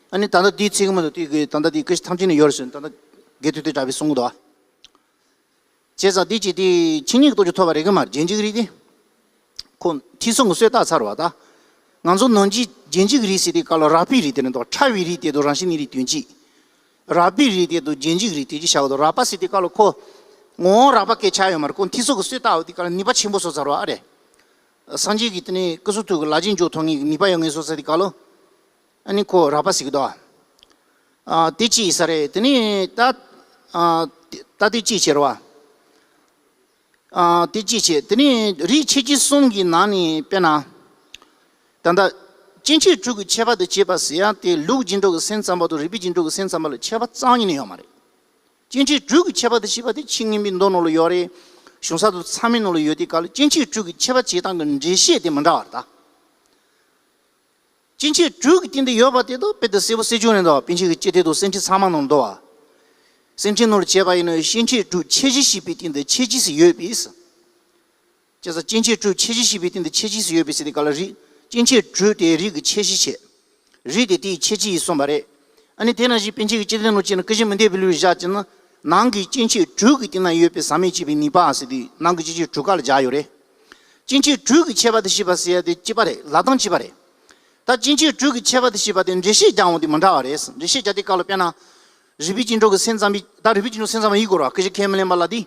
ཨ་ནི་ད་ལྟ་འདིའི་ཚིག་མ་གཏོགས་དེ་གི་ད་ལྟ་དེའི་ཀུན་གཞི་ཐམས་ཅད་ནས་ཡོད་རེད་ཟེར་ནས་ད་ལྟ་དགེ་ཐོས་ཏེ་གྲགས་པས་གསུང་གི་འདུག་བ། བྱས་ཙང་དེ་ཅི་སྟེ་ཆོས་ཉིད་ཀྱི་སྟོབས་ཀྱིས་ཐོབ་པ་རེད་གི་མ་རེད། རྗེས་འཇུག་རིགས་དེ། ཁོ་ཐོས་བསམ་གྱིས་སུས་བཏགས་ཚར་བ་ད། ང་ཚོ་ནང་ཆོས་རྗེས་འཇུག་རིགས་ཟེར་དུས་སྐབས་ལ་རགས་པའི་རིགས་དེ་ནི་འདུག་ཕྲ་བའི་རིགས་དེ་དང་རང་བཞིན་གནས་རིགས་དོན་གཅིག་རགས་པའི་རིགས་དེ་དང་རྗེས་འཇུག་རིགས་དེ་གཅིག་བྱ་དགོས་འདུག་རགས་པ་ཟེར་དུས་སྐབས་ལ་ཁོ་ངོ་བོ་རགས་པ་སྐད་ཆ་ཡོད་མ་རེད། ཁོ་ཐོས་བསམ་གྱིས་སུས་བཏགས་པ་དེ་སྐབས་ལ་ནུས་པ་ཆེན་པོ་བཟོས་ཚར་བ་ཨ་རེད། སངས་རྒྱས་ཀྱིས་དེ་ནི་སྐུ་གསུང་ཐུགས་ཀྱི་ལག་ལེན་འཇོག་ཐུབ་མཁན་གྱི་ནུས་པ་ཡོད་མཁན་བཟོས་ཚར་དུས་སྐབས་ལ། ཨ་ནི་ཁོ་རགས་པ་ཟེར་གྱི་འདུག་ཨ། དེ་གཅིག་ཡིན་ས་རེད། དེ་ནས་ད། ཨ། ད་དེ་གཅིག་བྱས་རེད་བ། ཨ། དེ་གཅིག་བྱས། དེ་ནས་རིགས་ཁྱད་ཆོས་གསུམ་གྱི་ནང་ནས་དཔེར་ན། ད་ལྟ་སྐྱེ་མཆེད་དྲུག་གི་ཁྱད་པར་དུ་བྱས་པ་ཟེར་ཡ་དེ་ལུགས་རྗེས་འགྲོ་གི་སེམས་ཙམ་པ་དང་རིགས་པའི་རྗེས་འགྲོ་གི་སེམས་ཙམ་པ་ལ་ཁྱད་པར་རྩ་བ་ཉིད་ནས་ཡོད་མ་རེད། སྐྱེ་མཆེད་དྲུག་གི་ཁྱད་པར་དུ་བྱས་པ་དེ་ཆོས་མངོན་པའི་མདོ་ནང་ལ་ཡོད་རེད། གཞུང་ས་དང་ཚད་མའི་ནང་ལ་ཡོད་དུས་སྐབས་ལ་སྐྱེ་མཆེད་དྲུག་གི་ཁྱད་པར་བྱེད་སྟངས་ཀྱི་འགྲེལ་བཤད་དེ་མི་འདྲ་བ་རེད་ད། སྐྱེ་མཆེད་དྲུག་གི་སྟེང་དུ་ཡོད་པ་དེ་དག་དཔེ་དེ་གསལ་པོ་གསལ་རྐྱང་རེད་འདུག་པཎ་ཆེན་གྱི་སྤྱི་དོན་དང་སེམས་ཁྲིད་ཚང་མ་ནང་འདུག་བ། སེམས་ཁྲིད་ནང་ལ་བྱས་པ་ཡིན་ན་སྐྱེ་མཆེད་དྲུག་ཁྱད་གཞི་ཞེས་པའི་སྟེང་དུ་ཁྱད་ཆོས་སུ་ཡོད་པས། བྱས་ཙང་སྐྱེ་མཆེད་དྲུག་ཁྱད་གཞི་ཞེས་པའི་སྟེང་དུ་ཁྱད་ཆོས་སུ་ཡོད་པས་ཟེར་དུས་སྐབས་ལ་རིགས། སྐྱེ་མཆེད་དྲུག་དེ་རིགས་ཀྱི་ཁྱད་གཞི་བྱས། རིགས་དེ་དེའི་ཁྱད་ཆོས་ཡིན་གསུངས་པ་རེད། ཨ་ནི་དེ་ནང་བཞིན་པཎ་ཆེན་གྱི་སྤྱི་དོན་ནང་བྱས་ན་ཀུན་གཞི་མི་འཐད་པའི་ལུགས་བཞག་བྱས་ན། ནང་གི་སྐྱེ་མཆེད་དྲུག་གི་སྟེང་ན་ཡོད་པའི་ཟག་མེད་སྐྱེས་པའི་ནུས་པ་ཟེར་དུས་ནང་གི་སྐྱེ་མཆེད་དྲུག་ཀ་ལ་སྦྱར་ཡོད་རེད། སྐྱེ་མཆེད་དྲུག་གི་ཁྱད་པར་དུ་བྱས་པ་ཟེར་ཡ་དེ་གཅིག་པ་རེད། ལབ་སྟངས་གཅིག་པ་རེད། ད་སྐྱེ་མཆེད་དྲུག་གི་ཁྱད་པར་དུ་བྱས་པ་དེ་འགྲེལ་བཤད་རྒྱག་འོང་དུས་མི་འདྲ་བ་རེད། འགྲེལ་བཤད་རྒྱག་དུས་སྐབས་ལ་དཔེར་ན། རིགས་པའི་རྗེས་འགྲོ་གི་སེམས་ཙམ་པའི། ད་རིགས་པའི་རྗེས་འགྲོ་སེམས་ཙམ་པ་ཡིན་དགོས་རེད་བ། ཀུན་གཞི་ཁས་མི་ལེན་པ་ལ་དེ།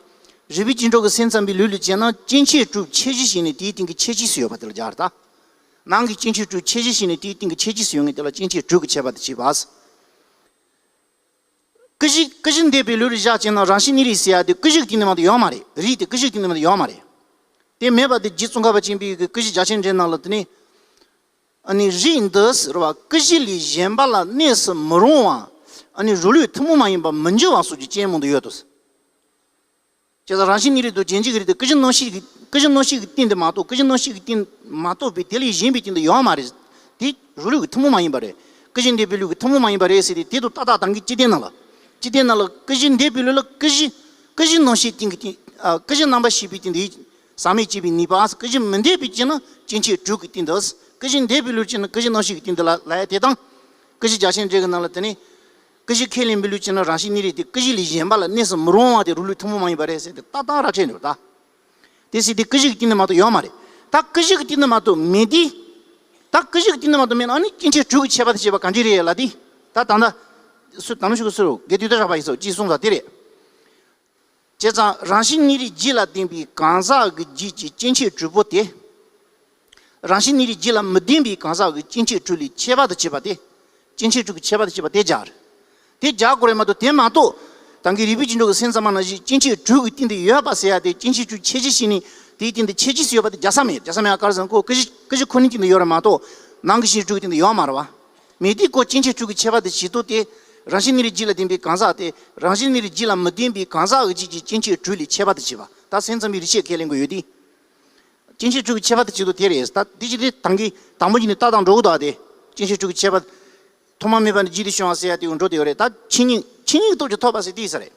རིགས་པའི་རྗེས་འགྲོ་གི་སེམས་ཙམ་པའི་ལུགས་ལ་བྱས་ན་སྐྱེ་མཆེད་དྲུག་ཁྱད་གཞི་བྱས་ནས་དེའི་སྟེང་གི་ཁྱད་ཆོས་སུ་ཡོད་པ་དེ་ལ་སྦྱར་ད། ནང་གི་སྐྱེ་མཆེད་དྲུག་ཁྱད་གཞི་བྱས་ནས་དེའི་སྟེང་གི་ཁྱད་ཆོས་སུ་ཡོད་མཁན་དེ་ལ་སྐྱེ་མཆེད་དྲུག་གི་ཁྱད་པར་དུ་བྱས་པ། ཀུན་གཞི་ཀུན་གཞི་འདས་པའི་ལུགས་ལ་བཞག་བྱས་ན་རང་བཞིན་གནས་རིགས་ཟེར་ཡ་དེ་ཀུན་གཞི་གི་སྟེང་ནས་མ་གཏོགས་ཡོད་མ་རེད། རིགས་དེ་ཀུན་གཞི་གི་སྟེང་ནས་མ་གཏོགས་ཡོད་མ་རེད། དེ་མེད་པ་དེ་རྗེ་ཙོང་ཁ་པ་ཆེན་པོའི་གི་ཀུན་གཞི་རྒྱ་ཆེར་འགྲེལ་ནང་ལ་དེ་ནི། ཨ་ནི་རིགས་འདི་ཟེར་བ་ཀུན་གཞི་ལས་གཞན་པ་ལ་གནས་སུ་མི་རུང་བ། ཨ་ནི་རང་ལུགས་ཐུན་མོང་མ་ཡིན་པ་མི་འགྱུར་བ་སོགས་ཀྱི་རྐྱེན་མང་དུ་ཡོད་དོ། བྱས་ཙང་རང་བཞིན་གནས་རིགས་དང་རྗེན་གཅིག་གི་རིགས་དེ་ཀུན་གཞི་སྣང་ཤས་ཀྱི་ཀུན་གཞི་སྣང་ཤས་ཀྱི་སྟེང་དུ་མ་གཏོགས་ཀུན་གཞི་སྣང་ཤས་ཀྱི་སྟེང་མ་གཏོགས་པའི་དེ་ལས་གཞན་པའི་སྟེང་དུ་ཡོད་མ་རེད། དེ་རང་ལུགས་ཀྱི་ཐུན་མོང་མ་ཡིན་པ་རེད། ཀུན་གཞི་འདས་པའི་ལུགས་ཀྱི་ཐུན་མོང་མ་ཡིན་པ་རེད་ཟེར་ཏེ་དེ་དང་ཏག་ཏག་ད་གིན་སྤྱི་དོན་ནང་ལ། སྤྱི་དོན་ནང་ལ་ཀུན་གཞི་འདས་པའི་ལུགས་ལ་ཀུན་གཞི་ཀུན་གཞི་སྣང་ཤས་སྟེང་གི་སྟེང་ཨ་ཀུན་གཞི་རྣམ་པར་ཤེས་པའི་སྟེང་དུ་ཡིད་ཟག་མེད་སྐྱེས་པའི་ནུས་པ། ཀུན་གཞི་མི་འདས་པའི་སྤྱི་ནི་སྐྱེ་མཆེད་དྲུག་གི་སྟེང་དུ། ཀུན་གཞི་འདས་པའི་ལུགས་སྤྱི་ནི་ཀུན་གཞི་སྣང་ཤས་ཀྱི་སྟེང་དུ་ལ་ལ་ཡ་དེ་དང་། ཀུན་གཞི་རྒྱ་ཆེར་འགྲེལ་གྱི་ནང་ལ་དེ་ནི། ཀུན་གཞི་ཁས་ལེན་པའི་ལུགས་ཀྱི་ནི་རང་བཞིན་གནས་རིགས་དེ་ཀུན་གཞི་ལས་གཞན་པ་ལ་གནས་སུ་མི་རུང་བ་དེ་རང་ལུགས་ཐུན་མོང་མ་ཡིན་པ་རེད་ཟེར་ཏེ་ཏག་ཏག་ར་ཁྲིད་འདུག་ད། དེ་སྲིད་དེ་ཀུན་གཞི་གི་སྟེང་ནས་མ་གཏོགས་ཡོད་མ་རེད། ད་ཀུན་གཞི་གི་སྟེང་ནས་མ་གཏོགས་མེད་དེ། ད་ཀུན་གཞི་གི་སྟེང་ནས་མ་གཏོགས་མེད་ན་ཨ་ནི་སྐྱེ་མཆེད་དྲུག་གི་ཁྱད་པར་དུ་བྱས་པ་གང་ཅི་རེད་ལ་དེ། ད་ད་ལྟ། སུ་ད་ནུ་ཤུ་གི་སུ་རུ་དགེ་དུས་ད་རག་པ་ཡིན་སོགས་ཅེས་གསུངས་ས་དེ་རེད། བྱས་ཙང་རང་བཞིན་གནས་རིགས་རྒྱུད་ལ་ལྡན་པའི་གང་ཟག་གི་རྒྱུད་ཀྱི་སྐྱེ་མཆེད་དྲུག་པོ་དེ། རང་བཞིན་གནས་རིགས་རྒྱུད་ལ་མི་ལྡན་པའི་གང་ཟག་གི་སྐྱེ་མཆེད་དྲུག་ལས་ཁྱད་པར་དུ་བྱས་པ་དེ། སྐྱེ་མཆེད་དྲུག་གི་ཁྱད་པར་དུ་བྱས་པ་དེ་སྦྱར། དེ་སྦྱར་དགོས་རེད་མ་གཏོགས་དེ་མ་གཏོགས། ད་གིན་རིགས་པའི་རྒྱུད་འགྲོ་གི་སེམས་ཙམ་པ་ནང་བཞིན་སྐྱེ་མཆེད་དྲུག་གི་སྟེང་དུ་ཡོད་པ་ཟེར་ཡ་དེ་སྐྱེ་མཆེད་དྲུག་ཁྱད་ཆོས་ཤེས་ནས་དེའི་སྟེང་དུ་ཁྱད་ཆོས་སུ་ཡོད་པ་དེ་རྒྱལ་ས་མེད། རྒྱལ་ས་མེད་ཨ་ག་རེ་ཟེར་ན་ཁོ་ཀུན་གཞི་ཀུན་གཞི་ཁོ་ནའི་སྟེང་དུ་ཡོད་རེད་མ་གཏོགས་ནང་གི་སྐྱེ་མཆེད་དྲུག་གི་སྟེང་དུ་ཡོད་མ་རེད་བ། མེད་དུས་ཁོ་སྐྱེ་མཆེད་དྲུག་གི་ཁྱད་པར་དུ་བྱེད་དོ་དེ། རང་བཞིན་གནས་རིགས་རྒྱུད་ལ་ལྡན་པའི་གང་ཟག་དེ་རང་བཞིན་གནས་རིགས་རྒྱུད་ལ་མི་ལྡན་པའི་གང་ཟག་གི་རྒྱུད་ཀྱི་སྐྱེ་མཆེད་དྲུག་ལས་ཁྱད་པར་དུ་བྱེད་པ་ད་སེམས་ཙམ་པའི་རིགས་ཆད་ཁས་ལེན་དགོས་ཡོད་དེ། སྐྱེ་མཆེད་དྲུག་གི་ཁྱད་པར་དུ་བྱེད་དོ་དེ་རེད་ད་དེ་ཅི་སྟེ་ད་གིན་དང་པོ་ཉིད་ནས་ཏག་ཏག་འགྲོ་གི་འདུག་ཨ་དེ། སྐྱེ་མཆེད་དྲུག་གི་ཁྱད་པར། ཐོག་མ་མེད་པ་ནས་རྒྱུད་དུ་བྱུང་བ་ཟེར་ཡ་དེ་འགྲོ་དེ་ཡོད་རེད་ད་ཆོས་ཉིད་ཆོས་ཉིད་ཀྱི་སྟོབས་ཀྱིས་ཐོབ་པ་ཟེར་དེ་ཡིན་ས་རེད།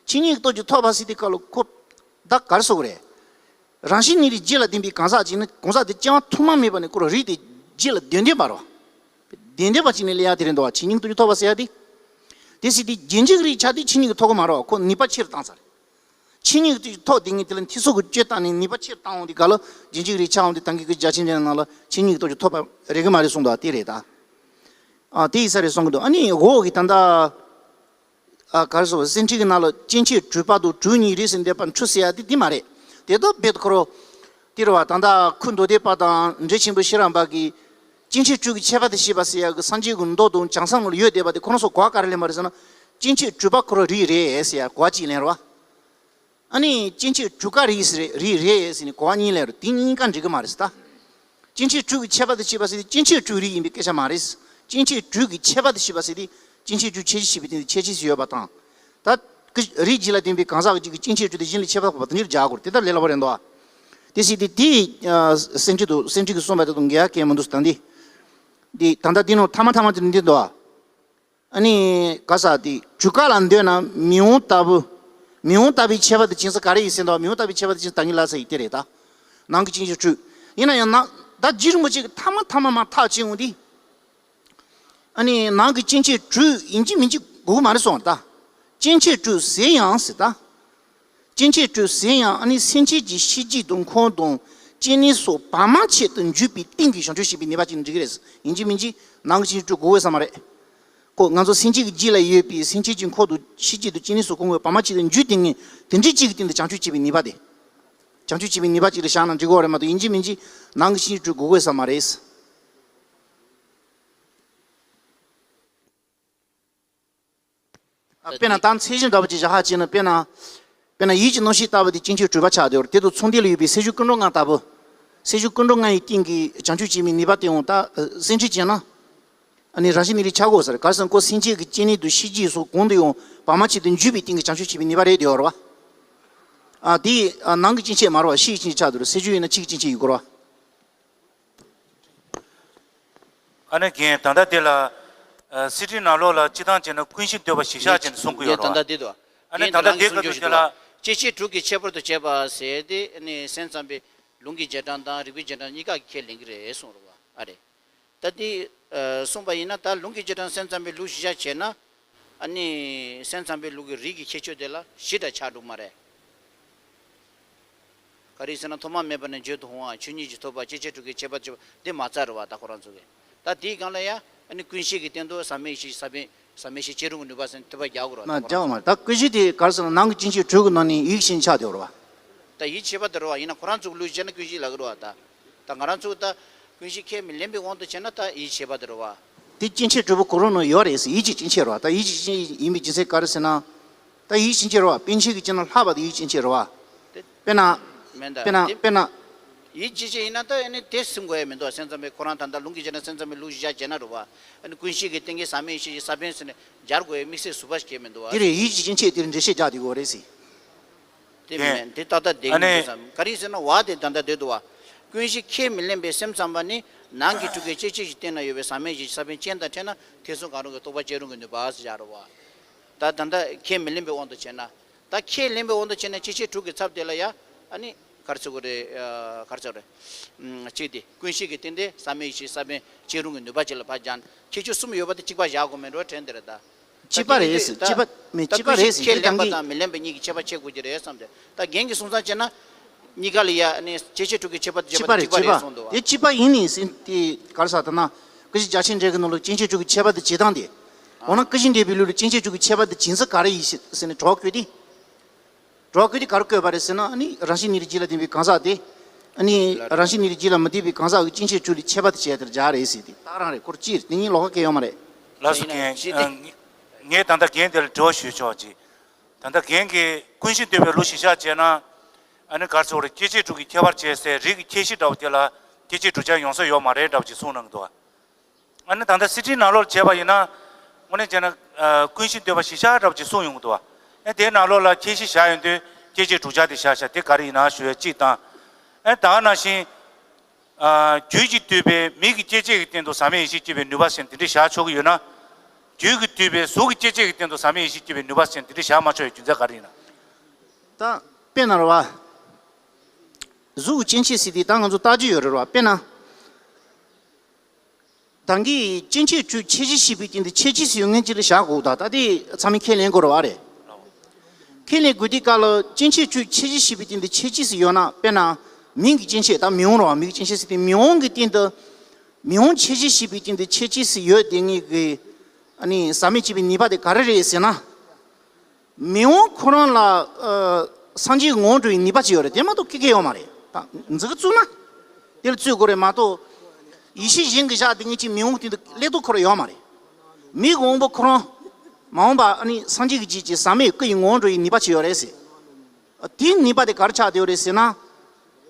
ཆོས་ཉིད་ཀྱི་སྟོབས་ཀྱིས་ཐོབ་པ་ཟེར་དེ་སྐབས་ལ་ཁོ། ད་ག་རེ་ཟེར་དགོས་རེད། རང་བཞིན་གནས་རིགས་རྒྱུད་ལ་ལྡན་པའི་གང་ཟག་ཅིག་ནི་གང་ཟག་དེ་སྐྱེ་བ་ཐོག་མ་མེད་པ་ནས་ཁོ་རང་རིགས་དེ་རྒྱུད་ལ་ལྡན་ལྡན་པ་རེད་བ། ལྡན་ལྡན་པ་ཅིག་ནས་སླེབས་ཡ་དེ་རེད་འདུག་བ་ཆོས་ཉིད་སྟོབས་ཀྱིས་ཐོབ་པ་ཟེར་ཡ་དེ། དེ་སྲིད་དེ་རྗེས་འཇུག་རིགས་ཆགས་དུས་ཆོས་ཉིད་ཀྱིས་ཐོབ་གི་མ་རེད་བ་ཁོ་ནུས་པ་ཆེ་རུ་བཏང་ཚར། ཆོས་ཉིད་ཀྱི་ཐོག་དེ་ངས་དེ་ལ་འཐུས་སོ་གི་བཅོས་བཏང་ནས་ནུས་པ་ཆེར་བཏང་འོང་དུས་ག་ལ་རྗེས་འཇུག་རིགས་ཆགས་འོང་དུས་ད་གིན་ཀུན་གཞི་རྒྱ་ཆེར་འགྲེལ་ནང་ལ་ཆོས་ཉིད་ཀྱི་སྟོབས་ཀྱིས་ཐོབ་པ་རེད་གི་མ་རེད་གསུངས་འདུག་ཨ་དེ་རེད་ད། ཨ་དེ་ཡིན་ས་རེད་གསུང་གི་འདུག་ཨ་ནི་འོག་གི་ད་ལྟ། ཨ་ག་རེ་ཟེར་བ་སེམས་ཁྲིད་ཀྱི་ནང་ལ་སྐྱེ་མཆེད་དྲུག་པ་དང་དྲུག་གཉིས་རེས་སུ་འདས་པ་འཁྲུལ་ཟེར་ཡ་དེ་དེ་མ་རེད། དེ་ལྟར་རྦད་དེ་ཁོ་རང་། དེ་རེད་བ་ད་ལྟ་ཁུ་མདོ་སྡེ་པ་དང་འགྲེལ་ཆེན་པོ་ཤེས་རབ་འབའ་གི། སྐྱེ་མཆེད་དྲུག་གི་ཁྱད་པར་དུ་བྱས་པ་ཟེར་ཡ་གི་སངས་རྒྱས་ཀྱི་མདོ་དང་བྱང་སེམས་ལ་ཡོད་བསྡད་པ་དེ་ཁོ་རང་ཚོ་གོ་བ་ག་རེ་ལེན་པ་རེད་ཟེར་ན། སྐྱེ་མཆེད་དྲུག་པ་ཁོ་རང་རིགས་རེད་ཟེར་ཡ་གོ་བ་གཅིག་ལེན་རེད་བ། ཨ་ནི་སྐྱེ་མཆེད་དྲུག་པ་རིགས་རེད་རིགས་རེད་ཟེར་ནས་གོ་བ་གཉིས་ལེན་རེད་དེ་གཉིས་ཀ་འགྲིག་གི་མ་རེད་ཟེར་ད། སྐྱེ་མཆེད་དྲུག་གི་ཁྱད་པར་དུ་བྱས་པ་ཟེར་དེ་སྐྱེ་མཆེད་དྲུག་རིགས་ཡིན་པའི་སྐད་ཆ་མ་རེད། སྐྱེ་མཆེད་དྲུག་གི་ཁྱད་པར་དུ་བྱས་པ་ཟེར་དེ་སྐྱེ་མཆེད་དྲུག་ཁྱད་ཆོས་ཤེས་པའི་སྟེང་དུ་ཁྱད་ཆོས་སུ་ཡོད་པ་དང་། ད། ཀུན་རིགས་རྒྱུད་ལ་ལྡན་པའི་གང་ཟག་གི་རྒྱུད་ཀྱི་སྐྱེ་མཆེད་དྲུག་དེ་གཞན་ལས་ཁྱད་པར་འཕགས་པ་དང་ཉིད་སྦྱར་དགོས་རེད་དེ་ལྟར་ལས་སླ་པོ་རེད་འདུག་བ། དེ་སྲིད་དེ་དེ། སེམས་ཁྲིད་དུ་སེམས་ཁྲིད་ཀྱིས་གསུངས་པ་དེ་དང་འགལ་ཡ་གང་ཡང་མི་འདུག་ཟེར་ད་འདི། འདི་ད་ལྟ་འདི་ནང་ཐ་མ་ཐ་མ་དེ་འདི་འདུག་བ། ཨ་ནི་ག་ས་དེ་གྲུ་ཁ་ལ་འདོད་ན་མི་འོང་ལྟ་བུ། མི་འོང་ལྟ་བུའི་ཁྱད་པར་དུ་བྱིན་ས་ག་རེ་ཡིན་ཟེར་འདུག་བ་མི་འོང་ལྟ་བུའི་ཁྱད་པར་དུ་བྱིན་ས་ད་ངས་ལབ་ས་ཡིན་དེ་རེད་ད། ནང་གི་སྐྱེ་མཆེད་དྲུག་ཡིན་ན་ཡང་ན་ད་རྗེ་རིན་པོ་ཆེ་གིས་ཐ་མ་ཐ་མ་མ་ཐག་བཅད་འོང་དེ། ཨ་ནི་ནང་གི་སྐྱེ་མཆེད་དྲུག་ཡིན་གཅིག་མིན་གཅིག་དགོས་ཀྱི་མ་རེད་གསུངས་ད། སྐྱེ་མཆེད་དྲུག་ཟེར་ཡང་ཟེར་ད། སྐྱེ་མཆེད་དྲུག་ཟེར་ཡང་ཨ་ནི་སེམས་ཅན་གྱི་ཤེས་བྱེད་དང་འཁོར་དང་སྐྱེ་གནས་སོགས་བར་མ་ཆད་དུ་འཇུག་པའི་སྟེང་གི་བྱང་ཆུབ་ཤེས་པའི་ནུས་པ་ཅིག་འགྲིག་གི་རེད། ཡིན་གཅིག་མིན་གཅིག་ནང་གི་སྐྱེ་མཆེད་དྲུག་དགོས་ཀྱི་ས་མ་རེད། ཁོ་ང་ཚོ་སེམས་ཅན་གྱི་རྒྱུད་ལ་ཡོད་པའི་སེམས་ཅན་གྱི་འཁོར་དང་ཤེས་བྱེད་དང་སྐྱེ་གནས་སོགས་ཀུན་གྱི་བར་མ་ཆད་དུ་འཇུག་དེ་ངས་དེ་འདྲའི་གཅིག་གི་སྟེང་དུ་བྱང་ཆུབ་ཤེས་པའི་ནུས་པ་དེ། བྱང་ཆུབ་ཤེས་པའི་ནུས་པ་གཅིག་ལ་བཞག་ན་འགྲིག་གི་རེད་མ་གཏོགས་ཡིན་གཅིག་མིན་གཅིག་ནང་གི་སྐྱེ་མཆེད་དྲུག་དགོས་ཀྱི་ས་མ་རེད། དཔེར་ན་ད་ཚད་གཞི་འདྲ་པོ་ཅིག་བཞག་ཧ་བྱས་ན་དཔེར་ན། དཔེར་ན་ཡིད་ཀྱི་རྣམ་ཤེས་ལྟ་བུ་དེ་སྐྱེ་མཆེད་དྲུག་པ་ཆགས་བསྡད་པ་རེད། དེ་དང་ཚོགས་འདུས་ལ་ཡོད་པའི་སེམས་བྱུང་ཀུན་འགྲོ་ལྔ་ལྟ་བུ། སེམས་བྱུང་ཀུན་འགྲོ་ལྔ་ཡི་སྟེང་གི་བྱང་ཆུབ་ཤེས་པའི་ནུས་པ་དེ་ཡང་ད་སེམས་ཁྲིད་བྱས་ན། ཨ་ནི་རང་བཞིན་གནས་རིགས་ཆགས་དགོས་ས་རེད། ག་རེ་ཟེར་ན་ཁོ་སེམས་ཅན་གྱི་སྐྱེ་གནས་དང་ཤེས་བྱེད་སོགས་གང་དུ་ཡང་བར་མ་ཆད་དུ་འཇུག་པའི་སྟེང་གི་བྱང་ཆུབ་ཤེས་པའི་ནུས་པ་རེད་དེ་ཡོད་རེད་བ། ཨ་དེ་ནང་གི་སྐྱེ་མཆེད་མ་རེད་བ་ཕྱིའི་སྐྱེ་མཆེད་ཆགས་འདུག་རེད། སེམས་བྱུང་ཡིན་ན་ཕྱིའི་སྐྱེ་མཆེད་ཡིན་དགོས་རེད་བ། ཨ་ནི་རྒན་ད་ལྟ་འདི་ལ། ཨ་སེམས་ཁྲིད་ནང་ལོགས་ལ་སྤྱིར་བཏང་བྱས་ན་ཀུན་གཞི་འདོད་པ་ཞེས་བྱ་ཅེས་གསུང་གི་ཡོད་རེད་བ། ཨ་ནི་ད་ལྟ་འདི་ག་དུས་དེ་ལ་སྐྱེ་མཆེད་དྲུག་གི་ཁྱད་པར་དུ་བྱས་པ་ཟེར་ཏེ་ཨ་ནི་སེམས་ཙམ་པའི་ལུང་གི་རྗེས་འབྲང་དང་རིགས་པའི་རྗེས་འབྲང་གཉིས་ཀ་གིས་ཁས་ལེན་གྱི་རེད་གསུངས་རེད་བ་ཨ་རེད། ད་འདི་གསུངས་པ་ཡིན་ན་ད་ལུང་གི་རྗེས་འབྲང་སེམས་ཙམ་པའི་ལུགས་གཞི་བཞག་བྱས་ན། ཨ་ནི་སེམས་ཙམ་པའི་ལུགས་ཀྱི་རིགས་ཀྱི་ཁྱད་ཆོས་དེ་ལ་བཞི་འདྲ་ཆགས་འགྲོ་གི་མ་རེད། ག་རེ་ཟེར་ན་ཐོག་མ་མེད་པ་ནས་བརྗོད་དུ་འོང་བ་ཆོས་ཉིད་ཀྱིས་ཐོབ་པ་སྐྱེ་མཆེད་དྲུག་གི་ཁྱད་པར་ཆེ་བ་འདི་མ་རྩ་རེད་བ་ད་ཁོ་རང་ཚོ་གི། ད་དེའི་སྒང་ལ་ཡང་ཨ་ནི་ཀུན་གཞི་གི་སྟེང་དུ་ཟག་མེད་ཤེས་ཟག་མེད་ཟག་མེད་ཤེས་བྱེད་རུང་གི་ནུས་པ་ཟེར་ཐོབ་པ་རྒྱག་དགོས་རེད་བ་ད་ཁོ་རང་ཚོ་གི། ད་ཀུན་གཞི་དེ་ག་རེ་ཟེར་ན་ནང་གི་སྐྱེ་མཆེད་དྲུག་གི་ནང་ནས་ཡིད་ཀྱི་སྐྱེ་མཆེད་ཆགས་བསྡད་ཡོད་རེད་བ། ད་ཡིད་ཀྱི་ཁྱད་པར་དེ་རེད་བ་ཡིན་ན་ཁོ་རང་ཚོ་གི་ལུགས་བྱས་ན་ཀུན་གཞི་ལབ་ཀྱི་རེད་བ་ད། ད་ང་རང་ཚོ་གི་ད་ཀུན་གཞི་ཁས་མི་ལེན་པའི་དབང་དུ་བྱས་ན་ད་ཡིད་ཀྱི་ཁྱད་པར་དེ་རེད་བ། དེ་སྐྱེ་མཆེད་དྲུག་པོ་གང་རུང་ན་ཡོད་རེད་ཟེར། ཡིད་ཀྱི་སྐྱེ་མཆེད་རེད་བ། ད་ཡིད་ཀྱི་སྐྱེ་མཆེད་ཡིན་པའི་རྒྱུ་མཚན་ག་རེ་ཟེར་ན། ད་ཡིད་སྐྱེ་མཆེད་རེད་བ། པཎ་ཆེན་གྱི་སྤྱི་ནང་ལྷག་པ་དེ་ཡིད་སྐྱེ་མཆེད་རེད་བ། དཔེར་ན། མེད་ད་དཔེར་ན་དེ། དཔེར་ན། ཡིད་སྐྱེ་མཆེད་ཡིན་ན་ད་ཨ་ནི་དེ་ཟིན་དགོས་ཡ་མི་འདུག་སེམས་ཙམ་པས་ཁོ་རང་ད་ལྟ་ལུང་གིས་བྱས་ན་སེམས་ཙམ་པའི་ལུགས་གཞི་བཞག་བྱས་ན་རེད་བ། ཨ་ནི་ཀུན་ཤེས་ཀྱི་སྟེང་གི་ཟག་མེད་ཡེ་ཤེས་ཀྱི་ས་བོན་ཟེར་ནས་སྦྱར་དགོས་ཡ་དམིགས་བསལ་ཟུར་པ་ཞིག་མི་འདུག་བ། དེ་རེད། ཡིད་ཀྱི་སྐྱེ་མཆེད་དེར་འགྲེལ་བཤད་རྒྱག་དེ་དགོས་རེད་ཟེར། དེ་མིན་དེ་ཏག་ཏག་བསྡད་ཀྱི་མི་འདུག་བསམ། ག་རེ་ཟེར་ན་བ་དེ་ད་ལྟ་བསྡད་འདུག་བ། ཀུན་གཞི་ཁས་མི་ལེན་པའི་སེམས་ཙམ་པ་ནི་ནང་གི་སྤྲུལ་སྐུའི་སྐྱེ་མཆེད་ཀྱི་སྟེང་ན་ཡོད་པའི་ཟག་མེད་ཀྱི་ས་བོན་ཅན་དང་ཕྲད་ན་ཐེ་ཚོམ་གང་རུང་གི་རྟོག་པ་སྐྱེ་རུང་གི་ནུས་པ་ཟེར་བཞག་རེད་བ། ད་ད་ལྟ་ཁས་མི་ལེན་པའི་དབང་དུ་བྱས་ན། ད་ཁས་ལེན་པའི་དབང་དུ་བྱས་ན་སྐྱེ་མཆེད་དྲུག་གི་ཚབ་དེ་ལ་ཡ་ཨ་ནི་ག་རེ་ཟེར་དགོས་རེད། ག་རེ་ཟེར་དགོས་རེད། གཅིག་དེ་ཀུན་གཞི་གི་སྟེང་དེ་ཟག་མེད་ཀྱི་ས་བོན་སྐྱེ་རུང་གི་ནུས་པ་ཅིག་ལ་ཕར་སྦྱར། ཁྱད་ཆོས་གསུམ་ཡོད་པ་དེ་གཅིག་པ་བཞག་དགོས་མེད་འགྲོ་དྲན་དེ་རེད་ད། གཅིག་པ་རེད་ཟེར། གཅིག་པ་མེད། གཅིག་པ་རེད་ཟེར། དེ་ལ་རྒན་གྱིས། ཁས་ལེན་པ་དང་མི་ལེན་པ་གཉིས་ཀྱི་ཁྱད་པར་ཕྱེ་དགོས་ཀྱི་རེད་བསམ་སྟེ། ད་རྒན་གྱིས་གསུང་སྟངས་བྱས་ན། གཉིས་ཀ་ལ་ཡ་ནི་སྐྱེ་མཆེད་དྲུག་གི་ཁྱད་པར་དེ་གཅིག་པ་རེད། གཅིག་པ་རེད་གསུངས་འདུག་བ། དེ་གཅིག་པ་ཡིན་ནི་ཟེར་དེ་ག་རེ་ཟེར་ད་ན། སྐུ་ཞབས་རྒྱ་ཆེན་འགྲན་གྱི་ནང་ལ་སྐྱེ་མཆེད་དྲུག་གི་ཁྱད་པར་དེ་བྱེད་སྟངས་དེ། འོ་ན་ཀུན་གཞི་འགྲེལ་པའི་ལུགས་ལ་སྐྱེ་མཆེད་དྲུག་གི་ཁྱད་པར་དེ་ཇི་ཙམ་ག་རེ་ཡིན་ཞེས་ཟེར་ནས་གྲོགས་བཀོད་དེ། གྲོགས་བཀོད་དེ་ག་རེ་བཀོད་པ་རེད་ཟེར་ན། ཨ་ནི་རང་བཞིན་གནས་རིགས་རྒྱུད་ལ་ལྡན་པའི་གང་ཟག་དེ། ཨ་ནི་རང་བཞིན་གནས་རིགས་རྒྱུད་ལ་མི་ལྡན་པའི་གང་ཟག་གི་སྐྱེ་མཆེད་དྲུག་ལ་ཁྱད་པར་དུ་བྱས་དེར་སྦྱར་རེད་ཟེར་ཏེ་རྟགས་རང་རེད། སྐོར་གཅིག་རེད། དེ་གཉིས་ལོགས་ཀ་གལ་ཡོད་མ་རེད། ལགས་སོ། ཡིན་ན་རྒན་ཅི་སྟེ། ཨ། ངས་ད་ལྟ་རྒན་དེ་ལ་དྲི་བ་ཞུས་ཆོག་ཅིག་ད་ལྟ་རྒན་གྱིས་ཀུན་གཞི་འདོད་པའི་ལུགས་གཞི་བཞག་བྱས་ན། ཨ་ནི་ག་རེ་ཟེར་དགོས་རེད། སྐྱེ་མཆེད་དྲུག་གི་ཁྱད་པར་བྱས་སའི་རིགས་ཀྱི་ཁྱད་གཞི་འདྲ་བོ་དེ་ལ་སྐྱེ་མཆེད་དྲུག་ཅན་ཡོང་ས་ཡོད་མ་རེད་འདྲ་བོ་ཅིག་གསུངས་གནང་གི་འདུག་ཨ་ནི་ད་ལྟ་གསེར་ཁྲིའི་ནང་ལོགས་ལ་བྱས་པ་ཡིན་ན། དངོས་གནས་བྱས་ན། ཨ། ཀུན་གཞི་འདོད་པ་གཞི་བཞག་འདྲ་བོ་ཅིག་གསུངས་ཡོང་གི་འདུག་བ། ཨ། དེའི་ནང་ལོགས་ལ་ཁྱད་གཞི་བཞག་ཡོང་དུས་སྐྱེ་མཆེད་དྲུག་ཅན་དེ་བཞག་བཞག་དེ་ག་རེ་ཡིན་ན་ཞུ་ཡ་གཅིག་དང་། ཨ། ད་ག་ནང་བཞིན། ཨ། རྒྱུད་ཀྱིས་བསྡུས་པའི་མིག་གི་སྐྱེ་མཆེད་ཀྱི་སྟེང་དུ་ཟག་མེད་ཡེ་ཤེས་སྐྱེ་བའི་ནུས་པ་ཟེར་དེ་འདྲ་བཞག་ཆོག་གི་ཡོད་ན། རྒྱུད་ཀྱིས་བསྡུས་པའི་གཟུགས་ཀྱི་སྐྱེ་མཆེད་ཀྱི་སྟེང་དུ་ཟག་མེད་ཡེ་ཤེས་སྐྱེ་བའི་ནུས་པ་ཟེར་དེ་འདྲ་བཞག་མ་ཆོག་ཡའི་རྒྱུ་མཚན་ག་རེ་ཡིན་ན། ད་དཔེར་ན་རེད་བ། གཟུགས་ཀྱི་སྐྱེ་མཆེད་ཟེར་དེ་ད་ང་ཚོ་བརྟག་རྒྱུ་ཡོད་རེད་བ། དཔེར་ན། ད་གིན་སྐྱེ་མཆེད་དྲུག་ཁྱད་གཞི་ཞེས་པའི་སྟེང་དུ་ཁྱད་གཞི་ཟེར་ཡོད་མཁན་ཅིག་ལ་བཞག་དགོས། ད་ད་དེ་ཚང་མས་ཁས་ལེན་དགོས་རེད་བ། རེད། ཁས་ལེན་དགོས་དུས་སྐབས་ལ་སྐྱེ་མཆེད་དྲུག་ཁྱད་གཞི་ཞེས་པའི་སྟེང་དུ་ཁྱད་གཞི་ཟེར་ཡོད་ན། དཔེར་ན། མིང་གི་སྐྱེ་མཆེད། ད་མིང་རེད་བ། མིང་གི་སྐྱེ་མཆེད་ཟེར་དུས་མིང་གི་སྟེང་དུ། མིང་ཁྱད་གཞི་ཞེས་པའི་སྟེང་དུ་ཁྱད་གཞི་ཟེར་ཡོད་དེ་ངེས་ཀྱི། ཨ་ནི་ཟག་མེད་སྐྱེ་བའི་ནུས་པ་དེ་ག་རེ་རེད་ཟེར་ན། མིང་ཁོ་རང་ལ། ཨ། སངས་རྒྱས་ཀྱི་ངོ་བོར་འགྲོ་བའི་ནུས་པ་ཅིག་ཡོད་རེད། དེ་མ་གཏོགས་ཁྱད་ཁྱད་ཡོད་མ་རེད། ད་འཛིན་གྲྭ་བཙུགས་ན། དེ་ལ་བཙུགས་དགོས་རེད་མ་གཏོགས། ཡེ་ཤེས་གཞན་གྱིས་བཞག་དེ་ངེས་ཀྱི་མིང་སྟེང་དུ་སླེབས་དོགས་ཁོ་རང་ཡོད་མ་རེད། མིང་གི་དབང་པོ་ཁོ་རང་། མ་འོངས་པ་ཨ་ནི་སངས་རྒྱས་ཀྱི་རྗེས་ཀྱི་ཟག་མེད་སྐུ་ཡི་ངོ་བོར་འགྲོ་བའི་ནུས་པ་ཅིག་ཡོད་རེད་ཟེར། དེའི་ནུས་པ་དེ་ག་རེ་ཆགས་བསྡད་ཡོད་རེད་ཟེར་ན།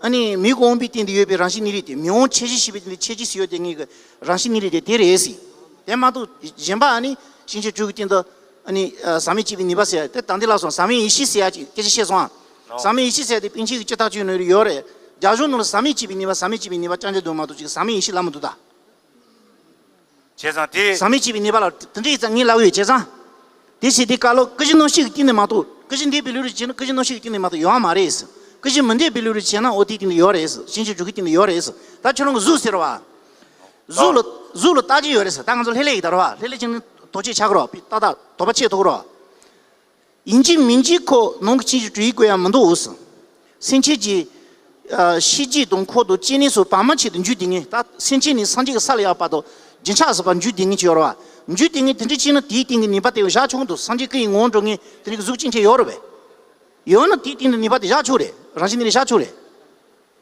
ཨ་ནི་མིང་གི་དབང་པོའི་སྟེང་དུ་ཡོད་པའི་རང་བཞིན་གནས་རིགས་དེ། མིང་དབང་ཁྱད་གཞི་ཞེས་པའི་སྟེང་དུ་ཁྱད་གཞི་ཟེར་ཡོད་དེ་ངེས་ཀྱི་རང་བཞིན་གནས་རིགས་དེ་དེ་རེད་ཟེར། དེ་མ་གཏོགས་གཞན་པ་ཨ་ནི་སྐྱེ་མཆེད་དྲུག་གི་སྟེང་དུ། ཨ་ནི་ཟག་མེད་སྐྱེ་བའི་ནུས་པ་ཟེར་ཡ་དེ་ད་འདི་ལ་སོང་། ཟག་མེད་ཡེ་ཤེས་ཟེར་ཡ་ཅིག་སྐད་ཆ་བཤད་སོང་ཨ། ཟག་མེད་ཡེ་ཤེས་ཟེར་ཡ་དེ་པཎ་ཆེན་གྱི་སྤྱིར་བཏང་ཆོས་ནང་ཡོད་རེད། རྒྱ་གཞུང་ནང་ལ་ཟག་མེད་སྐྱེ་བའི་ནུས་པ། ཟག་མེད་སྐྱེ་བའི་ནུས་པ་རྐྱང་རྐྱང་འདུག་མ་གཏོགས་ཅིག་ཟག་མེད་ཡེ་ཤེས་ལབ་མི་འདུག་ད། བྱས་ཙང་དེ། ཟག་མེད་སྐྱེ་བའི་ནུས་པ་ལ་དེ་འདྲ་ཡིན་ཙང་ངས་ལབ་ཡོད། བྱས་ཙང་། དེ་བྱས་དུས་སྐབས་ལ་ཀུན་གཞི་རྣམ་ཤེས་ཀྱི་སྟེང་ནས་མ་གཏོགས། ཀུན་གཞི་འདུས་པའི་ལུགས་ལ་བྱས་ན་ཀུན་གཞི་རྣམ་ཤེས་ཀྱི་སྟེང་ནས་མ་གཏོགས་ཡོད་མ་རེད། ཀུན་གཞི་མི་འདུས་པའི་ལུགས་ལ་བྱས་ན་འོ་དེའི་སྟེང་ནས་ཡོད་རེད། སྐྱེ་མཆེད་དྲུག་གི་སྟེང་ནས་ཡོད་རེད། ད་ཁྱོད་རང་གི་གཟུགས་ཟེར་བ། གཟུགས་ལ། གཟུགས་ལ་བརྟག་དཔྱད་ཡོད་རེད་ཟེར། ད་ང་ཚོ་ལྷད་ལྷད་ཡིན་ད་རེད་བ། ལྷད་ལྷད་བྱས་ན་དོགས་གཅོད་ཆགས་ཀྱི་རེད་བ། ཏག་ཏག་དོགས་པ་ཕྱེ་ཐུབ་ཀྱི་རེད་བ། ཡིན་གཅིག་མིན་གཅིག་ཁོ་ནང་གི་སྐྱེ་མཆེད་དྲུག་ཡིན་དགོས་ཡ་མི་འདུག་ཟེར། སེམས་ཅན་གྱི། ཨ། ཤེས་བྱེད་དང་འཁོར་དང་སྐྱེ་གནས་སོགས་བར་མ་ཆད་དུ་འཇུག་བསྡད་མཁན། ད་སེམས་ཅན་ནས་སངས་རྒྱས་ཀྱི་ས་ལ་ཡར་བར་དུ་རྒྱུན་ཆགས་སུ་བར་འཇུག་བསྡད་མཁན་ཅིག་ཡོད་རེད་བ། འཇུག་བསྡད་མཁན་དེ་འདྲ་བྱས་ན་དེའི་སྟེང་གི་ནུས་པ་དེ་བཞག་ཆོག་གི་འདུག་སངས་རྒྱས་སྐུ་ཡི་ངོ་བོར་འགྲོ་མཁན་དེ་འདྲའི་གཟུགས་ཅན་ཅིག་ཡོད་རེད་པས། ཡོད་ན་དེའི་སྟེང་དུ་ནུས་པ་དེ་བཞག་ཆོག་རེད། རང་བཞིན་གནས་རིགས་བཞག་ཆོག་རེད།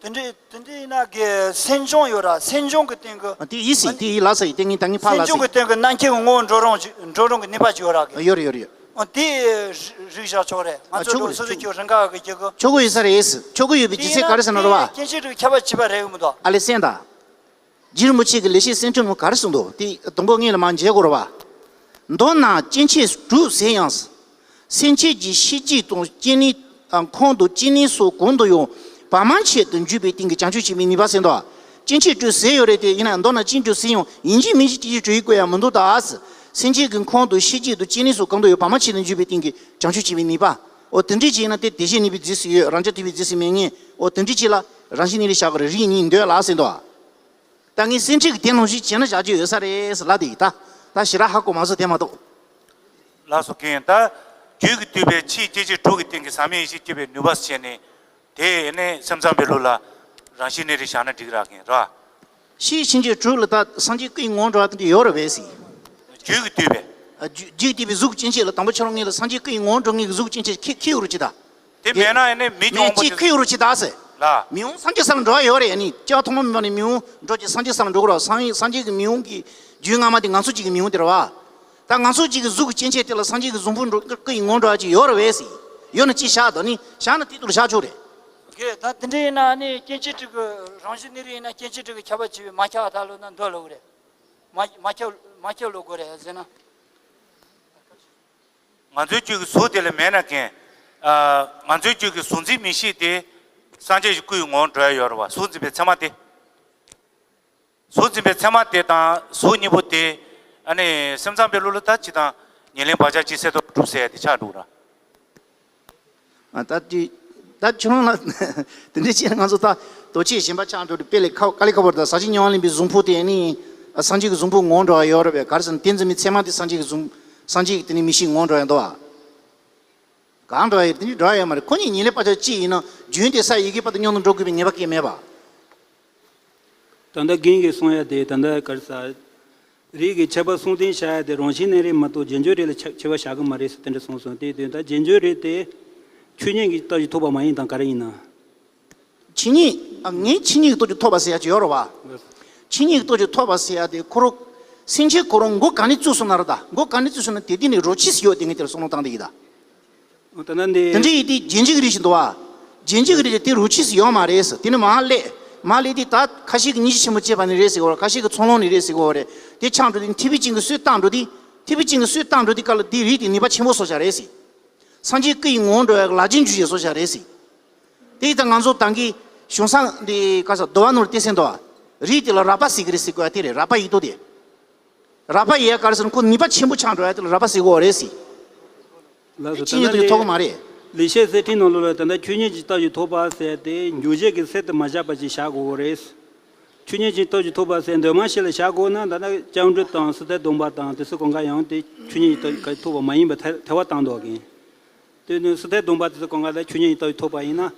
དེ་འདྲའི་དེ་འདྲའི་ཡིན་ན་གི་སེམས་བྱུང་ཡོད་ར། སེམས་བྱུང་གི་སྟེང་གི། ཨ། དེ་ཡིན་སྲིད། དེ་ཡིན་ལ་ས་ཡིན། དེ་ངས་ད་ངས་ཕར་ལ་ས་ཡིན། སེམས་བྱུང་གི་སྟེང་གི་རྣམ་མཁྱེན་གྱི་ངོ་བོ་འགྲོ་རུང་ཅི། འགྲོ་རུང་གི་ནུས་པ་ཅིག་ཡོད་ར་གི། ཨ། ཡོད་རེད། ཡོད་རེད། ཡོད། ཨ། དེ་རིགས་བཞག་ཆོག་རེད། ང། ཨ། ཚོ་ཆོག་གི་རེད། སོ་སོ་ཆོག་གི། ཁྱོད་རང་ག་གི་རྒྱུ་གི། ཆོག་གི་ཡོད་ས་རེད། ཆོག་གི་ཡོད་པའི་རྒྱུ་མཚན་ག་རེ་ཟེར་ན་རེད་བ། སྐྱེ་མཆེད་དྲུག་ཁྱད་པར་ཕྱེ་བ་རེད་གི་མི་འདུག་ཨ་ལེ་སེང་ད། རྗེ་རིན་པོ་ཆེ་གི་ལེགས་བཤད་གསེར་ཕྲེང་ནང་ག་རེ་གསུངས་འདུག་དེ་དང་པོ་ངས་ལ་མར་མཇལ་དགོས་རེད་བ། མདོར་ན་སྐྱེ་མཆེད་དྲུག་ཟེར་ཡང་། སེམས་ཅན་གྱི་ཤེས་བྱེད་དང་སྐྱེ་གནས། ཨ། ཁམས་དང་སྐྱེ་གནས་སོགས་གང་དུ་ཡང་བར་མ་ཆད་དུ་འཇུག་པའི་སྟེང་གི་བྱང་ཆུབ་སྐྱེ་བའི་ནུས་པ་ཟེར་འདུག་སྐྱེ་མཆེད་དྲུག་ཟེར་ཡོད་རེད་དེ། ཡིན་ན་མདོར་ན་སྐྱེ་མཆེད་དྲུག་ཟེར་ཡང་ཡིན་གཅིག་མིན་གཅིག་སྐྱེ་མཆེད་དྲུག་ཡིན་དགོས་ཡ་མི་འདུག་ད་ཟེར། སེམས་ཅན་གྱི་ཁམས་དང་ཤེས་བྱེད་དང་སྐྱེ་གནས་སོགས་གང་དུ་ཡང་བར་མ་ཆད་དུ་འཇུག་པའི་སྟེང་གི་བྱང་ཆུབ་སྐྱེ་བའི་ནུས་པ། འོ་དེ་འདྲ་ཅིག་ཡིན་ན་དེ་དེ་བཞིན་གནས་པའི་རྫས་སུ་ཡོད། རང་རྐྱ་ཐུབ་པའི་རྫས་སུ་མེད་ངེས། འོ་དེ་འདྲ་ཅིག་ལ་རང་བཞིན་གནས་རིགས་བཞག་དགོས་རེད། རིགས་གཉིས་འདོད་ལ་ཟེར་འདུག་ད་ངས་སེམས་ཁྲིད་ཀྱི་དེ་ནང་བཞིན་བྱས་ན་བཞག་རྒྱུ་ཡོད་ས་རེད་ཟེར་ལབ་དེ་ཡིན། ད་ད་ཞེ་དྲག་ཧ་གོ་མ་སོང་། དེ་མ་གཏོགས། ལགས་སོ། རྒན། ད་རྒྱུད་ཀྱིས་བསྡུས་པའི་ཕྱིའི་སྐྱེ་མཆེད་དྲུག་གི་སྟེང་གི་ཟག་མེད་ཡེ་ཤེས་སྐྱེ་བའི་ནུས་པ་ཟེར་ནས། དེ་ནས་སེམས་ཙམ་པའི་ལུགས་ལ་རང་བཞིན་གནས་རིགས་བཞག་ན་འགྲིག་ར་རྒན། ར། ཕྱིའི་སྐྱེ་མཆེད་དྲུག་ལ་ད་སངས་རྒྱས་སྐུ་ཡི་ངོ་བོར་འགྲོ་བ་དེ་འདྲ་ཡོད་རེད་པས་ཟེར། རྒྱུད་ཀྱིས་བསྡུས་པའི། ཨ། རྒྱུད་རྒྱུད་བསྡུས་པའི་གཟུགས་སྐྱེ་མཆེད་ལ་དང་པོ་ཁྱོད་རང་ངོས་ལ་སངས་རྒྱས་སྐུ་ཡི་ངོ་བོར་འགྲོ་མཁན་གྱི་གཟུགས་སྐྱེ་མཆེད་ཁྱེར་ཁྱེར་ཡོད་རེད་ཅི་ད། དེ་མེད་ན་ཡང་ནི་མི་མེད་གྱི་དབང་པོ་ཅིག་དེ་ཁྱེར་ཡོད་རེད་ཅི་ད་ཟེར། ལ། མི་དབང་སངས་རྒྱས་ས་ལ་འགྲོ་བ་ཡོད་རེད། ཡ་ནི་སྐྱེ་བ་ཐོག་མ་མེད་པ་ནས་མི་དབང་འགྲོ་གི། སངས་རྒྱས་སངས་རྒྱས་ཀྱི་མི་དབང་གི་ རྒྱུ་སྔ་མ་དེ་ང་ཚོ་གཅིག་གི་མི་འོང་དེ་རེད་བ། ད་ང་ཚོ་གཅིག་གི་གཟུགས་ཀྱི་སྐྱེ་མཆེད་དེ་ལ་སངས་རྒྱས་ཀྱི་གཟུགས་ཕུང་འགྲོ་སྐུ་ཡི་ངོ་འགྲོ་ཡ་ཅིག་ཡོད་རེད་བས་སི། ཡོད་ན་ཅིག་བཞག་དང་ནི་བཞག་ན་དེ་དུ་བཞག་ཆོག་རེད། གལ་ད་དེ་འདྲ་ཡིན་ན་ནི་སྐྱེ་མཆེད་དྲུག་གི་རང་བཞིན་ནི་རེད་ཡིན་ན་སྐྱེ་མཆེད་དྲུག་གི་ཁྱབ་པ་བྱས་པའི་མ་ཁྱབ་པ་ད་ལོ་ན་འདོད་ལོ་གི་རེད། མ་མ་ཁྱབ་མ་ཁྱབ་ལོ་གོ་རེད་ཟེར་ན། ང་ཚོའི་རྒྱུད་ཀྱི་གཟུགས་དེ་ལ་མེད་ན་མཁན། ཨ། ང་ཚོའི་རྒྱུད་ཀྱི་གཟུགས་འཛིན་མིག་ཤེས་དེ་སངས་རྒྱས་ཀྱི་སྐུའི་ངོ་བོར་འགྲོ་ཡ་ཡོད་རེད་བ། གཟུགས་འཛིན་པའི་ཚད་མ་དེ། གཟུགས་འཛིན་པའི་ཚད་མ་དེ་དང་གཟུགས་གཉིས་པོ་དེ། ཨ་ནི་སེམས་ཙམ་པའི་ལུགས་ལ་ད་ཅི་དང་ཉེར་ལེན་བག་ཆགས་ཅིག་སེལ་ཐོག་གྲུབ་ཟེར་ཡ་དེ་ཆགས་འགྲོ་ར། ཨ། ད་དེ་ད་ཁྱོད་རང་ལ་དེ་འདྲའི་བྱས་ན་ང་ཚོ་ད་དོ་ཆེ་གཞན་པ་ཆགས་འགྲོ་དུས་དཔེ་ལས་ཁ་དཀའ་ལས་ཁག་པོ་རེད། ད་ཟག་བཅས་ཉེ་བར་ལེན་པའི་གཟུགས་ཕུང་དེ་ནི་སངས་རྒྱས་ཀྱི་གཟུགས་ཕུང་ངོ་འགྲོ་བ་ཡོད་རེད་པས། ག་རེ་ཟེར་ན་དེ་འཛིན་མའི་ཚད་མ་དེ་སངས་རྒྱས་ཀྱི་གཟུགས་སངས་རྒྱས་ཀྱི་དེ་ནི་མིག་ཤེས་ངོ་འགྲོ་ཡ་འདུག་ཨ། གང་འགྲོ་ཡ་དེ་འདྲ་འགྲོ་ཡ་ཡོད་མ་རེད། ཁོ་གཉིས་ཉེར་ལེན་བག་ཆགས་གཅིག་ཡིན་ན་རྒྱུན་དེ་ས་ཡི་གེ་བར་དུ་མཉམ་དུ་འགྲོ་དགོས་པའི་ངེས་པ་གང་ཡང་མེད་པ། ད་ལྟ་རྒན་གྱིས་གསུང་ཡ་དེ་ད་ལྟ་ག་རེ་ཟ། རིགས་ཀྱི་ཁྱད་པར་གསུམ་ལྡན་བྱ་ཡ་དེ་རང་བཞིན་གནས་རིགས་མ་གཏོགས་རྗེས་འཇུག་རིགས་ལ་ཁྱད་ཁྱད་པར་བྱ་གི་མ་རེད་ཟེར་དེ་འདྲ་གསུངས་སོང་། དེའི་དོན་ད་རྗེས་འཇུག་རིགས་དེ་ཆོས་ཉིད་ཀྱི་སྟོབས་ཀྱིས་ཐོབ་པ་མ་ཡིན་དང་ག་རེ་ཡིན་ན། ཆོས་ཉིད། ཨ། ངས་ཆོས་ཉིད་ཀྱི་སྟོབས་ཀྱིས་ཐོབ་པ་ཟེར་ཡ་ཅིག་ཡོད་རེད་བ། ཆོས་ཉིད་ཀྱི་སྟོབས་ཀྱིས་ཐོབ་པ་ཟེར་ཡ་དེ་ཁོ་རང་སེམས་ཅན་ཁོ་རང་མགོ་ག་ནས་བཙུགས་སོང་ན་ར། ད་མགོ་ག་ནས་བཙུགས་སོང་ན་དེ་དེ་ནས་རོ་ཁྱི་སི་ཡོད་དེ་ངས་དེར་བསམ་བློ་བཏང་དེ་ཡིན་ད། ད་ནི་འདི། དེ་འདྲ་ཡིན་དུས་རྗེས་འཇུག་རིགས་ཤིག་འདུག་བ། རྗེས་འཇུག་རིགས་དེ་རོ་ཁྱི་སི་ཡོད་མ་རེད་ཟེར། དེ་ནི་མར་སླེབས། མར་སླེབས་དུས་ད་ཁ་ཤས་ཀྱིས་སྙིང་རྗེ་ཆེན་པོ་སྐྱེས་པ་ནས་རེད་ཟེར་གོ་རེད། ཁ་ཤས་ཀྱིས་ཚོགས་ལམ་ནས་རེད་ཟེར་གོ་རེད། དེ་ཆགས་འགྲོ་དུས་ཐེག་པའི་སྤྱན་གྱིས་སུས་བཏང་འགྲོ་དུས། ཐེག་པའི་སྤྱན་གྱིས་སུས་བཏང་འགྲོ་དུས་སྐབས་ལ་དེའི་རིགས་དེ་ནུས་པ་ཆེན་པོ་བཟོ་བཞག་རེད་ཟེར། སངས་རྒྱས་སྐུ་ཡི་ངོ་བོར་འགྲོ་བའི་ལག་རྗེས་འཇུག་བྱེད་བཟོ་བཞག་རེད་ཟེར། དེ་ཡིས་ད་ང་ཚོ་ད་གིན་གཞུང་སྲང་འདི་ག་ས་འདུལ་བ་ནོར་ཏེ་སེང་དོ། རིགས་དེ་ལ་རགས་པ་ཟེར་གི་རེད་ཟེར་དགོས་ཡ་དེ་རེད། རགས་པ་ཡིག་ཏོ་དེ། རགས་པ་ཡིན་ཡ་ག་རེ་ཟེར་ན་ཁོ་ནུས་པ་ཆེན་པོ་ཆགས་འགྲོ་ཡ་དེ་ལ་རགས་པ་ཟེར་གོ་རེད་ཟེར། ལགས་སོ། ཆོས་ཉིད་ད་ལྟ་ཐོག་མ་རེད། ལེགས་བཤད་གསེར་ཕྲེང་ནང་ལོགས་ལ་ད་ལྟ་ཆོས་ཉིད་ཀྱི་སྟོབས་ཀྱིས་ཐོབ་པ་ཟེར་དེ་འཇུག་བྱེད་ཀྱི་ཚད་དུ་མ་བཞག་པ་ཅིག་བཞག་དགོས་རེད། ཆོས་ཉིད་ཀྱི་སྟོབས་ཀྱིས་ཐོབ་པ་ཟེར་འདོད་མ་ཤེས་ལ་བཞག་དགོས་ན། ད་ལྟ་སྐྱབས་འགྲོ་དང་སི་ཏཱའི་སྡོམ་པ་དང་དེ་ཚོ་གང་ག་ཡང་དེ་ཆོས་ཉིད་ཀྱི་སྟོབས་ཀྱིས་ཐོབ་པ་མ་ཡིན་པ་ཐལ་ཐལ་བ་བཏང་འདུག་གིན། དེ་ནི་སི་ཏཱའི་སྡོམ་པ་དེ་ཚོ་གང་ག་ལ་ཆོས་ཉིད་ཀྱི་སྟོབས་ཀྱིས་ཐོབ་པ་ཡིན་ན།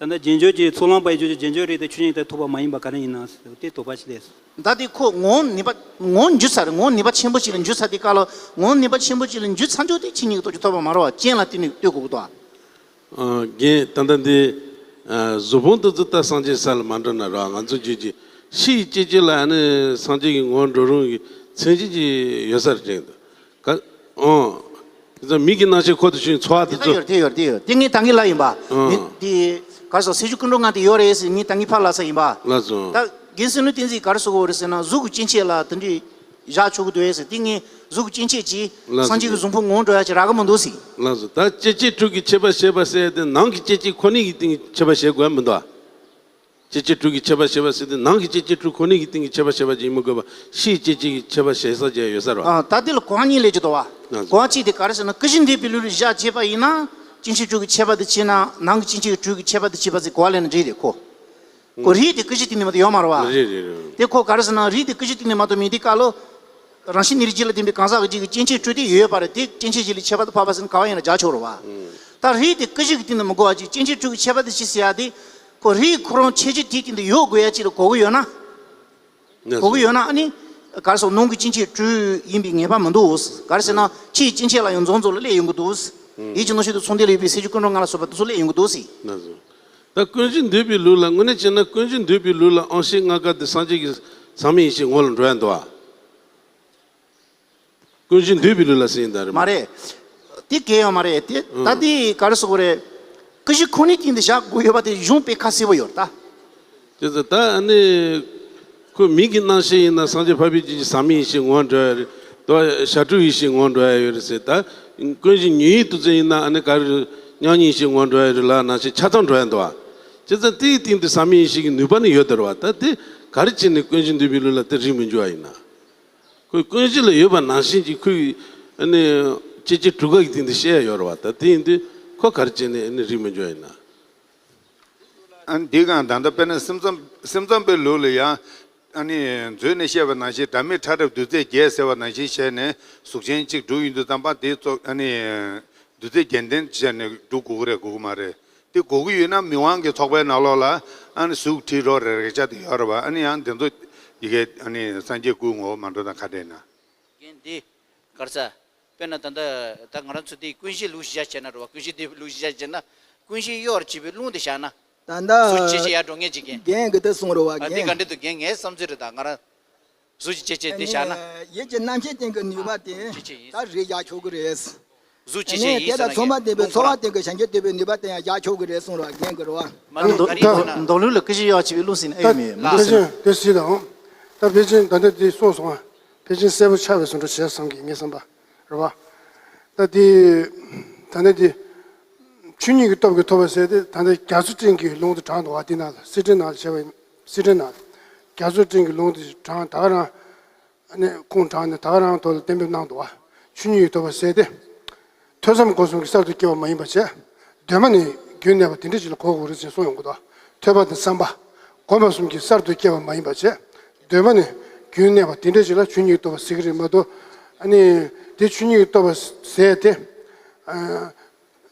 ད་ལྟ་རྗེས་འཇུག་གི་ཚོགས་ལམ་པ་ཡི་རྒྱུད་ཀྱི་རྗེས་འཇུག་རིགས་དེ་ཆོས་ཉིད་ཀྱིས་ཐོབ་པ་མ་ཡིན་པ་ག་རེ་ཡིན་ན་ཟེར་དེ་དོགས་པ་ཞིག་སླེབས་སོང་། ད་དེ་ཁོ་ངོ་བོ་ནུས་པ་ངོ་བོ་འཇུ་ཚར་རེད། ངོ་བོ་ནུས་པ་ཆེན་པོ་ཅིག་ལ་འཇུ་ཚར་དུས་སྐབས་ལ་ངོ་བོ་ནུས་པ་ཆེན་པོ་ཅིག་ལ་འཇུ་ཚར་འཇུག་དེ་ཆོས་ཉིད་ཀྱི་སྟོབས་ཀྱིས་ཐོབ་པ་མ་རེད་བ། རྐྱེན་ལ་བརྟེན་ནས་ལྟོས་དགོས་ཀྱི་འདུག་ཨ། ཨ། རྒན་ད་ལྟ་འདི། ཨ། གཟུགས་ཕུང་དེ་ཚོ་ད་སངས་རྒྱས་ས་ལ་མ་འགྲོ་ན་ར། ང་ཚོ་རྒྱུད་ཀྱི་ཕྱི་ཡི་སྐྱེ་མཆེད་ལ་ཨ་ནི་སངས་རྒྱས་ཀྱི་ངོ་བོར་འགྲོ་རུང་གི་མཚན་གཞི་ཅིག་ཡོད་ས་རེད་དྲན་འདུག་ག་ཨོ། དེ་ཚོ་མིག་གི་རྣམ་ཤེས་ཁོ་དེ་བཞིན་ཚོར་བ་དེ་དེ་ཚོ། ཡོད་དེ་ཡོད་དེ་ཡོད་དེ་ངས་ད་གིན་ལབ་ཡིན་པ། ཨོ། མི་དེ་ག་རེ་ཟེར། སེམས་བྱུང་ཀུན་འགྲོ་ལྔ་དེ་ཡོད་རེད་ཟེར་ངས་ད་གིན་ཕར་ལབ་ས་ཡིན་པ། ལགས་སོ། ད་རྒན་བསམ་གྲུབ་བསྟན་འཛིན་ག་རེ་ཟེར་གོ་རེད་ཟེར་ན་གཟུགས་ཀྱི་སྐྱེ་མཆེད་ལ་དེ་འདྲའི་བཞག་ཆོག་གི་འདུག་ཨེ་ཟེར། དེ་ངས་གཟུགས་ཀྱི་སྐྱེ་མཆེད་ཀྱིས་ལགས་སོ། སངས་རྒྱས་ཀྱི་གཟུགས་ཕུང་ངོ་བོར་འགྲོ་ཡ་ཅིག་རག་གི་མི་འདུག་ཟེར། ལགས་སོ། ད་སྐྱེ་མཆེད་དྲུག་གི་ཁྱད་པར་བཤད་པ་ཟེར་དེ་ནང་གི་སྐྱེ་མཆེད་ཁོ་ནའི་གི་སྟེང་གི་ཁྱད་པར་བཤད་དགོས་མི་འདུག་ཨ། སྐྱེ་མཆེད་དྲུག་གི་ཁྱད་པར་བཤད་པ་ཟེར་དེ་ནང་གི་སྐྱེ་མཆེད་དྲུག་ཁོ་ནའི་གི་སྟེང་གི་ཁྱད་པར་བཤད་པ་ཅིག་ཡིན་མི་དགོས་པ། ཕྱིའི་སྐྱེ་མཆེད་ཀྱི་ཁྱད་པར་བཤད་ས་ཅིག་ཡོད་ས་རེད་བ། ཨ། ད་དེ་ལ་གོ་བ་གཉིས་སླེབས་ཀྱི་འདུག་བ། ལགས་སོ། གོ་བ་གཅིག་དེ་ག་རེ་ཟེར་ན་ཀུན་གཞི་འདུས་པའི་ལུགས་ལ་བཞག་བྱས་པ་ཡིན་ན་སྐྱེ་མཆེད་དྲུག་གི་ཁྱད་པར་དེ་ཕྱེ་ན་ནང་གི་སྐྱེ་མཆེད་དྲུག་གི་ཁྱད་པར་དེ་ཕྱེ་བ་ཟེར་གོ་བ་ལེན་ན་འགྲིག་རེད་ཁོ། ཁོ་རིགས་དེ་ཀུན་གཞིའི་སྟེང་ནས་མ་གཏོགས་ཡོད་མ་རེད་བ། རེད་རེད་རེད། དེ་ཁོ་ག་རེ་ཟེར་ན་རིགས་དེ་ཀུན་གཞིའི་སྟེང་ནས་མ་གཏོགས་མེད་དུས་སྐབས་ལ། རང་བཞིན་ནི་རིགས་གཅིག་ལ་བརྟེན་པའི་གང་ཟག་གི་གཅིག་གི་སྐྱེ་མཆེད་དྲུག་དེ་ཡོད་པ་རེད། དེ་སྐྱེ་མཆེད་གཅིག་ལ་ཁྱད་པར་དུ་འཕགས་པ་ཟེར་ན་ག་བ་ཡིན་ན་བཞག་ཆོག་རེད་བ། ད་རིགས་དེ་ཀུན་གཞི་གི་སྟེང་དུ་མི་གོ་བ་ཅིག་སྐྱེ་མཆེད་དྲུག་གི་ཁྱད་པར་དེ་ཕྱེ་ཟེར་ཡ་དེ། ཁོ་རིགས་ཁོ་རང་ཁྱད་ཆོས་དེའི་སྟེང་དུ་ཡོད་དགོས་ཡ་ཅིག་ལ་གོ་གི་ཡོད་ན། གོ་གི་ཡོད་ན་ཨ་ནི། ག་རེ་ཟེར། ནང་གི་སྐྱེ་མཆེད་དྲུག་ཡིན་པའི་ངེས་པ་མི་འདུག་ག་རེ་ཟེར་ན་ཕྱིའི་སྐྱེ་མཆེད་ལ་ཡང་འཛོམས་འཛོམས་ལ་སླེབས་ཡོང་གི་འདུག་ཡིད་ཀྱི་རྣམ་ཤེས་དང་མཚུངས་ལྡན་ལ་ཡོད་པའི་སེམས་བྱུང་ཀུན་འགྲོ་ལྔ་ལ་སོགས་པ་དེ་ཚོ་སླེབས་ཡོང་གི་འདུག་ཟེར། ད་ཀུན་གཞི་འདུས་པའི་ལུགས་ལ་དངོས་གནས་བྱས་ན་ཀུན་གཞི་འདུས་པའི་ལུགས་ལ་ཨང་ཤེས་ལྔ་ཀ་དེ་སངས་རྒྱས་ཀྱི་ཟག་མེད་ཡེ་ཤེས་ངོ་ལ་འགྲོ་ཡ་འདུག་ཨ། ཀུན་གཞི་འདུས་པའི་ལུགས་ལ་ཟེར་ཡིན་ད་རེད་མ་རེད། དེ་གལ་ཡོད་མ་རེད་དེ། ད་དེ་ག་རེ་ཟེར་དགོས་རེད། ཀུན་གཞི་ཁོ་ནའི་སྟེང་དུ་བཞག་དགོས་ཡོད་པ་དེ་གཞུང་དཔེ་ཁ་གསལ་པོ་ཡོད་རེད་ད། དེ་ཚོ་ད་ཨ་ནི། ཁོ་མིག་གི་རྣམ་ཤེས་ཡིན་ན་སངས་རྒྱས་འཕགས་པའི་རྒྱུད་ཀྱི་ཟག་མེད་ཡེ་ཤེས་ངོ་འགྲོ་ཡ་རེད། དོ་ཞབས་དྲུང་ཡེ་ཤེས་ངོ་འགྲོ་ཡ་ཡོད་རེད་ཟེར་ད། ཀུན་གཞི་ཉོན་ཡིད་དུ་བྱེད་ཡིན་ན་ཨ་ནི་ག་རེ་མྱང་ཉིད་ཡེ་ཤེས་ངོ་འགྲོ་ཡ་རེད་ལ་རྣམ་ཤེས་ཆ་ཚང་འགྲོ་ཡ་འདུག་ཨ། བྱས་ཙང་དེའི་སྟེང་དུ་ཟག་མེད་ཡེ་ཤེས་ཀྱི་ནུས་པ་ནི་ཡོད་དེ་རེད་བ། ད་དེ་ག་རེ་བྱས་ནས་ཀུན་གཞི་འདུས་པའི་ལུགས་ལ་དེ་རིགས་མི་འགྱུར་བ་ཡིན་ན། ཁོའི་ཀུན་གཞི་ལ་ཡོད་པ་ནང་བཞིན་གྱི་ཁོའི་ཨ་ནི་སྐྱེ་མཆེད་དྲུག་ཀ་གི་སྟེང་དུ་བཤད་ཡ་ཡོད་རེད་བ། ད་དེ་ཡིན་དུས་ཁོ་ག་རེ་བྱས་ནས་ཨ་ནི་རིགས་མི་འགྱུར་བ་ཡིན་ན། ཨ་ནི་འདི་གང་ད་ལྟ་དཔེར་ན་སེམས་ཙམ་སེམས་ཙམ་པའི་ལུགས་ལ་ཡང་ཨ་ནི་མཛོད་ནས་བཤད་པ་ནང་བཞིན་སྒྲ་མེད་ཕྲ་རབ་རྡུལ་རྫས་བརྒྱད་ཟེར་བ་ནང་བཞིན་བྱས་ནས་གཟུགས་ཅན་གཅིག་གྲུབ་ཡིན་དུས་ཙམ་པ་དེ་ཚོ་ཨ་ནི་རྡུལ་རྫས་བརྒྱད་ལྡན་བྱས་ནས་གྲུབ་དགོས་ཀྱི་རེད་དགོས་ཀྱི་མ་རེད། དེ་དགོས་ཀྱི་ཡོད་ན་མི་དབང་གི་ཚོགས་པའི་ནང་ལོགས་ལ་ཨ་ནི་གཟུགས་བྲིས་རོགས་རེ་རེ་ཆ་དེ་ཡོད་རེད་བ། ཨ་ནི་ཡང་དེ་ཚོ་ཡི་གེ་ཨ་ནི་སངས་རྒྱས་སྐུའི་ངོ་བོ་མ་འགྲོ་ན་ག་འདྲ་ཡིན་ན། རྒན་འདི་གར་ས། དཔེར་ན་ད་ལྟ་ད་ང་རང་ཚོ་འདི་ཀུན་གཞི་ལུགས་གཞི་བཞག་བྱས་ན་རེད་བ། ཀུན་གཞི་འདི་ལུགས་གཞི་བཞག་བྱས་ན་ཀུན་གཞི་གཡོ་བར་བྱེད་པའི་རླུང་དེ་བཞག་ན། ད་ལྟ་སུ་ཅི་ཅི་ཡར་འགྲོ་ངེས་ཅིག་རྒན། རྒན་གི་ད་གསུང་རེད་བ། ཨ་འདི་རྒན། ག་འདྲ་འདུག་རྒན། ངའི་བསམ་ཚུལ་རེད་ད་ང་རང་། གཟུགས་ཀྱི་སྐྱེ་མཆེད་དེ་བཞག་ན། ཡིད་ཀྱི་རྣམ་ཤེས་སྟེང་གི་ནུས་པ་དེ་སྐྱེ་མཆེད་ཡིན། ད་རེད་བཞག་ཆོག་གི་རེད། གཟུགས་སྐྱེ་མཆེད་ཡིན་ཟེར་ན་དེ་དང་ཚོར་བ་ལྡན་པའི་ཚོར་བ་སྟེང་གི་བྱང་ཆུབ་སྟོན་པའི་ནུས་པ་དེ་ཡང་བཞག་ཆོག་གི་རེད་གསུངས་རོགས་རྒན་གི་རེད་བ། མདོ་མདོ་ལུགས་ལ་ཀུན་གཞི་གཡོ་བྱེད་པའི་བློ་ཟིན་ཨེ་ཡོད་མེད་མི་འདུག་ཟེར་ན། ཕལ་ཆེར་དེ་སྲིད་དང་། ད་ཕལ་ཆེར་ད་ལྟ་དེ་གསུངས་སོང་བ། ཕལ་ཆེར་གསལ་པོ་ཆགས་པའི་བཟོ་འདྲ་བྱས་བསམ་གི་ངས་བསམ་པ། རེད་བ། ད་དེ། ད་ལྟ་དེ། ཆོས་ཉིད་ཀྱི་སྟོབས་ཀྱིས་ཐོབ་པ་ཟེར་ཏེ་ད་ལྟ་རྒྱ་མཚོ་སྤྲིན་གྱི་ལུང་དུ་དྲངས་འདུག་བ། དེ་ནང་ལ་སི་ཁྲོན་ནང་ལ་བྱས་པ་ཡིན། སི་ཁྲོན་ནང་ལ། རྒྱ་མཚོ་སྤྲིན་གྱི་ལུང་དུ་དྲངས་ད་ག་རང་། ཨ་ནི་ཁུངས་དྲངས་ནས་ད་ག་རང་ཐོག་ལ་གཏན་འབེབས་གནང་འདུག་བ། ཆོས་ཉིད་ཀྱི་སྟོབས་པ་ཟེར་ཏེ། ཐོས་བསམ་སྒོམ་གསུམ་གྱི་གསར་དུ་སྐྱེ་བ་མ་ཡིན་པ་བྱས། གདོད་མ་ནས་རྒྱུན་གནས་པ་དེ་འདྲ་ཞིག་ལ་གོ་དགོས་རེད་ཅེས་གསུངས་ཡོང་གི་འདུག་ཐོས་པ་དང་བསམ་པ། སྒོམ་པ་གསུམ་གྱི་གསར་དུ་སྐྱེ་བ་མ་ཡིན་པ་བྱས། གདོད་མ་ནས་རྒྱུན་གནས་པ་དེ་འདྲ་ཞིག་ལ་ཆོས་ཉིད་ཀྱི་སྟོབས་པ་ཟེར་གྱི་རེད་མ་གཏོགས། ཨ་ནི། དེ་ཆོས་ཉིད་ཀྱི་སྟོབས་པ་ཟེར་ཏེ། ཨ།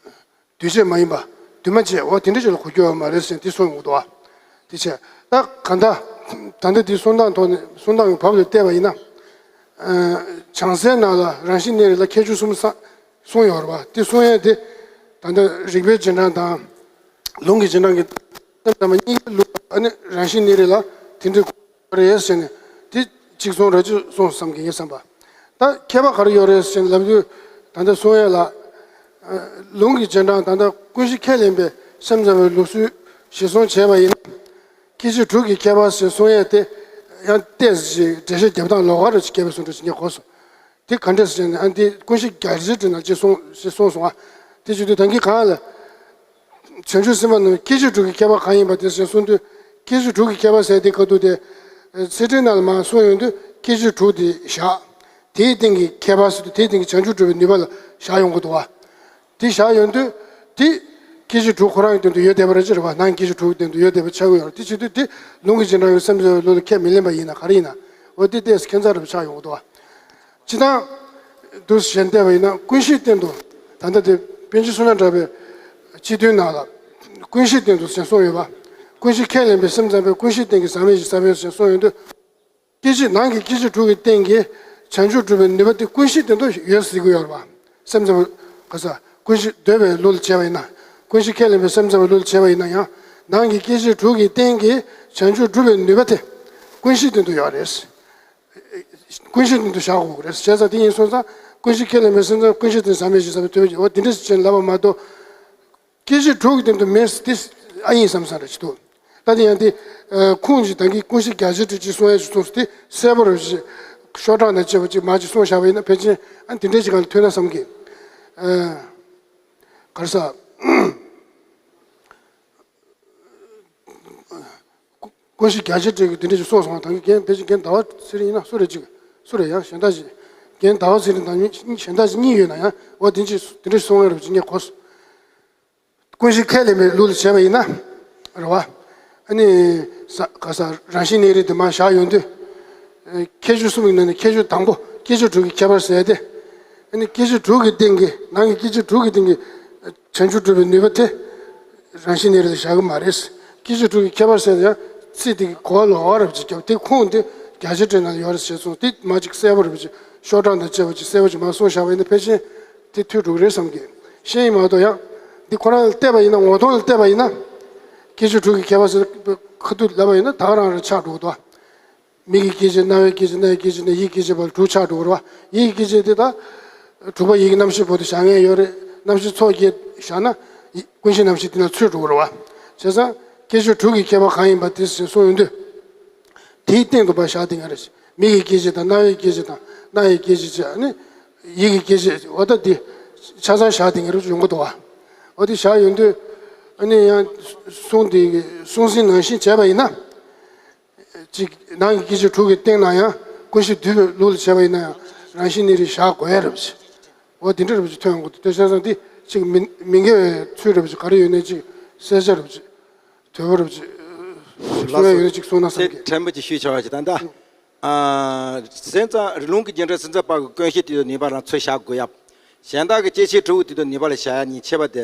འདུས་བྱས་མ་ཡིན་པ། འདུས་མ་བྱས་འོ་དེ་འདྲ་ཞིག་ལ་གོ་རྒྱུ་ཡོད་མ་རེད་ཟེར་ཏེ་གསུངས་ཡོང་གི་འདུག་བ། དེ་བྱས། ད་ག་འདྲ། ད་ལྟ་དེ་གསུང་སྟངས་ཐོག་ནས་གསུང་སྟངས་ཀྱི་བབ་ལ་བལྟས་པ་ཡིན་ན། ཨ། བྱང་སའི་ནང་ལ་རང་བཞིན་གནས་རིགས་ལ་ཁྱད་ཆོས་གསུམ་ས་གསུངས་ཡོད་རེད་བ། དེ་གསུང་ཡས་དེ། ད་ལྟ་རིགས་པའི་རྗེས་འབྲང་དང་། ལུང་གི་རྗེས་འབྲང་གི་སེམས་ཙམ་པ་གཉིས་ཀྱི་ལུགས་ཨ་ནི་རང་བཞིན་གནས་རིགས་ལ་དེ་འདྲའི་གོ་རེད་ཟེར་ནས་དེ་གཅིག་གསུང་ར་གཅིག་གསུང་བསམ་གྱི་ཡིན་བསམ་པ། ད་ཁྱད་པར་ག་རེ་ཡོད་རེད་ཟེར་ནས་ལབ་དུས། ད་ལྟ་གསུང་ཡས་ལ། ལུང་གི་རྗེས་འབྲང་ད་ལྟ་ཀུན་གཞི་ཁས་ལེན་པའི་སེམས་ཙམ་པའི་ལུགས་སྲོལ་གཞིར་བཟུང་བྱས་པ་ཡིན་ན། སྐྱེ་མཆེད་དྲུག་གི་ཁྱད་པར་ཟེར་གསུང་ཡས་དེ་ཡང་ཏོག་ཙམ་ཞིག་འགྲེལ་བཤད་རྒྱབ་སྟངས་ལོགས་ཀ་རེ་ཞིག་རྒྱབ་པའི་བཟོ་འདྲ་ཞིག་ངས་གོ་སོང་། དེ་ག་འདྲས་ཟེར་ནས་ཨ་འདི་ཀུན་གཞི་རྒྱ་ཆེར་འགྲེལ་ན་ཅེས་གསུངས་ཞེས་གསུངས་སོང་ཨ། དེ་བྱེད་དུས་ད་གིན་གང་ལ། བྱང་ཆུབ་སེམས་དཔའ་རྣམས་སྐྱེ་མཆེད་དྲུག་གི་ཁྱད་པར་གང་ཡིན་པ་དེ་ཞེས་གསུངས་དུས། སྐྱེ་མཆེད་དྲུག་གི་ཁྱད་པར་ཟེར་དེ་ག་དུས་དེ། ཚིག་ཕྲད་ནང་ལ་མར་གསུངས་ཡོང་དུས་སྐྱེ་མཆེད་དྲུག་དེ་བཞག་དེའི་སྟེང་གི་ཁྱད་པར་ཟེར་དུས་དེའི་སྟེང་གི་བྱང་ཆུབ་སྒྲུབ་པའི་ནུས་པ་ལ་བཞག་ཡོང་གི་འདུག་བ། དེ་བཞག་ཡོང་དུས། དེ། སྐྱེ་མཆེད་དྲུག་ཁོ་རང་གི་སྟེང་དུ་ཡོད་བསྡད་པ་རེད་ཅེས་རེད་བ། ནང་སྐྱེ་མཆེད་དྲུག་གི་སྟེང་དུ་ཡོད་བསྡད་པ་ཆགས་ཀྱི་ཡོད་རེད། དེ་བྱེད་དུས་དེ་ལུང་གི་རྗེས་འབྲང་གི་སེམས་ཙམ་པའི་ལུགས་ལ་ཁས་མི་ལེན་པ་ཡིན་ན་ག་རེ་ཡིན་ན། འོ་དེ་ཏོག་ཙམ་ཁྱད་མཚར་རེ་ཆགས་ཡོང་གི་འདུག་བ། སྤྱིར་བཏང་། འདུག་ཞེས་བལྟས་པ་ཡིན་ན་ཀུན་གཞིའི་སྟེང་དུ། ད་ལྟ་དེ་པཎ་ཆེན་བསོད་ནམས་གྲགས་པའི་སྤྱི་དོན་ནང་ལ། ཀུན་གཞིའི་སྟེང་དུ་ཞེས་གསུངས་ཡོད་པ། ཀུན་གཞི་ཁས་ལེན་པའི་སེམས་ཙམ་པས་ཀུན་གཞིའི་སྟེང་གི་ཟག་མེད་ཀྱི་ས་བོན་ཞེས་གསུངས་ཡོང་དུས། སྐྱེ་མཆེད་ནང་གི་སྐྱེ་མཆེད་དྲུག་གི་སྟེང་གི་བྱང་ཆུབ་སྒྲུབ་པའི་ནུས་པ་དེ་ཀུན་གཞིའི་སྟེང་དུ་ཡོད་ཟེར་གྱི་ཡོད་རེད་བ། སེམས་ཙམ་པ་ག་ས་ཀུན་གཞི་འདོད་པའི་ལུགས་ལ་བྱས་པ་ཡིན་ན། ཀུན་གཞི་ཁས་ལེན་པའི་སེམས་ཙམ་པའི་ལུགས་ལ་བྱས་པ་ཡིན་ན་ཡང་། ནང་གི་སྐྱེ་མཆེད་དྲུག་གི་སྟེང་གི་བྱང་ཆུབ་སྒྲུབ་པའི་ནུས་པ་དེ་ཀུན་གཞིའི་སྟེང་དུ་ཡོད་རེད། ཀུན་གཞི་སྟེང་དུ་བཞག་དགོས་ཀྱི་རེད། བྱས་ཙང་དེ་ཡིན་སོང་ཙང་ཀུན་གཞི་ཁས་ལེན་པའི་སེམས་ཙམ་ཀུན་གཞི་སྟེང་ཟག་མེད་ཀྱི་ས་བོན་ཐོབ་ཀྱི་འོ་དེ་འདྲ་ཞིག་བྱས་ལབ་པ་མ་གཏོགས། སྐྱེ་མཆེད་དྲུག་གི་སྟེང་དུ་མེད་ཟེར་དེ་ཨ་ཡིན་བསམ་བསམ་རེ་ཞིག་འདུག་ད་དེ་ཡང་དེ། ཁུངས་ཀྱི་ད་གིན་ཀུན་གཞི་རྒྱ་ཆེར་འགྲེལ་གྱིས་གསུང་ཡ་ཞིག་གསུངས་སོང་དེ་གསལ་པོ་རེ་ཞིག་ཤོག་གྲངས་དང་བཅས་པ་ཅིག་མར་ཅིག་གསུངས་བཞག་པ་ཡིན་ན་ཕལ་ཆེར་ཨ་དེ་འདྲའི་ཞིག་གང་ལ་ཐོན་ན་བསམ་གི། ག་རེ་ཟ། ཀུན་གཞི་རྒྱ་ཆེར་འགྲེལ་གྱིས་དེ་འདྲ་ཞིག་གསུངས་སོང་བ། ད་གིན་རྒན་ཕལ་ཆེར་རྒན་ཟླ་བ་ཚེ་རིང་ཡིན་ན་སུ་རེད་ཅིག་སུ་རེད་ཡང་གཞན་དག་ཅིག་རྒན་ཟླ་བ་ཚེ་རིང་དང་གཞན་དག་ཅིག་གཉིས་ཡོད་ན་ཡང་འོ་དེ་ཅིག་དེ་འདྲ་ཞིག་གསུང་ཡ་རེད་ཅིག་ངས་གོ་སོང་། ཀུན་གཞི་ཁས་ལེན་པའི་ལུགས་ལ་བྱས་པ་ཡིན་ན། རེད་བ། ཨ་ནི། ས་ག་ས་རང་བཞིན་གནས་རིགས་དེ་མར་བཞག་ཡོང་དུས། ཁྱད་ཆོས་གསུམ་གྱི་ནང་ནས་ཁྱད་ཆོས་དང་པོ་སྐྱེ་མཆེད་དྲུག་གི་ཁྱད་པར་ཟེར་ཏེ། ཨ་ནི་སྐྱེ་མཆེད་དྲུག་གི་སྟེང་གི་ནང་གི་སྐྱེ་མཆེད་དྲུག་གི་སྟེང་གི་བྱང་ཆུབ་སྒྲུབ་པའི་ནུས་པ་དེ། རང་བཞིན་གནས་རིགས་ལ་བཞག་གི་མ་རེད། སྐྱེ་མཆེད་དྲུག་གི་ཁྱད་པར་ཟེར་ཡང་ཚིག་དེ་གི་གོ་བ་ལོགས་ཀ་རབ་ཅིག་བརྒྱབ་དེ་ཁུངས་དེ་རྒྱ་ཆེར་འགྲེལ་ན་ཡོད་རེད་ཞེས་གསུངས་དེ་མ་ཅིག་གསལ་པོ་རབ་ཅིག་ཤོག་གྲངས་དང་བཅས་པ་ཅིག་གསལ་པོ་ཅིག་མ་གསུངས་བཞག་པ་ཡིན་ན་ཕལ་ཆེར། དེ་ཐོས་འགྲོ་གི་རེད་བསམ་གི། ཤེས་ཡིན་མ་གཏོགས་ཡང་། འདི་ཁོ་རང་ལ་བལྟས་པ་ཡིན་ན་ངོ་གདོང་ལ་བལྟས་པ་ཡིན་ན། སྐྱེ་མཆེད་དྲུག་གི་ཁྱད་པར་ཟེར་ཁ་ཐུག་ལབ་པ་ཡིན་ན་ད་ག་རང་རང་ཆགས་འགྲོ་གི་འདུག་མིག་གི་སྐྱེ་མཆེད་རྣ་བའི་སྐྱེ་མཆེད་སྣའི་སྐྱེ་མཆེད་ནས་ཡིད་ཀྱི་སྐྱེ་མཆེད་བར་དྲུག་ཆགས་འགྲོ་གི་རེད་བ། ཡིད་ཀྱི་སྐྱེ་མཆེད་དེ་དག་དྲུག་པ་ཡིད་ཀྱི་རྣམ་ཤེས་པོ་དེ་བཞག་མཁན་ཡོད་རེད། རྣམ་ཤེས་ཚོགས་བརྒྱད་བཞག་ན། ཀུན་གཞི་རྣམ་ཤེས་དེ་ན་ཚུད་འགྲོ་གི་རེད་བ། བྱས་ཙང་སྐྱེ་མཆེད་དྲུག་གི་ཁྱད་པར་གང་ཡིན་པ་དེ་གསུངས་ཡོང་དུས། དེའི་སྟེང་དུ་ཕར་བཞག་བསྡད་མཁན་རེད། མིག་གི་སྐྱེ་མཆེད་དང་རྣ་བའི་སྐྱེ་མཆེད་དང་རྣ་ཡི་སྐྱེ་མཆེད་བྱས་ནས་ཡིད་ཀྱི་སྐྱེ་མཆེད་འོ་ད་འདི་ཆ་ཚང་བཞག་བསྡད་མཁན་རེད་ཡོང་གི་འདུག་བ། འོ་དེ་བཞག་ཡོང་དུས་ཨ་ནི་ཡང་གསུང་དེ་གསུང་ཟིན་ནང་བཞིན་བྱས་པ་ཡིན་ན། གཅིག་ནང་གི་སྐྱེ་མཆེད་དྲུག་གི་སྟེང་ན་ཡང་ཀུན་གཞི་འདུས་པའི་ལུགས་ལ་བྱས་པ་ཡིན་ན་ཡང་རང་བཞིན་གནས་རིགས་བཞག་དགོས་ཡ་རེད་བ། འོ་དེ་འདྲ་རེད་བ་ཐོན་ཡོང་གི་འདུག་དེ་བྱས་ཙང་འདི་གཅིག་མི་མི་འགལ་བའི་ཚུལ་རེད་བ་ག་རེ་ཡོད་ནའི་གཅིག་གསལ་ཆ་རེད་བ། དོད་པོ་རུ་ཅིག་གསུང་ཡ་ཡོད་ན་ཅིག་གསུང་ན་བསམ་གི། དེ་ཕྲན་བུ་ཅིག་ཞུས་ཆོག་པ་ཅིག་ད་ལྟ། ཨ། སེམས་ཙམ་ལུང་གི་རྒྱུ་འབྲས་སེམས་ཙམ་པ་གི་ཀུན་གཞི་དེ་དུ་ནུས་པ་རང་ཚུར་བཞག་དགོས་ཡ། གཞན་དག་གི་སྐྱེ་མཆེད་དྲུག་དེ་དུ་ནུས་པ་ལ་བཞག་ཡ་གཉིས་ཕྱེ་བ་དེ།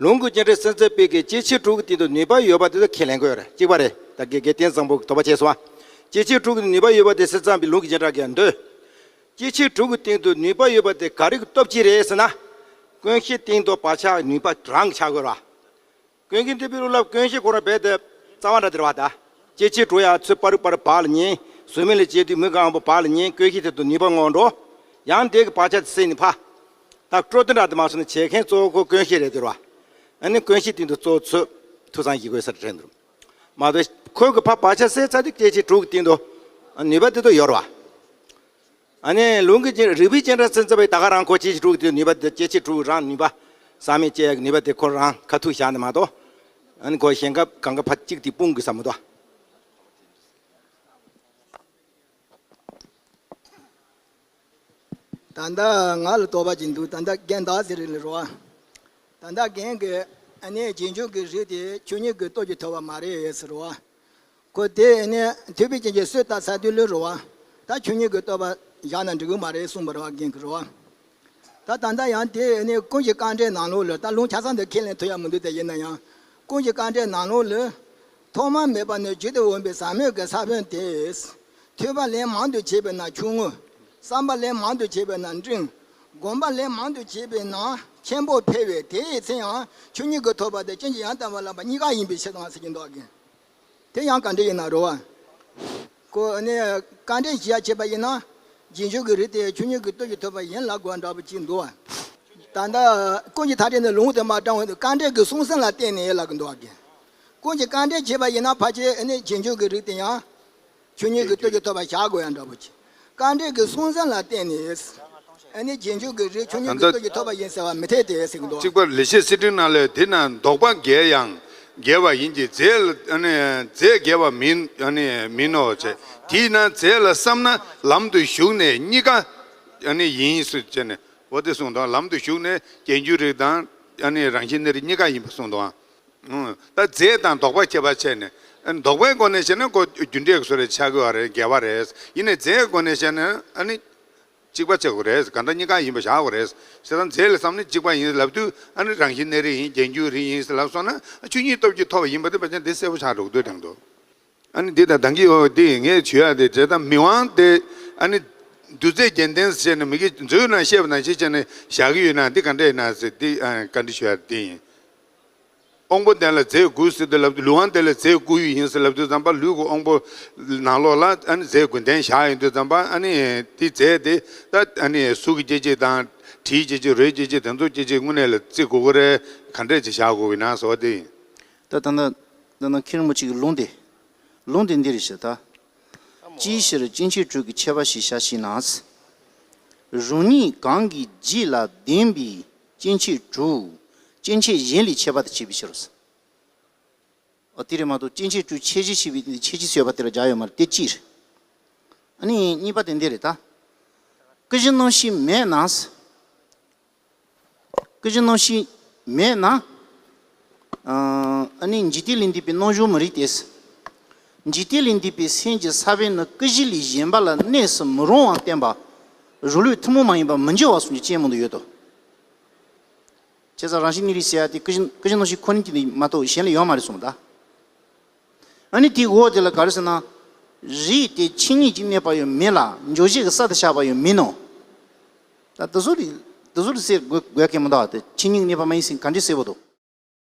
ལུང་གི་རྒྱུ་འབྲས་སེམས་ཙམ་པའི་གི་སྐྱེ་མཆེད་དྲུག་དེ་དུ་ནུས་པ་ཡོད་པ་དེ་དུ་ཁས་ལེན་དགོས་ཡ་རེད། གཅིག་པ་རེད། ད་དགེ་རྒན་བསྟན་བཟང་པོ་གི་དོགས་པ་བྱས་སོང་བ། སྐྱེ་མཆེད་དྲུག་གི་ནུས་པ་ཡོད་པ་དེ་སེམས་ཙམ་པའི་ལུང་གི་རྒྱུ་འབྲས་ཀྱི་འདོད། སྐྱེ་མཆེད་དྲུག་གི་སྟེང་དུ་ནུས་པ་ཡོད་པ་དེ་ག་རེ་གི་སྟོབས་ཀྱིས་རེད་ཟེར་ན། ཀུན་གཞི་སྟེང་དུ་བག་ཆགས་ནུས་པ་རང་གི་ཆགས་དགོས་རེད་བ། ཀུན་གཞི་འདུས་པའི་ལུགས་ལ་ཀུན་གཞི་ཁོ་རང་རྦད་དེ་རྩ་བ་འདྲ་དེ་རེད་བ་ད། སྐྱེ་མཆེད་དྲུག་ཡང་ཚུར་པ་རུ་པ་རུ་བག་ལ་ཉལ། བཟོ་མི་ལ་བྱེད་དུས་མི་གང་པོ་བག་ལ་ཉལ། ཀུན་གཞི་དེ་དུ་ནུས་པ་སྔོག་འགྲོ། ཡང་དེ་གི་བག་ཆགས་དེ་སད་ནས་ཕར། ད་སྤྲོ་བསྡུ་འདྲ་དེ་མ་སོང་ན་བྱེད་མཁན་གཙོ་བོ་ཁོ་ཀུན་གཞི་རེད་དེ་ར། ཨ་ནི་ཀུན་གཞི་དེ་དུ་གཙོ་བོ་ཚོད་ཐུགས་བསམ་བཞེས་དགོས་ས་དྲན་འདུག་མ་གཏོགས་ཁོ་གི་ཕར་བག་ཆགས་སད་ཚར་དུས་སྐྱེ་མཆེད་དྲུག་གི་སྟེང་དུ་ནུས་པ་དེ་དུ་ཡོད་ར། ཨ་ནི་ལུང་གི་རིགས་པའི་སྤྱན་རས་གཟིགས་ཙམ་པའི་ད་ག་རང་ཁོ་སྐྱེ་མཆེད་དྲུག་དེ་ནུས་པ་དེ་སྐྱེ་མཆེད་དྲུག་རང་ནུས་པ་ཟག་མེད་སྐྱེ་ཡག་གི་ནུས་པ་དེ་ཁོ་རང་ཁ་ཐུག་བཞག་ནས་མ་གཏོགས། ཨ་ནི་ཁོ་གཞན་སྐབས་གང་ག་ཕར་གཅིག་དེ་སྤུངས་དགོས་ས་མི་འདུག་ད་ལྟ་ང་ལ་དོགས་པ་ཅིག་འདུག་ད་ལྟ་རྒན་བདག་ཟེར་རེད་ལ་རོ། ད་ལྟ་རྒན་གྱིས་ཨ་ནི་རྗེས་འཇུག་གི་རིགས་དེ་ཆོས་ཉིད་ཀྱི་སྟོབས་ཀྱིས་ཐོབ་པ་མ་རེད་ཟེར་རོ། ཁོ་དེ་ནི་ཐོས་པའི་རྐྱེན་གྱིས་སོས་ལྟ་ས་དུས་ལུས་རོ་བ། ད་ཆོས་ཉིད་ཀྱི་སྟོབས་པ་བཞག་ན་འགྲིག་གི་མ་རེད་གསུངས་པ་རེད་བ་རྒན་གྱིས་རོ་བ། ད་ད་ལྟ་ཡང་དེ་ནི་ཀུན་གཞི་དཀའ་འགྲེལ་ནང་ལོགས་ལ་ད་ལུང་ཆ་ཚང་འདི་ཁས་ལེན་ཐུབ་ཡ་མི་འདུག་དེ་ཡིན་ན་ཡང་། ཀུན་གཞི་དཀའ་འགྲེལ་ནང་ལོགས་ལ། ཐོག་མ་མེད་པ་ནས་བརྗོད་དུ་འོང་བའི་ཟག་མེད་ཀྱི་ས་བོན་དེ། ཐོས་པ་ལན་མང་དུ་བྱས་པས་ན་ཆུང་ངུ། བསམ་པ་ལན་མང་དུ་བྱས་པས་ན་འབྲིང་། སྒོམ་པ་ལན་མང་དུ་བྱས་པས་ན་ཆེན་པོར་འཕེལ་བས་དེའི་ཚེ་ཡང་ཆོས་ཉིད་ཀྱི་ཐོབ་པ་དེ་ཅན་གྱི་ཡང་དག་པ་ལགས་པ་གཉིས་ཀ་ཡིན་པའི་ཕྱིར་དང་ཟེར་གྱི་འདུག་གི། དེ་ཡང་དཀའ་འགྲེལ་ཡིན་ན་རོ་བ། ཁོ་ནི་དཀའ་འགྲེལ་བྱེད་ཡ་བྱེད་པ་ཡིན་ན། རྗེས་འཇུག་གི་རིགས་དེ་ཆོས་ཉིད་ཀྱི་སྟོབས་ཀྱིས་ཐོབ་པ་ཡིན་ལབ་དགོས་འདྲ་པོ་ཅིག་འདུག་བ། ད་ལྟ་ཀུན་གྱི་མཐའ་བྲལ་ནས་ལུང་དུ་མ་དྲངས་པའི་དཀའ་འགྲེལ་གྱི་གསུང་ཟིན་ལ་བརྟེན་ནས་ལབ་ཀྱི་འདུག་བ། ཀུན་གྱི་དཀའ་འགྲེལ་བྱེད་པ་ཡིན་ན་ཕལ་ཆེར་ནི་རྗེས་འཇུག་གི་རིགས་དེ་ཡང་། ཆོས་ཉིད་ཀྱི་སྟོབས་ཀྱིས་ཐོབ་པ་བཞག་དགོས་ཡ་འདྲ་པོ་ཅིག་དཀའ་འགྲེལ་གྱི་གསུང་ཟིན་ལ་བརྟེན་ནས། ཨ་ནི་རྗེས་འཇུག་གི་རིགས་ཆོས་ཉིད་ཀྱི་ད་ལྟ་སྟོབས་ཀྱིས་ཐོབ་པ་ཡིན་ཟེར་བ་མི་འཐད་དེ་ཟེར་གྱི་འདུག་གཅིག་པ་ལེགས་བཤད་གསེར་ཕྲེང་ནང་ལས་དེ་ན་དོགས་པ་འགལ་ཡང་འགལ་བ་ཡིན་གྱི་རྫས་ལ་ཨ་ནི་རྫས་འགལ་བ་མིན་ཨ་ནི་མིན་ནོ་ཅེས། དེས་ན་རྫས་ལ་བསམ་ན་ལམ་དུ་ཞུགས་ནས་གཉིས་ཀ་ཨ་ནི་ཡིན་སྲིད་ཅེས་ནས་འོ་དེ་གསུངས་དང་། ལམ་དུ་ཞུགས་ནས་རྗེས་འཇུག་རིགས་དང་ཨ་ནི་རང་བཞིན་གནས་རིགས་གཉིས་ཀ་ཡིན་པ་གསུངས་དང་། ད་རྫས་དང་དོགས་པ་ཁྱད་པར་ཕྱེ་ནས། ཨ་ནི་དོགས་པའི་སྒོ་ནས་བཤད་ན་ཁོ་རྒྱུ་འབྲས་ཀྱི་བཟོ་རེ་ཆགས་ཀྱི་ཡོད་རེད། འགལ་བ་རེད། ཡིན་ནའི་རྫས་སྒོ་ནས་བཤད་ན་ཨ་ནི་གཅིག་པ་ཆགས་དགོས་རེད། གང་ལྟར་གཉིས་ཀ་ཡིན་པ་བཞག་དགོས་རེད། བྱས་ཙང་རྫས་ལ་བསམ་ན་གཅིག་པ་ཡིན་ལབ་དུས་ཨ་ནི་རང་བཞིན་གནས་རིགས་ཡིན། རྗེས་འཇུག་རིགས་ཡིན་ལབ་སོང་ན་ཆོས་ཉིད་སྟོབས་ཀྱིས་ཐོབ་པ་ཡིན་པ་དེ་ཕལ་ཆེར་འདི་གསལ་པོ་ཆགས་འགྲོ་གི་འདུག་དྲན་འདུག་ཨ་ནི་འདི་དང་ལྡང་གི་ཡོད་འདི་ངས་བྱོས་ཡ་དེ་རྫས་དང་མི་དབང་དེ་ཨ་ནི་རྡུལ་རྫས་བརྒྱད་ལྡན་ཟེར་ནས་མི་གི་མཛོད་ནང་བཤད་པ་ནང་བཞིན་བྱས་ནས་བཞག་གི་ཡོད་ན་འདི་ག་འདྲ་ཡིན་ན་ཟེར་འདི་ཨ་བཀའ་འདྲི་ཞུ་ཡ་དེ་ཡིན། དབང་པོ་ལྡན་ལ་རྫས་དགུ་ཟེར་དུས་ལབ་དུས་ལུས་དབང་ལྡན་ལ་རྫས་དགུ་ཡོད་ཡིན་ཟེར་ལབ་དུས་ཙམ་པ་ལུས་ཀྱི་དབང་པོ་ནང་ལོགས་ལ་ཨ་ནི་རྫས་དགུ་ལྡན་བཞག་ཡོང་དུས་ཙམ་པ་ཨ་ནི་དེ་རྫས་དེ་ད་ཨ་ནི་གཟུགས་ཀྱི་སྐྱེ་མཆེད་དང་དྲིའི་སྐྱེ་མཆེད་རོའི་སྐྱེ་མཆེད་དེ་ཚོ་སྐྱེ་མཆེད་དངོས་གནས་ལ་བརྩི་དགོས་ཀྱི་རེད། ག་འདྲས་ཅིག་བཞག་དགོས་ཀྱི་ན་ཟེར་བ་དེ་ཡིན། ད་ད་ད་ད་ད་མཁན་རིན་པོ་ཆེ་གི་ལུང་དེ། ལུང་དེ་འདི་རེད་ཤག་ད། ཅིའི་ཕྱིར་སྐྱེ་མཆེད་དྲུག་གི་ཁྱད་པར་ཞེས་བྱ་ཞེ་ན། རང་ཉིད་གང་གི་རྗེས་ལ་ལྡན་པའི་སྐྱེ་མཆེད་དྲུག་སྐྱེ་མཆེད་གཞན་ལས་ཁྱད་པར་དུ་བྱས་པའི་ཕྱིར་རོ། ཨ་དེ་རེད་མ་གཏོགས་སྐྱེ་མཆེད་དྲུག་ཁྱད་གཞི་ཞེས་པའི་ཁྱད་གཞི་ཟེར་བ་དེ་ལ་སྦྱར་ཡོད་མ་རེད། དེ་གཅིག་རེད། ཨ་ནི་གཉིས་པ་དེ་འདི་རེད་ད། ཀུན་གཞི་རྣམ་ཤེས་མེད་ན། ཀུན་གཞི་རྣམ་ཤེས་མེད་ན། ཨ་ནི་འཇིག་རྟེན་ལས་འདས་པའི་རྣམ་གཞག་མི་རིགས་ཏེ། འཇིག་རྟེན་ལས་འདས་པའི་སེམས་ཀྱི་ས་བོན་ནི་ཀུན་གཞི་ལས་གཞན་པ་ལ་གནས་སུ་མི་རུང་བར་བསྟན་པ། རང་ལུགས་ཐུན་མོང་མ་ཡིན་པ་མི་འགྱུར་བ་གསུམ་གྱི་སྤྱན་མང་དུ་ཡོད་དོ། བྱས་ཙང་རང་བཞིན་གནས་རིགས་ཟེར་ཡ་དེ་ཀུན་གཞི་ཀུན་གཞི་རྣམ་ཤེས་ཁོ་ན་གཅིག་ལས་མ་གཏོགས་གཞན་ལ་ཡོད་མ་རེད་གསུངས་པ་ད། ཨ་ནི་དེའི་འོག་དེ་ལ་ག་རེ་ཟེར་ན། རིགས་དེ་ཆོས་ཉིད་ཀྱིས་གནས་པ་ཡང་མིན་ལ་འཇོག་བྱེད་ཀྱི་ས་དེ་བཞག་པ་ཡང་མིན་ནོ། ད་དེ་ཚོ་རེད། དེ་ཚོ་རེད་ཟེར་དགོས་དགོས་མཁན་མི་འདུག་བ། དེ་ཆོས་ཉིད་གནས་པ་མ་ཡིན་ཟེར་ག་འདྲས་ཟེར་བ་འདུག